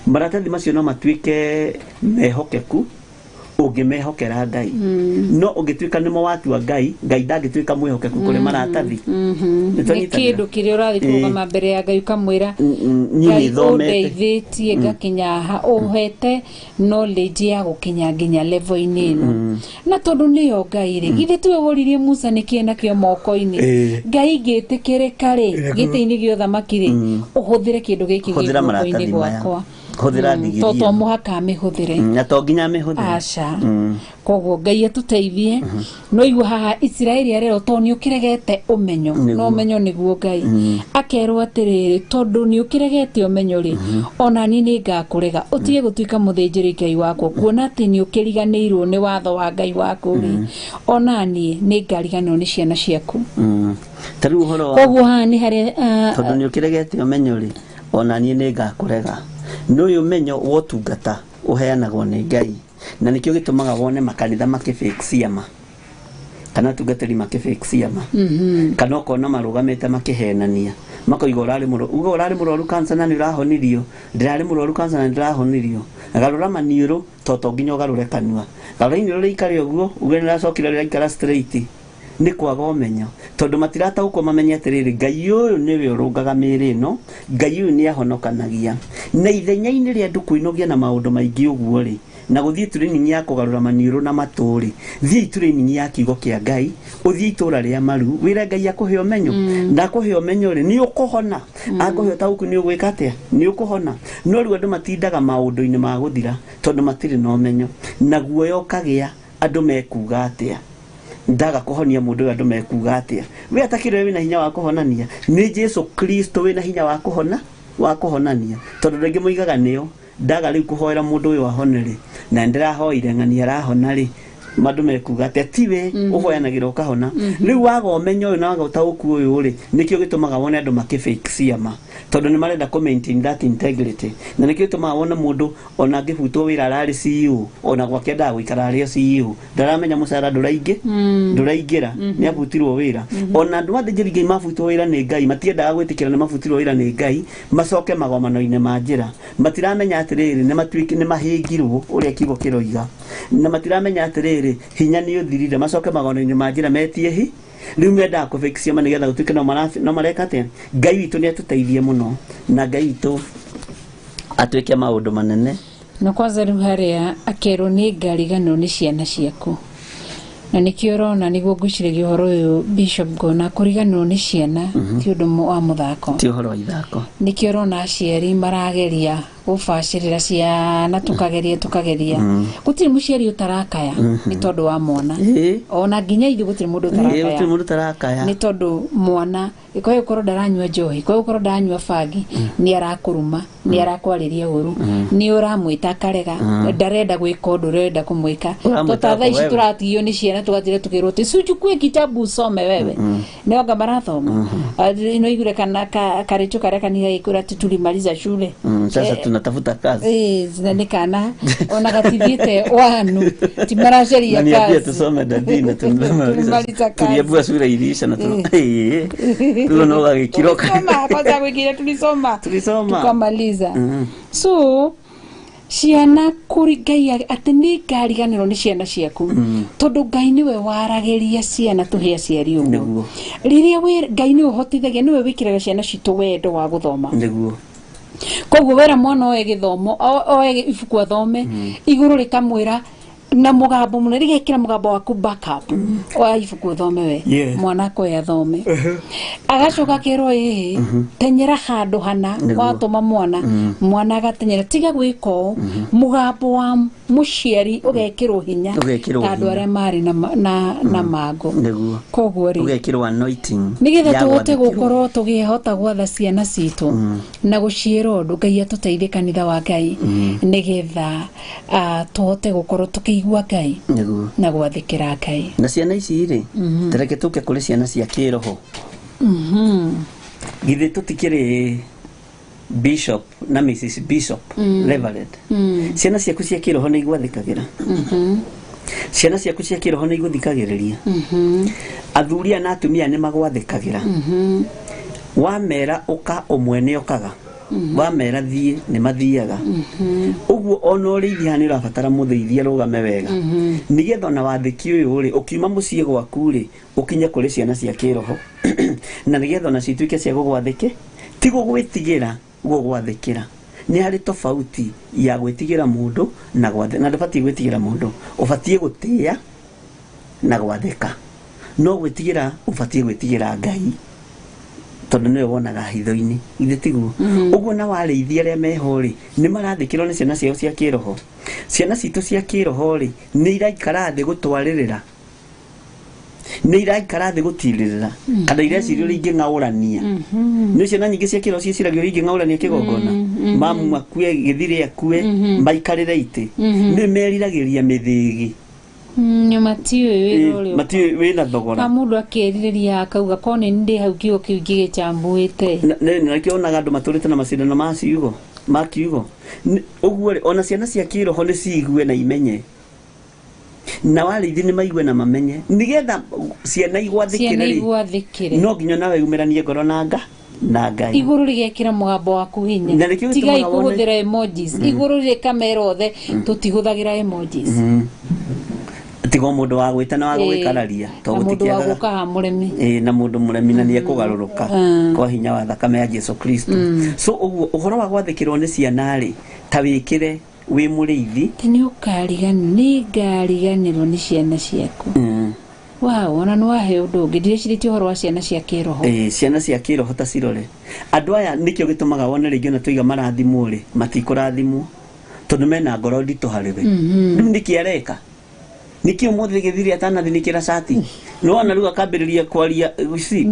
Maratathi macio no matuĩke mehokeku ũngĩmehokera Ngai, no ũngĩtuĩka nĩmo watua Ngai, Ngai ndangĩtuĩka mwĩhokeku kũrĩ maratathi. Nĩ kĩndũ kĩrĩa ũrathiĩ kũrũgama mbere ya Ngai ũkamwĩra niĩ Ngai nĩthomete ũndeithĩtie ngakinya haha, ũhete knowledge ya gũkinya nginya level-inĩ ĩno, na tondũ nĩyo Ngai rĩ, githĩ tiwe woririe Musa nĩkĩĩ nakĩo moko-inĩ? Ngai ngĩtĩkĩrĩka rĩ gĩtĩ-inĩ gĩa ũthamaki rĩ, ũhũthĩre kĩndũ gĩkĩ gĩ Hũthĩra guoko-inĩ maratathi maya. gwakwa. Hũthĩra ndigiri To ĩno. mũhaka amĩhũthĩre. Na to nginya amĩhũthĩre. Aca. Koguo Ngai atũteithie. No igua haha Isiraeli arerwo tondũ nĩ ũkĩregete ũmenyo, na ũmenyo nĩguo Ngai, akerwo atĩrĩrĩ, tondũ nĩ ũkĩregete ũmenyo rĩ, ona niĩ nĩ ngakũrega ũtige gũtuĩka mũthĩnjĩri Ngai wakwa, kuona atĩ nĩ ũkĩriganĩirwo nĩ watho wa Ngai waku rĩ, ona niĩ nĩ ngariganĩrwo nĩ ciana ciaku. Ta rĩu ũhoro wa Koguo haha nĩ harĩa tondũ nĩ ũkĩregete ũmenyo rĩ, ona niĩ nĩ ngakũrega. Nĩ ũyũ ũmenyo wa ũtungata ũheanagwo nĩ Ngai, na nĩkĩo gĩtũmaga wone makanitha makĩfake ciama, kana atungatĩri makĩfake ciama, kana ũkona marũgamĩte makĩhenania, makoiga ũrarĩ mũrwaru, uga ũrarĩ mũrwaru cancer na nĩ ũrahonirio, ndĩrarĩ mũrwaru cancer na nĩ ndĩrahonirio. Garũra maniũrũ, to nginya ũgarũre kanua, garũra iniũrũ rĩikare ũguo, uge nĩ rĩracokire rĩraikara straight. Nĩ kwaga ũmenyo, tondũ matirataũkwo mamenye atĩrĩrĩ, Ngai ũyũ nĩwe ũrũngaga mĩĩrĩ ĩno, Ngai ũyũ nĩ ahonokanagia. Na ithenya-inĩ rĩa andũ kwĩnogia na maũndũ maingĩ ũguo rĩ, na gũthiĩ training ya kũgarũra maniũrũ na matũ rĩ, thiĩ training ya kiugo kĩa Ngai, ũthiĩ itũra rĩa maru, wĩre Ngai akũhe ũmenyo, na akũhe ũmenyo rĩ, nĩ ũkũhona. Akũhe ũtaũku nĩ ũgwĩka atĩa? Nĩ ũkũhona. No rĩu andũ matindaga maũndũ-inĩ ma gũthira tondũ matirĩ na ũmenyo, na guoya ũkagĩa, andũ mekuga atĩa? Ndaga kũhonia mũndũ ũyũ, andũ mekuga atĩa? We atakĩrĩ wĩna hinya wa kũhonania, nĩ Jesu Kristo wĩna hinya wa kũhona, wa kũhonania, tondũ andũ aingĩ moigaga nĩo ndaga rĩu kũhoera mũndũ ũyũ ahone rĩ, na nĩndĩrahoire ng'ania arahona rĩ, andũ mekuga atĩa? Tiwe ũhoyanagĩra ũkahona. Rĩu waga ũmenyo ũyũ na waga ũtaũku ũyũ rĩ, nĩkĩo gĩtũmaga wone andũ makĩ fake ciama, tondũ nĩ marenda kũ maintain that integrity. Na nĩkĩo gĩtũmaga wone mũndũ ona angĩbutwo wĩra ararĩ CEO, ona gwake endaga gũikara arĩ o CEO, ndaramenya mũcara ndũraingĩra, nĩ abutirwo wĩra. Ona andũ athĩnjĩri Ngai mabutwo wĩra nĩ Ngai, matiendaga gwĩtĩkĩra nĩ mabutirwo wĩra nĩ Ngai, macoke magomano-inĩ ma njĩra. Matiramenya atĩrĩrĩ, nĩ matuĩki nĩ mahĩngirwo ũrĩa kiugo kĩroiga, na matiramenya atĩrĩrĩ, hinya nĩ ũthirire, macoke magomano-inĩ ma njĩra metie hi. Rĩu mendaga kũ fake ciama nĩgetha gũtuĩke no mareka atĩa. Ngai witũ nĩ atũteithie mũno, na Ngai witũ atuĩke maũndũ manene. Na kwanza rĩu harĩa akerwo nĩ ngariganĩrwo nĩ ciana ciaku, na nĩkĩo ũrona nĩguo ngwĩciragia ũhoro ũyũ Bishop, ngona kũriganĩrwo nĩ ciana ti ũndũ wa mũthako. Ti ũhoro wa ithako. Nĩkĩo ũrona aciari marageria gũbacĩrĩra ciana, tukageria gũtirĩ mũciari ũtarakaya nĩ tondũ wa mwana. Ona nginya ithuĩ gũtirĩ mũndũ ũtarakaya. Gũtirĩ mũndũ ũtarakaya. Nĩ tondũ mwana kwaĩ gũkorwo ndaranyua njohi, kwaĩ gũkorwo ndaranyua bangi, nĩ arakũruma, nĩ arakwarĩria ũru, nĩ ũramwĩta akarega, ndarenda gwĩka ũndũ ũrenda kũmwĩka. Ũramwĩta Ta thaa ici wewe. Tũratigio nĩ ciana, tũgatira tũkĩrwo atĩ "Siuchukue kitabu usome wewe." Nĩ anga marathoma ino igure kana karĩcho karĩa kanitha gĩkwĩra atĩ tulimaliza shule. Sasa tunatafuta kazi. Na nĩ kana ona gatithiĩte wanu ti maracaria Na niambie kazi. Tusome dadi na Tulimaliza kazi. tuliambiwa sura iliisha na tulo no gagĩkiroka. Tulisoma kwanza gwĩkire tulisoma. Tulisoma. Tukamaliza. So ciana kũri Ngai atĩ nĩ ngariganĩrwo nĩ ciana ciaku, tondũ Ngai nĩwe waragĩria ciana tũhe aciari ũguo. Rĩrĩa Ngai nĩwe ũhotithagia, nĩwe wĩkĩraga ciana citũ wendo wa gũthoma. Koguo wera mwana oe gĩthomo, oe ibuku athome, igũrũ rĩkamwĩra Na mugambo muno rigekira mugambo waku backup wa ibuku thome we. Yes. Mwana akwe athome agacoka kerwo ĩ tenyera handu hana. Nĩguo. Watũma mwana, mwana agatenyera tiga gwĩka ũũ, mugambo wa mũciari ũgekĩrwo hinya. Ũgekĩrwo ta andũ hinya. arĩa marĩ na mango. Nĩguo. Koguo rĩ, ũgekĩrwo anointing nigetha ya tũhote gwathĩkĩrwo. gũkorwo tũkĩhota gwatha ciana citũ na gũciĩra ũndũ, Ngai atũteithie, kanitha wa Ngai, nigetha tũhote gũkorwo tũkĩigua Ngai Nĩguo. na gwathĩkĩra Ngai. Na ciana ici rĩ, tareke tũke kũrĩ ciana cia kĩroho. Githĩ tũtikĩrĩ bishop na Mrs Bishop, Reverend? Ciana ciaku cia kĩroho nĩ igwathĩkagĩra? Ciana ciaku cia kĩroho nĩ igũthikagĩrĩria? Athuri aya na atumia nĩ magwathĩkagĩra? Wamera ũka ũmwe nĩ okaga, wamera thiĩ nĩ mathiaga. Ũguo ona ũrĩithi haha nĩ ũrabatara mũthĩithia rũgame wega, nĩgetha ona wathĩki ũyũ rĩ, ũkiuma mũciĩ gwaku rĩ, ũkinye kũrĩ ciana cia kĩroho, na nĩgetha ona cituĩke cia gũgwathĩke, ti gũgwĩtigĩra, gũgwathĩkĩra. Nĩ harĩ tofauti ya gwĩtigĩra mũndũ na gwathĩ, na ndũbatiĩ gwĩtigĩra mũndũ, ũbatiĩ gũtĩĩa na gwathĩka. No gwĩtigĩra, ũbatiĩ gwĩtigĩra Ngai, tondũ nĩwe wonaga hitho-inĩ, ithe tiguo? Ũguo na warĩithia arĩa meho rĩ, nĩ marathĩkĩrwo nĩ ciana ciao cia kĩroho? Ciana citũ cia kĩroho rĩ, nĩ iraikara thĩ gũtwarĩrĩra, nĩ iraikara thĩ gũtirĩrĩra, kana ireciria ũrĩa ingĩng'aũrania? Nĩ ciana nyingĩ cia kĩroho ciĩciragia ũrĩa ingĩng'aũrania kĩgongona, mamu akue, gĩthirĩ akue, maikarĩre itĩ. Nĩ meriragĩria mĩthĩgi. Matiũĩ wĩra ũrĩa Matiũĩ wĩna thogora. Ka mũndũ akĩrirĩria akauga ko nĩ ndĩ hau kiugo kĩu ngĩgĩcambuĩte. Na nĩkĩo onaga andũ matũrĩte na macindano ma ciugo, ma kiugo. Ũguo rĩ, ona ciana cia kĩroho nĩ ciigue na imenye, na warĩithi nĩ maigue na mamenye, nĩgetha ciana igwathĩkĩre ciana rĩ, igwathĩkĩre, no nginya nawe umĩranie ngoro na Ngai. Igũrũ rĩgekĩra mũgambo waku hinya. Na nĩkĩo tigai gĩtũmaga wone- kũhũthĩra emojis. Igũrũ rĩkamera othe tũtihũthagĩra emojis. Tiga o mũndũ wa gwĩta na wa gũgĩkararia. Na mũndũ wa gũka ha mũremi. Ĩĩ, na mũndũ mũremi na nĩekũgarũrũka kwa hinya wa thakame ya Jesu Kristo. So ũguo ũhoro wa gwathĩkĩrwo nĩ ciana rĩ, ta wĩkĩre wĩ mũrĩithi. Atĩ nĩ ũkariganĩrwo, nĩ ngariganĩrwo nĩ ciana ciaku. Wow, ona nĩ wahe ũndũ ũngĩ ndireciirĩtie, ũhoro wa ciana cia kĩroho. Ĩĩ, ciana cia kĩroho ta cirore andũ aya. Nĩkĩo gĩtũmaga wone rĩngĩ ona tũiga marathimwo rĩ, matikũrathimwo, tondũ mena ngoro nditũ harĩ we. Rĩu nĩkĩ areka? Nĩkĩ ũmũthĩ gĩthiri atanathinĩkĩra cati nĩwona rĩu akambĩrĩria kwaria ci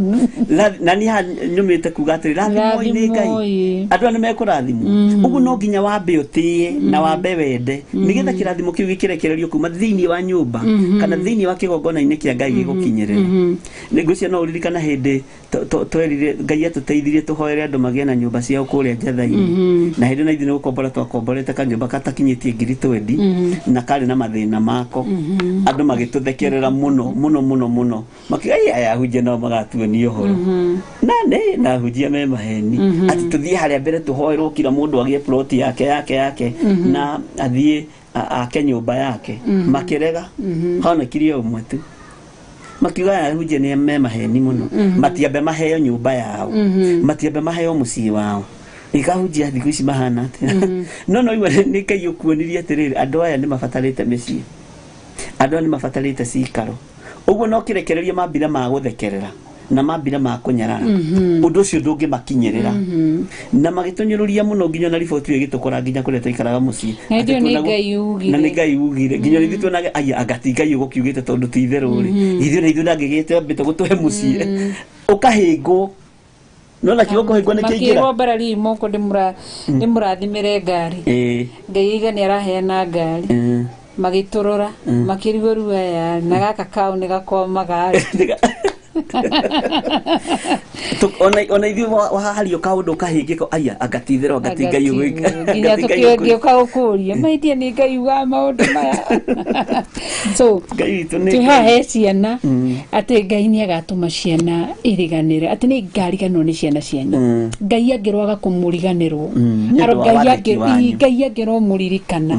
na niĩ haha nyũmĩte kuga atĩrĩ, rathimwo nĩ Ngai. Rathimwo-ĩ. Andũ aya nĩ mekũrathimwo. Ũguo no nginya wambe ũtĩe na wambe wende, nĩgetha kĩrathimo kĩu gĩkĩrekererio kuma thĩinĩ wa nyũmba kana thĩinĩ wa kĩgongona-inĩ kĩa Ngai gĩgũkinyĩrĩre. Nĩ ngwĩciria no ũririkana hĩndĩ twerire Ngai atũteithirie tũhoere andũ magĩe na nyũmba ciao kũrĩa Njatha-inĩ, na hĩndĩ na ithuĩ nĩ gũkombora twakomborete kanyũmba gatakinyĩtie ngiri twendi, na karĩ na mathĩna mako. Andũ magĩtũthekerera mũno mũno mũno mũno, makiuga, "Ai, aya ahunjia nao magatuonia ũhoro na nĩ na ahunjia me maheni, atĩ tũthiĩ harĩa mbere tũhoerwo kila mũndũ agĩe ploti yake yake yake na athiĩ ake nyũmba yake." Makĩrega, honekire o ũmwe tu. Makiuga aya ahunjia nĩ me maheni mũno, matiambe maheo nyũmba yao, matiambe maheo mũciĩ wao, ikahunjia thikũ ici mahana atĩa? No igua nĩ Ngai ũkuonirie atĩrĩrĩ, andũ aya nĩ mabatarĩte mĩciĩ, andũ aya nĩ mabatarĩte cikaro. Ũguo no kĩrekererio mambira ma gũthekerera na mambira ma kũnyarara, ũndũ ũcio ndũngĩmakinyĩrĩra, na magĩtũnyũrũria mũno nginya na riboti ĩyo ĩgĩtũkora nginya kũrĩa twaikaraga mũciĩ. Na hĩndĩ ĩyo Atĩ nĩ Ngai ugire. Na nĩ Ngai ugire, nginya ithuĩ tuonage aya anga ti Ngai ũgũkiugĩte, tondũ ti itherũ rĩ, ithuĩ na ithuĩ ndangĩgĩte ambĩte gũtũhe mũciĩ, ũkahĩngwo. Nona kiugo kũhĩngwo nĩ kĩingĩra. Makĩrwo mbarari moko ndĩmũrathimĩre ngari. Ngai aiga nĩ araheana ngari. Magĩtũrora, makĩrigwo rĩu aya na gaka kao nĩ gakwamaga rĩ. Ona ithuĩ wahario kaũndũ ũkahĩngĩka, aya anga ti itherũ, anga ti Ngai ũgwĩka. Nginya tũkĩũka gũkũria maidia nĩ Ngai ugaga maũndũ maya, so Ngai witũ nĩ twĩ Ngai. haha he ciana, atĩ Ngai nĩ agatũma ciana iriganĩre, atĩ nĩ ngariganĩrwo nĩ ciana cianyu. Ngai angĩrwaga kũmũriganĩrwo. Nĩ ũndũ Aro wa Ngai wathĩki wanyu. Ngai angĩrwo mũririkana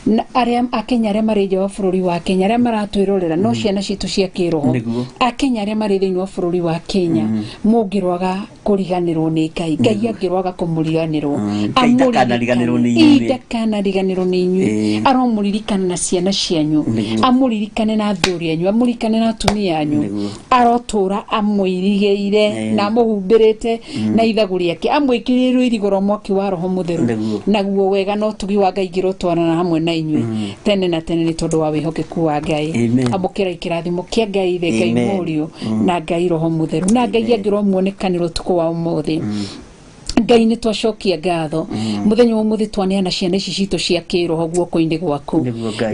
na arĩa akenya arĩa marĩ nja wa bũrũri wa Kenya, arĩa maratwĩrorera, no ciana citũ cia kĩroho. Nĩguo. Akenya arĩa marĩ marĩ thĩinĩ wa bũrũri wa Kenya mũngĩrwaga kũriganĩrwo nĩ Ngai, Ngai angĩrwaga kũmũriganĩrwo, Ngai ndakanariganĩrwo nĩ inyuĩ. Ndakanariganĩrwo nĩ inyuĩ. Aromũririkana na ciana cianyu, amũririkane na athuri anyu, amũririkane na atumia anyu, arotũra amũirigĩire na amũhumbĩrĩte na ithagu rĩake, amwĩkĩrĩire rũirigo rwa mwaki wa Roho Mũtheru, naguo wega na ũtugi wa Ngai ngĩrotwarana hamwe na inyuĩ tene na tene nĩ tondũ wa wĩhokeku wa Ngai. Amũkĩra kĩrathimo kĩa Ngai Ithe, Ngai Mũriũ na Ngai Roho Mũtheru, na Ngai angĩrwo muonekanĩro ũtukũ wa ũmũthĩ. Ngai nĩ twacokia ngatho muthenya wa ũmũthĩ twaneana ciana ici citũ cia kĩroho guoko-inĩ gwaku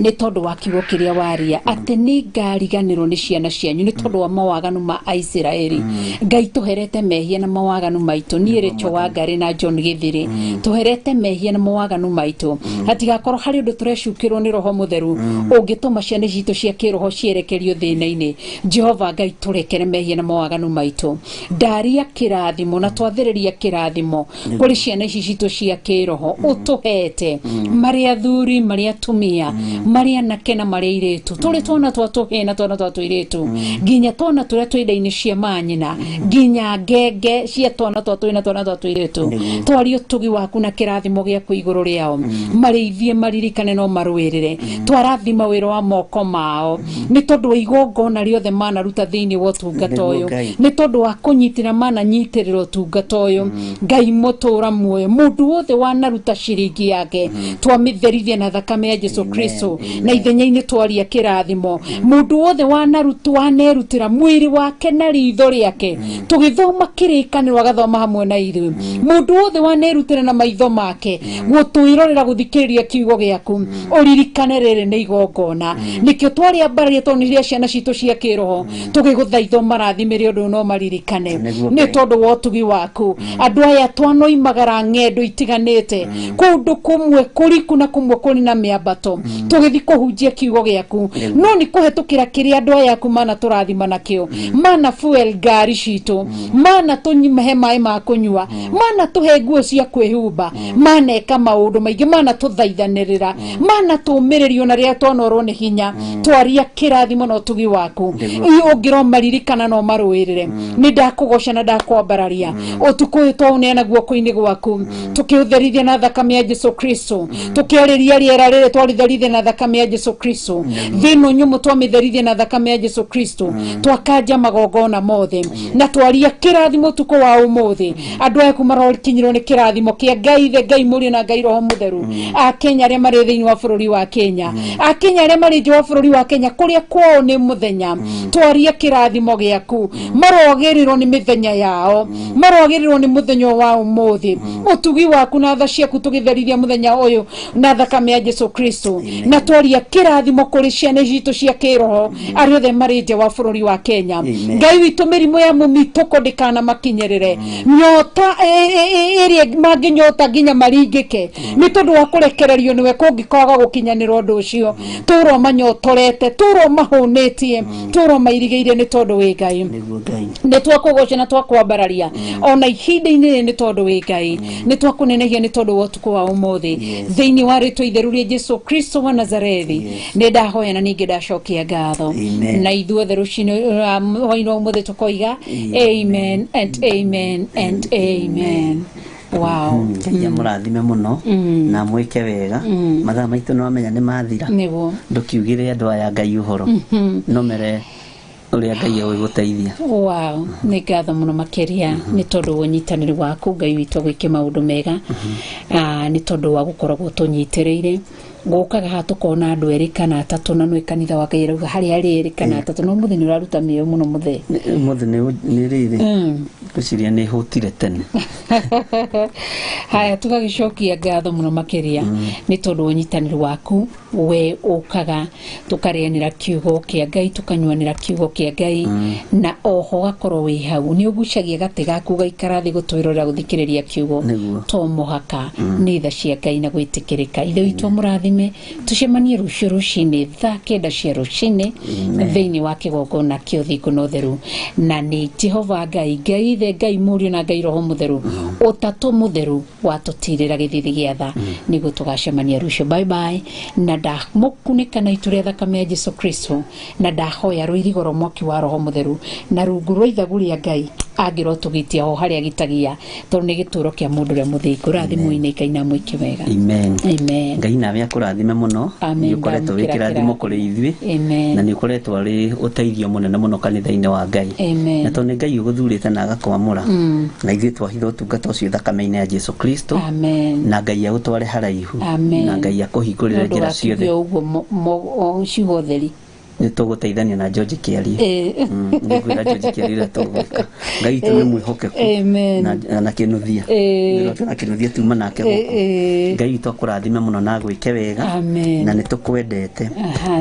nĩ tondũ wa kiugo kĩrĩa waria atĩ nĩ ngariganĩrwo nĩ ciana cianyu nĩ tondũ wa mawaganu ma Aisiraeli. Ngai tũherete mehia na mawaganu maitũ, niĩ Rachel Wangari na John Githiri tũherete mehia na mawaganu maitũ, hatigakorwo harĩ ũndũ tũrecukĩrwo nĩ Roho Mũtheru ũngĩtũma ciana citũ cia kĩroho cierekerio thĩna-inĩ. Jehova Ngai tũrekere mehia na mawaganu maitũ, ndaria kĩrathimo na twathĩrĩria kĩrathimo kũrĩ ciana ici citũ cia kĩroho ũtũhete, marĩ athuri, marĩ atumia, marĩ anake na marĩ airĩtu, tũrĩ twana twa tũhĩĩ na twana twa tũirĩtu, nginya twana tũrĩa twĩ nda-inĩ cia manyina, nginya ngenge cia twana twa tũhĩĩ na twana twa tũirĩtu, twarie ũtugi waku na kĩrathimo gĩaku igũrũ rĩao, marĩithie, maririkane no marũĩrĩre, twarathima wĩra wa moko mao nĩ tondũ wa igongona rĩothe manaruta thĩinĩ wa ũtungata ũyũ, nĩ tondũ wa kũnyitĩra mananyitĩrĩra ũtungata ũyũ. Ngai mũtũra muoyo, mũndũ wothe wanaruta ciringi yake twamĩtherithia na thakame ya Jesu Kristo, na ithenya-inĩ twaria kĩrathimo. Mũndũ wothe wanerutĩra mwĩrĩ wake na ritho rĩake tũgĩthoma kĩrĩkanĩro agathoma hamwe na ithuĩ, mũndũ wothe wanerutĩra na maitho make gũtwĩrorera gũthikĩrĩria kiugo gĩaku, ũririkane rĩrĩ nĩ igongona. Nĩkĩo twarĩambararia tondũ nĩ rĩa ciana citũ cia kĩroho, tũgĩgũthaitha ũmarathimĩre ũndũ no maririkane nĩ tondũ wa ũtugi waku. Andũ aya twanoimagara ng'endo itiganĩte kũndũ kũmwe kũriku na kũmwe kũrĩ na mĩambato, tũgĩthiĩ kũhunjia kiugo gĩaku, no nĩ kũhetũkĩra kĩrĩa andũ aya aku mana tũrathima nakĩo, mana fuel ngari citũ, mana tũhe maĩ ma kũnyua, mana tũhe nguo cia kwĩhumba, maneka maũndũ maingĩ, mana tũthaithanĩrĩra, mana tũmĩrĩrio na rĩrĩa twanorwo nĩ hinya, twaria kĩrathimo na ũtugi waku ũngĩro maririkana no marũĩrĩre. Nĩ ndakũgoca na ndakwambararia ũtukũ ũyũ twaũneana guoko-inĩ gwaku, tukiutherithia na thakame ya Jesu Kristo, tukiarĩria rĩera rĩrĩ twaritherithia na thakame ya Jesu Kristo, thĩno nyũmũ twamĩtherithia na thakame ya Jesu Kristo, twakanja magongona mothe na twaria kĩrathimo ũtukũ wa ũmũthĩ. Andũ aya marokinyĩrwo nĩ kĩrathimo kĩa Ngai Ithe, Ngai Mũriũ na Ngai Roho Mũtheru. Akenya arĩa marĩ thĩinĩ wa bũrũri wa Kenya, Akenya arĩa marĩ nja wa bũrũri wa Kenya kũrĩa kwao nĩ mũthenya, twaria kĩrathimo gĩaku, marogĩrĩrwo nĩ mĩthenya yao, marogĩrĩrwo nĩ mũthenya wa ũmũthĩ, ũtugi waku na tha ciaku tũgĩtherithia mũthenya ũyũ na thakame ya Jesu Kristo, na twaria kĩrathimo kũrĩ ciana citũ cia kĩroho arĩa othe marĩ nja wa bũrũri wa Kenya. Ngai witũ, mĩrimũ ya mũmitũko ndĩkanamakinyĩrĩre, nyota ĩrĩa mangĩnyota nginya maringĩke nĩ tondũ wa kũrekererio nĩwe kũngĩkaga gũkinyanĩra ũndũ ũcio, tũrwo manyotorete, tũrwo mahũnĩtie, tũrwo mairigĩire nĩ tondũ wĩ Ngai. Nĩ twakũgoca na twakwambararia ona ihinda-inĩ rĩrĩ nĩ tondũ wĩ Ngai, nĩ twakũnenehia nĩ tondũ wa ũtukũ wa ũmũthĩ thĩinĩ wa rĩtwa itheru rĩa Jesu Kristo wa Nazarethi. Nĩ ndahoya na ningĩ ndacokia ngatho, na ithuothe rũcinĩ hwaĩ-inĩ wa ũmũthĩ tũkoiga amen and amen and amen. Wow. Ngai amũrathime mũno na mwĩke wega. Mathaa maitũ nĩ wamenya nĩ mathira, ndũkiugĩre andũ aya Ngai ũhoro, no mere ũrĩa Ngai egũgũteithia. Wow, nĩ ngatho mũno makĩria nĩ tondũ wa ũnyitanĩri waku. Ngai witũ agwĩke maũndũ mega nĩ tondũ wa gũkoragwo tũnyitĩrĩire gũkaga haha tũkona andũ erĩ kana atatũ, na nĩ kanitha wa Ngai rauga harĩa arĩ erĩ kana atatũ, no mũthĩ nĩ ũraruta mĩoyo mũno mũthee. Mũthĩ nĩ rĩrĩ ngwĩciria nĩ hũtire tene. Haya, tũgagĩcokia ngatho mũno makĩria nĩ tondũ wa ũnyitanĩri waku. We ũkaga tũkarĩanĩra kiugo kĩa Ngai, tũkanyuanĩra kiugo kĩa Ngai, na oho ũgakorwo wĩ hau nĩ ũgucagia gatĩ gaku ũgaikara thĩ gũtwĩrorera gũthikĩrĩria kiugo, to mũhaka nĩ tha cia Ngai na gwĩtĩkĩrĩka. Ithe witũ amũrathime. akũrathime. Tũcemanie rũciũ rũcinĩ thaa 9 cia rũcinĩ thĩinĩ wa kĩgongona kĩa ũthingu na ũtheru. Na nĩ Jehova Ngai, Ngai Ithe, Ngai Mũriũ na Ngai Roho Mũtheru, ũtatũ mũtheru watũtirĩra gĩthithi gĩa tha, nĩguo tũgacemania rũciũ. Bye bye. Na ndamũkunĩka na itu rĩa thakame ya Jesu Kristo, na ndahoya rũirigo rwa mwaki wa Roho Mũtheru na rungu rwa ithagu rĩa Ngai angĩrotũgitia ho harĩa gitagia, tondũ nĩ gĩtũũro kĩa mũndũ ũrĩa mũthingu. Rathimwo-inĩ Ngai na mwĩke wega. Amen. Amen. Ngai nawe akũrathime mũno. Amen. Nĩ ũkoretwo wĩ kĩrathimo kũrĩ ithuĩ. Amen. Na nĩ ũkoretwo arĩ ũteithio mũnene mũno kanitha-inĩ wa Ngai. Amen. Na tondũ nĩ Ngai ũgũthurĩte na agakwamũra, na ithuĩ twahitha ũtungata ũcio thakame-inĩ ya Jesu Kristo. Amen. Na Ngai agũtware haraihu. Amen. Na Ngai akũhingũrĩre njĩra ciothe. Ũguo ciugo theri. Nĩ tũgũteithania na George Kĩarie. Nĩngwĩra George Kĩarie ũrĩa tũgwĩka. Ngai witũ nĩ mwĩhokeku. Amen. Na kĩnuthia. Na kĩnuthia tuma nake gũkũ. Ngai witũ akũrathime mũno na agwĩke wega. Amen. Na nĩ tũkwendete.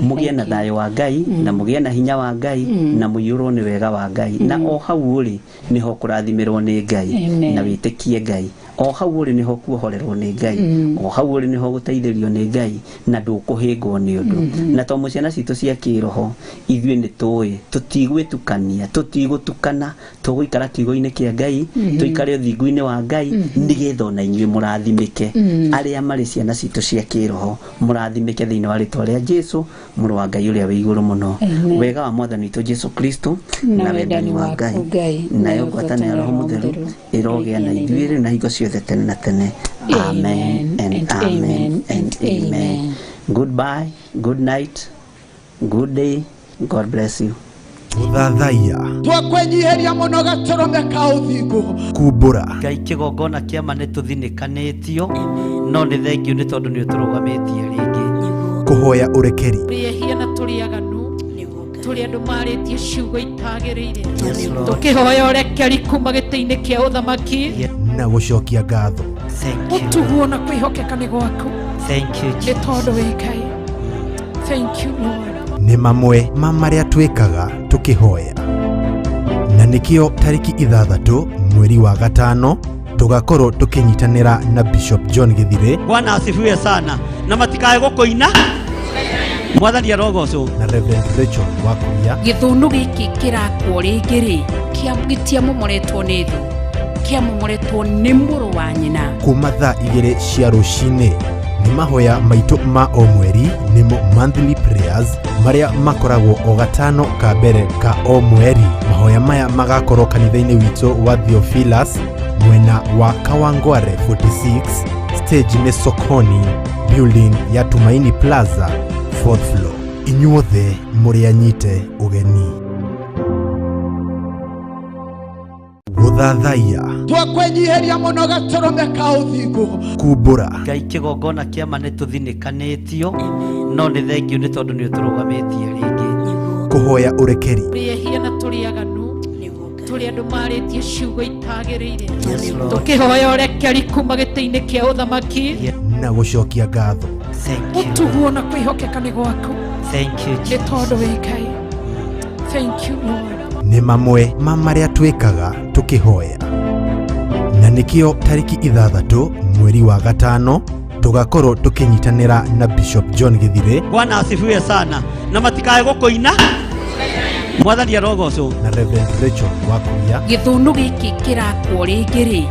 Mũgĩe na thayũ wa Ngai, na mũgĩe na hinya wa Ngai, na mũiyũrwo nĩ wega wa Ngai. Na o hau ũrĩ nĩho kũrathimĩrwo nĩ Ngai. Na wĩtĩkie Ngai. O hau ũrĩ nĩho kuohorerwo nĩ Ngai. O hau ũrĩ nĩho gũteithĩrio nĩ Ngai, na ndũkũhĩngwo nĩ ũndũ. Na to ciana citũ cia kĩroho, ithuĩ nĩ tũĩ tũtigwĩtukania, tũtigũtukana, tũgũikara kiugo-inĩ kĩa Ngai, tũikare ũthingu-inĩ wa Ngai, nĩgetha ona inyuĩ mũrathimĩke. Arĩa marĩ ciana citũ cia kĩroho mũrathimĩke thĩinĩ wa rĩtwa rĩa Jesu, mũrũ wa Ngai ũrĩa wĩ igũrũ mũno. Wega wa Mwathani witũ Jesu Kristo, na wendani wa Ngai, nayo ngwatanĩro ya Roho Mũtheru ĩrogĩa na ithuĩ rĩu na hingo ciothe tene na tene. Amen and amen and amen. Goodbye, good night, good day. God bless you. Gũthathaiya, twakwenyiheria mũno gatũrũme ka ũthingu, kumbũra, Ngai kĩgongona kĩama nĩ tũthinĩkanĩtio, no nĩ thengio nĩ tondũ nĩ ũtũrũgamĩtie rĩngĩ. Kũhoya ũrekeri, Tũrĩ ehia na tũrĩ aganu, tũrĩ andũ marĩtie ciugo itagĩrĩire, tũkĩhoya ũrekeri kuma gĩtĩ-inĩ kĩa ũthamaki, na gũcokia ngatho. Ũtuguo na kwĩhokeka nĩ gwaku. Thank you, nĩ tondũ wĩ Ngai. Thank you, Lord. Nĩ mamwe ma marĩa twĩkaga tũkĩhoya. Na nĩkĩo tarĩki 6 mweri wa 5 tũgakorwo tũkĩnyitanĩra na Bishop John Githire. Bwana asifiwe sana. Na matikae gũkũina. Mwathani arogocwo. Na Reverend Rachel Wakuria. Gĩthũnũ gĩkĩ kĩrakwo rĩngĩ rĩ, gĩtiamomoretwo nĩ thũ, kĩamomoretwo nĩ mũrũ wa nyina. Kuma thaa 2 cia rũcinĩ nĩ mahoya maitũ ma o mweri, nĩmo monthly prayers, marĩa makoragwo o gatano ka mbere ka o mweri. Mahoya maya magakorwo kanitha-inĩ witũ wa Theophilus, mwena wa Kawangware 46, stage nĩ Sokoni, building ya Tumaini Plaza, 4th floor. Inyuothe mũrĩ anyite ũgeni. Gũthathaiya, twakwenyiheria mũno gatũrũme ka ũthingu, kumbũra, Ngai kĩgongona kĩama nĩ tũthinĩkanĩtio, no nĩ thengio nĩ tondũ nĩ ũtũrũgamĩtie rĩngĩ. Kũhoya ũrekeri, Tũrĩ ehia na tũrĩ aganu, tũrĩ andũ marĩtie ciugo itagĩrĩire, tũkĩhoya ũrekeri kuma gĩtĩ-inĩ kĩa ũthamaki, na gũcokia ngatho. Ũtuguo na kwĩhokeka nĩ gwaku. Nĩ tondũ wĩ Ngai. Thank you, Lord. Nĩ mamwe ma marĩa twĩkaga tũkĩhoya. Na nĩkĩo tarĩki 6 mweri wa 5 tũgakorwo tũkĩnyitanĩra na Bishop John Githire. Bwana asifiwe sana. Na matikae gũkũina. Mwathani arogocwo. Na Reverend Rachel Wakuria. Gĩthũnũ gĩkĩ kĩrakwo rĩngĩ rĩ,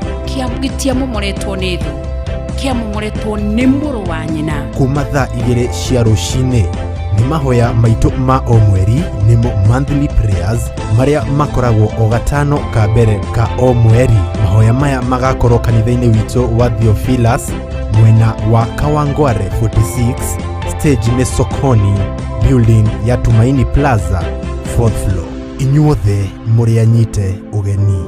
gĩtiamomoretwo nĩ thũ, kĩamomoretwo nĩ mũrũ wa nyina. Kuma thaa 2 cia rũcinĩ nĩ mahoya maitũ ma o mweri, nĩmo monthly prayers, marĩa makoragwo o gatano ka mbere ka o mweri. Mahoya maya magakorwo kanitha-inĩ witũ wa Theophilus, mwena wa Kawangware 46, stage nĩ Sokoni, building ya Tumaini Plaza, 4th floor. Inyuothe mũrĩ anyite ũgeni.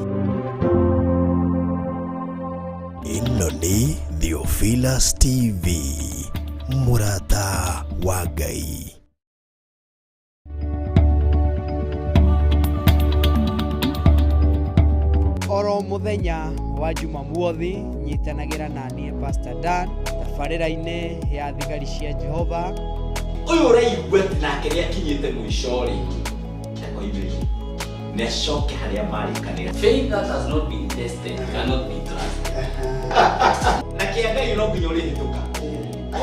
Ĩno nĩ Theophilus TV, mũrata wa Ngai. Oro muthenya wa Jumamothi nyitanagira na niĩ Pastor Dan tabarĩra-inĩ ya thigari cia Jehova. Ũyũ ũraigua nake nĩakinyĩte mũico rĩ, akoimĩrire nĩacoke harĩa marĩkanĩra. Faith that has not been tested cannot be trusted. Na kĩa Ngai no nginya ũrĩhĩtũka.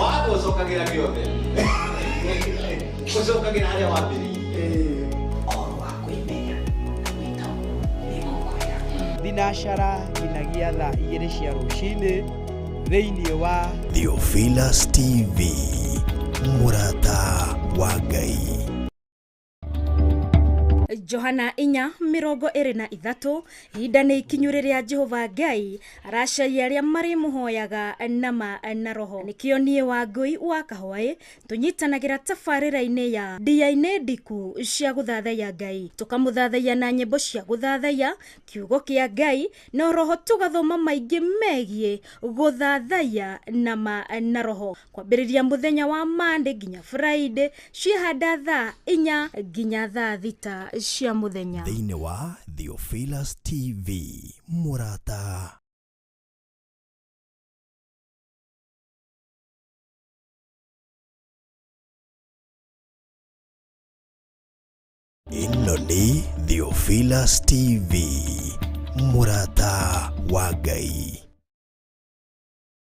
Waga ũcokagĩra gĩothe. Ũcokagĩra harĩa wambĩrĩirie. Ũhoro wa kwĩmenya na gwĩtaũkwo nĩngũkwĩra. Thinacara nginyagia thaa 2 cia rũcinĩ thĩinĩ wa Theophilus TV, mũrata wa Ngai. Johana 4:23, ihinda nĩ ikinyu rĩrĩa Jehova Ngai aracaria arĩa marĩmũhoyaga nama na roho. Nĩkĩo niĩ Wangũi wa Kahwaĩ tũnyitanagĩra tabarĩra-inĩ ya ndia-inĩ ndiku cia gũthathaiya Ngai, tũkamũthathaiya na nyĩmbo cia gũthathaiya kiugo kĩa Ngai, na roho tũgathoma maingĩ megiĩ gũthathaiya nama na roho, kwambĩrĩria mũthenya wa Monday nginya Friday, ciĩhanda thaa 4 nginya thaa 6 cia mũthenya. Thĩinĩ wa Theophilus TV, mũrata. Ĩno nĩ Theophilus TV, mũrata wa Ngai.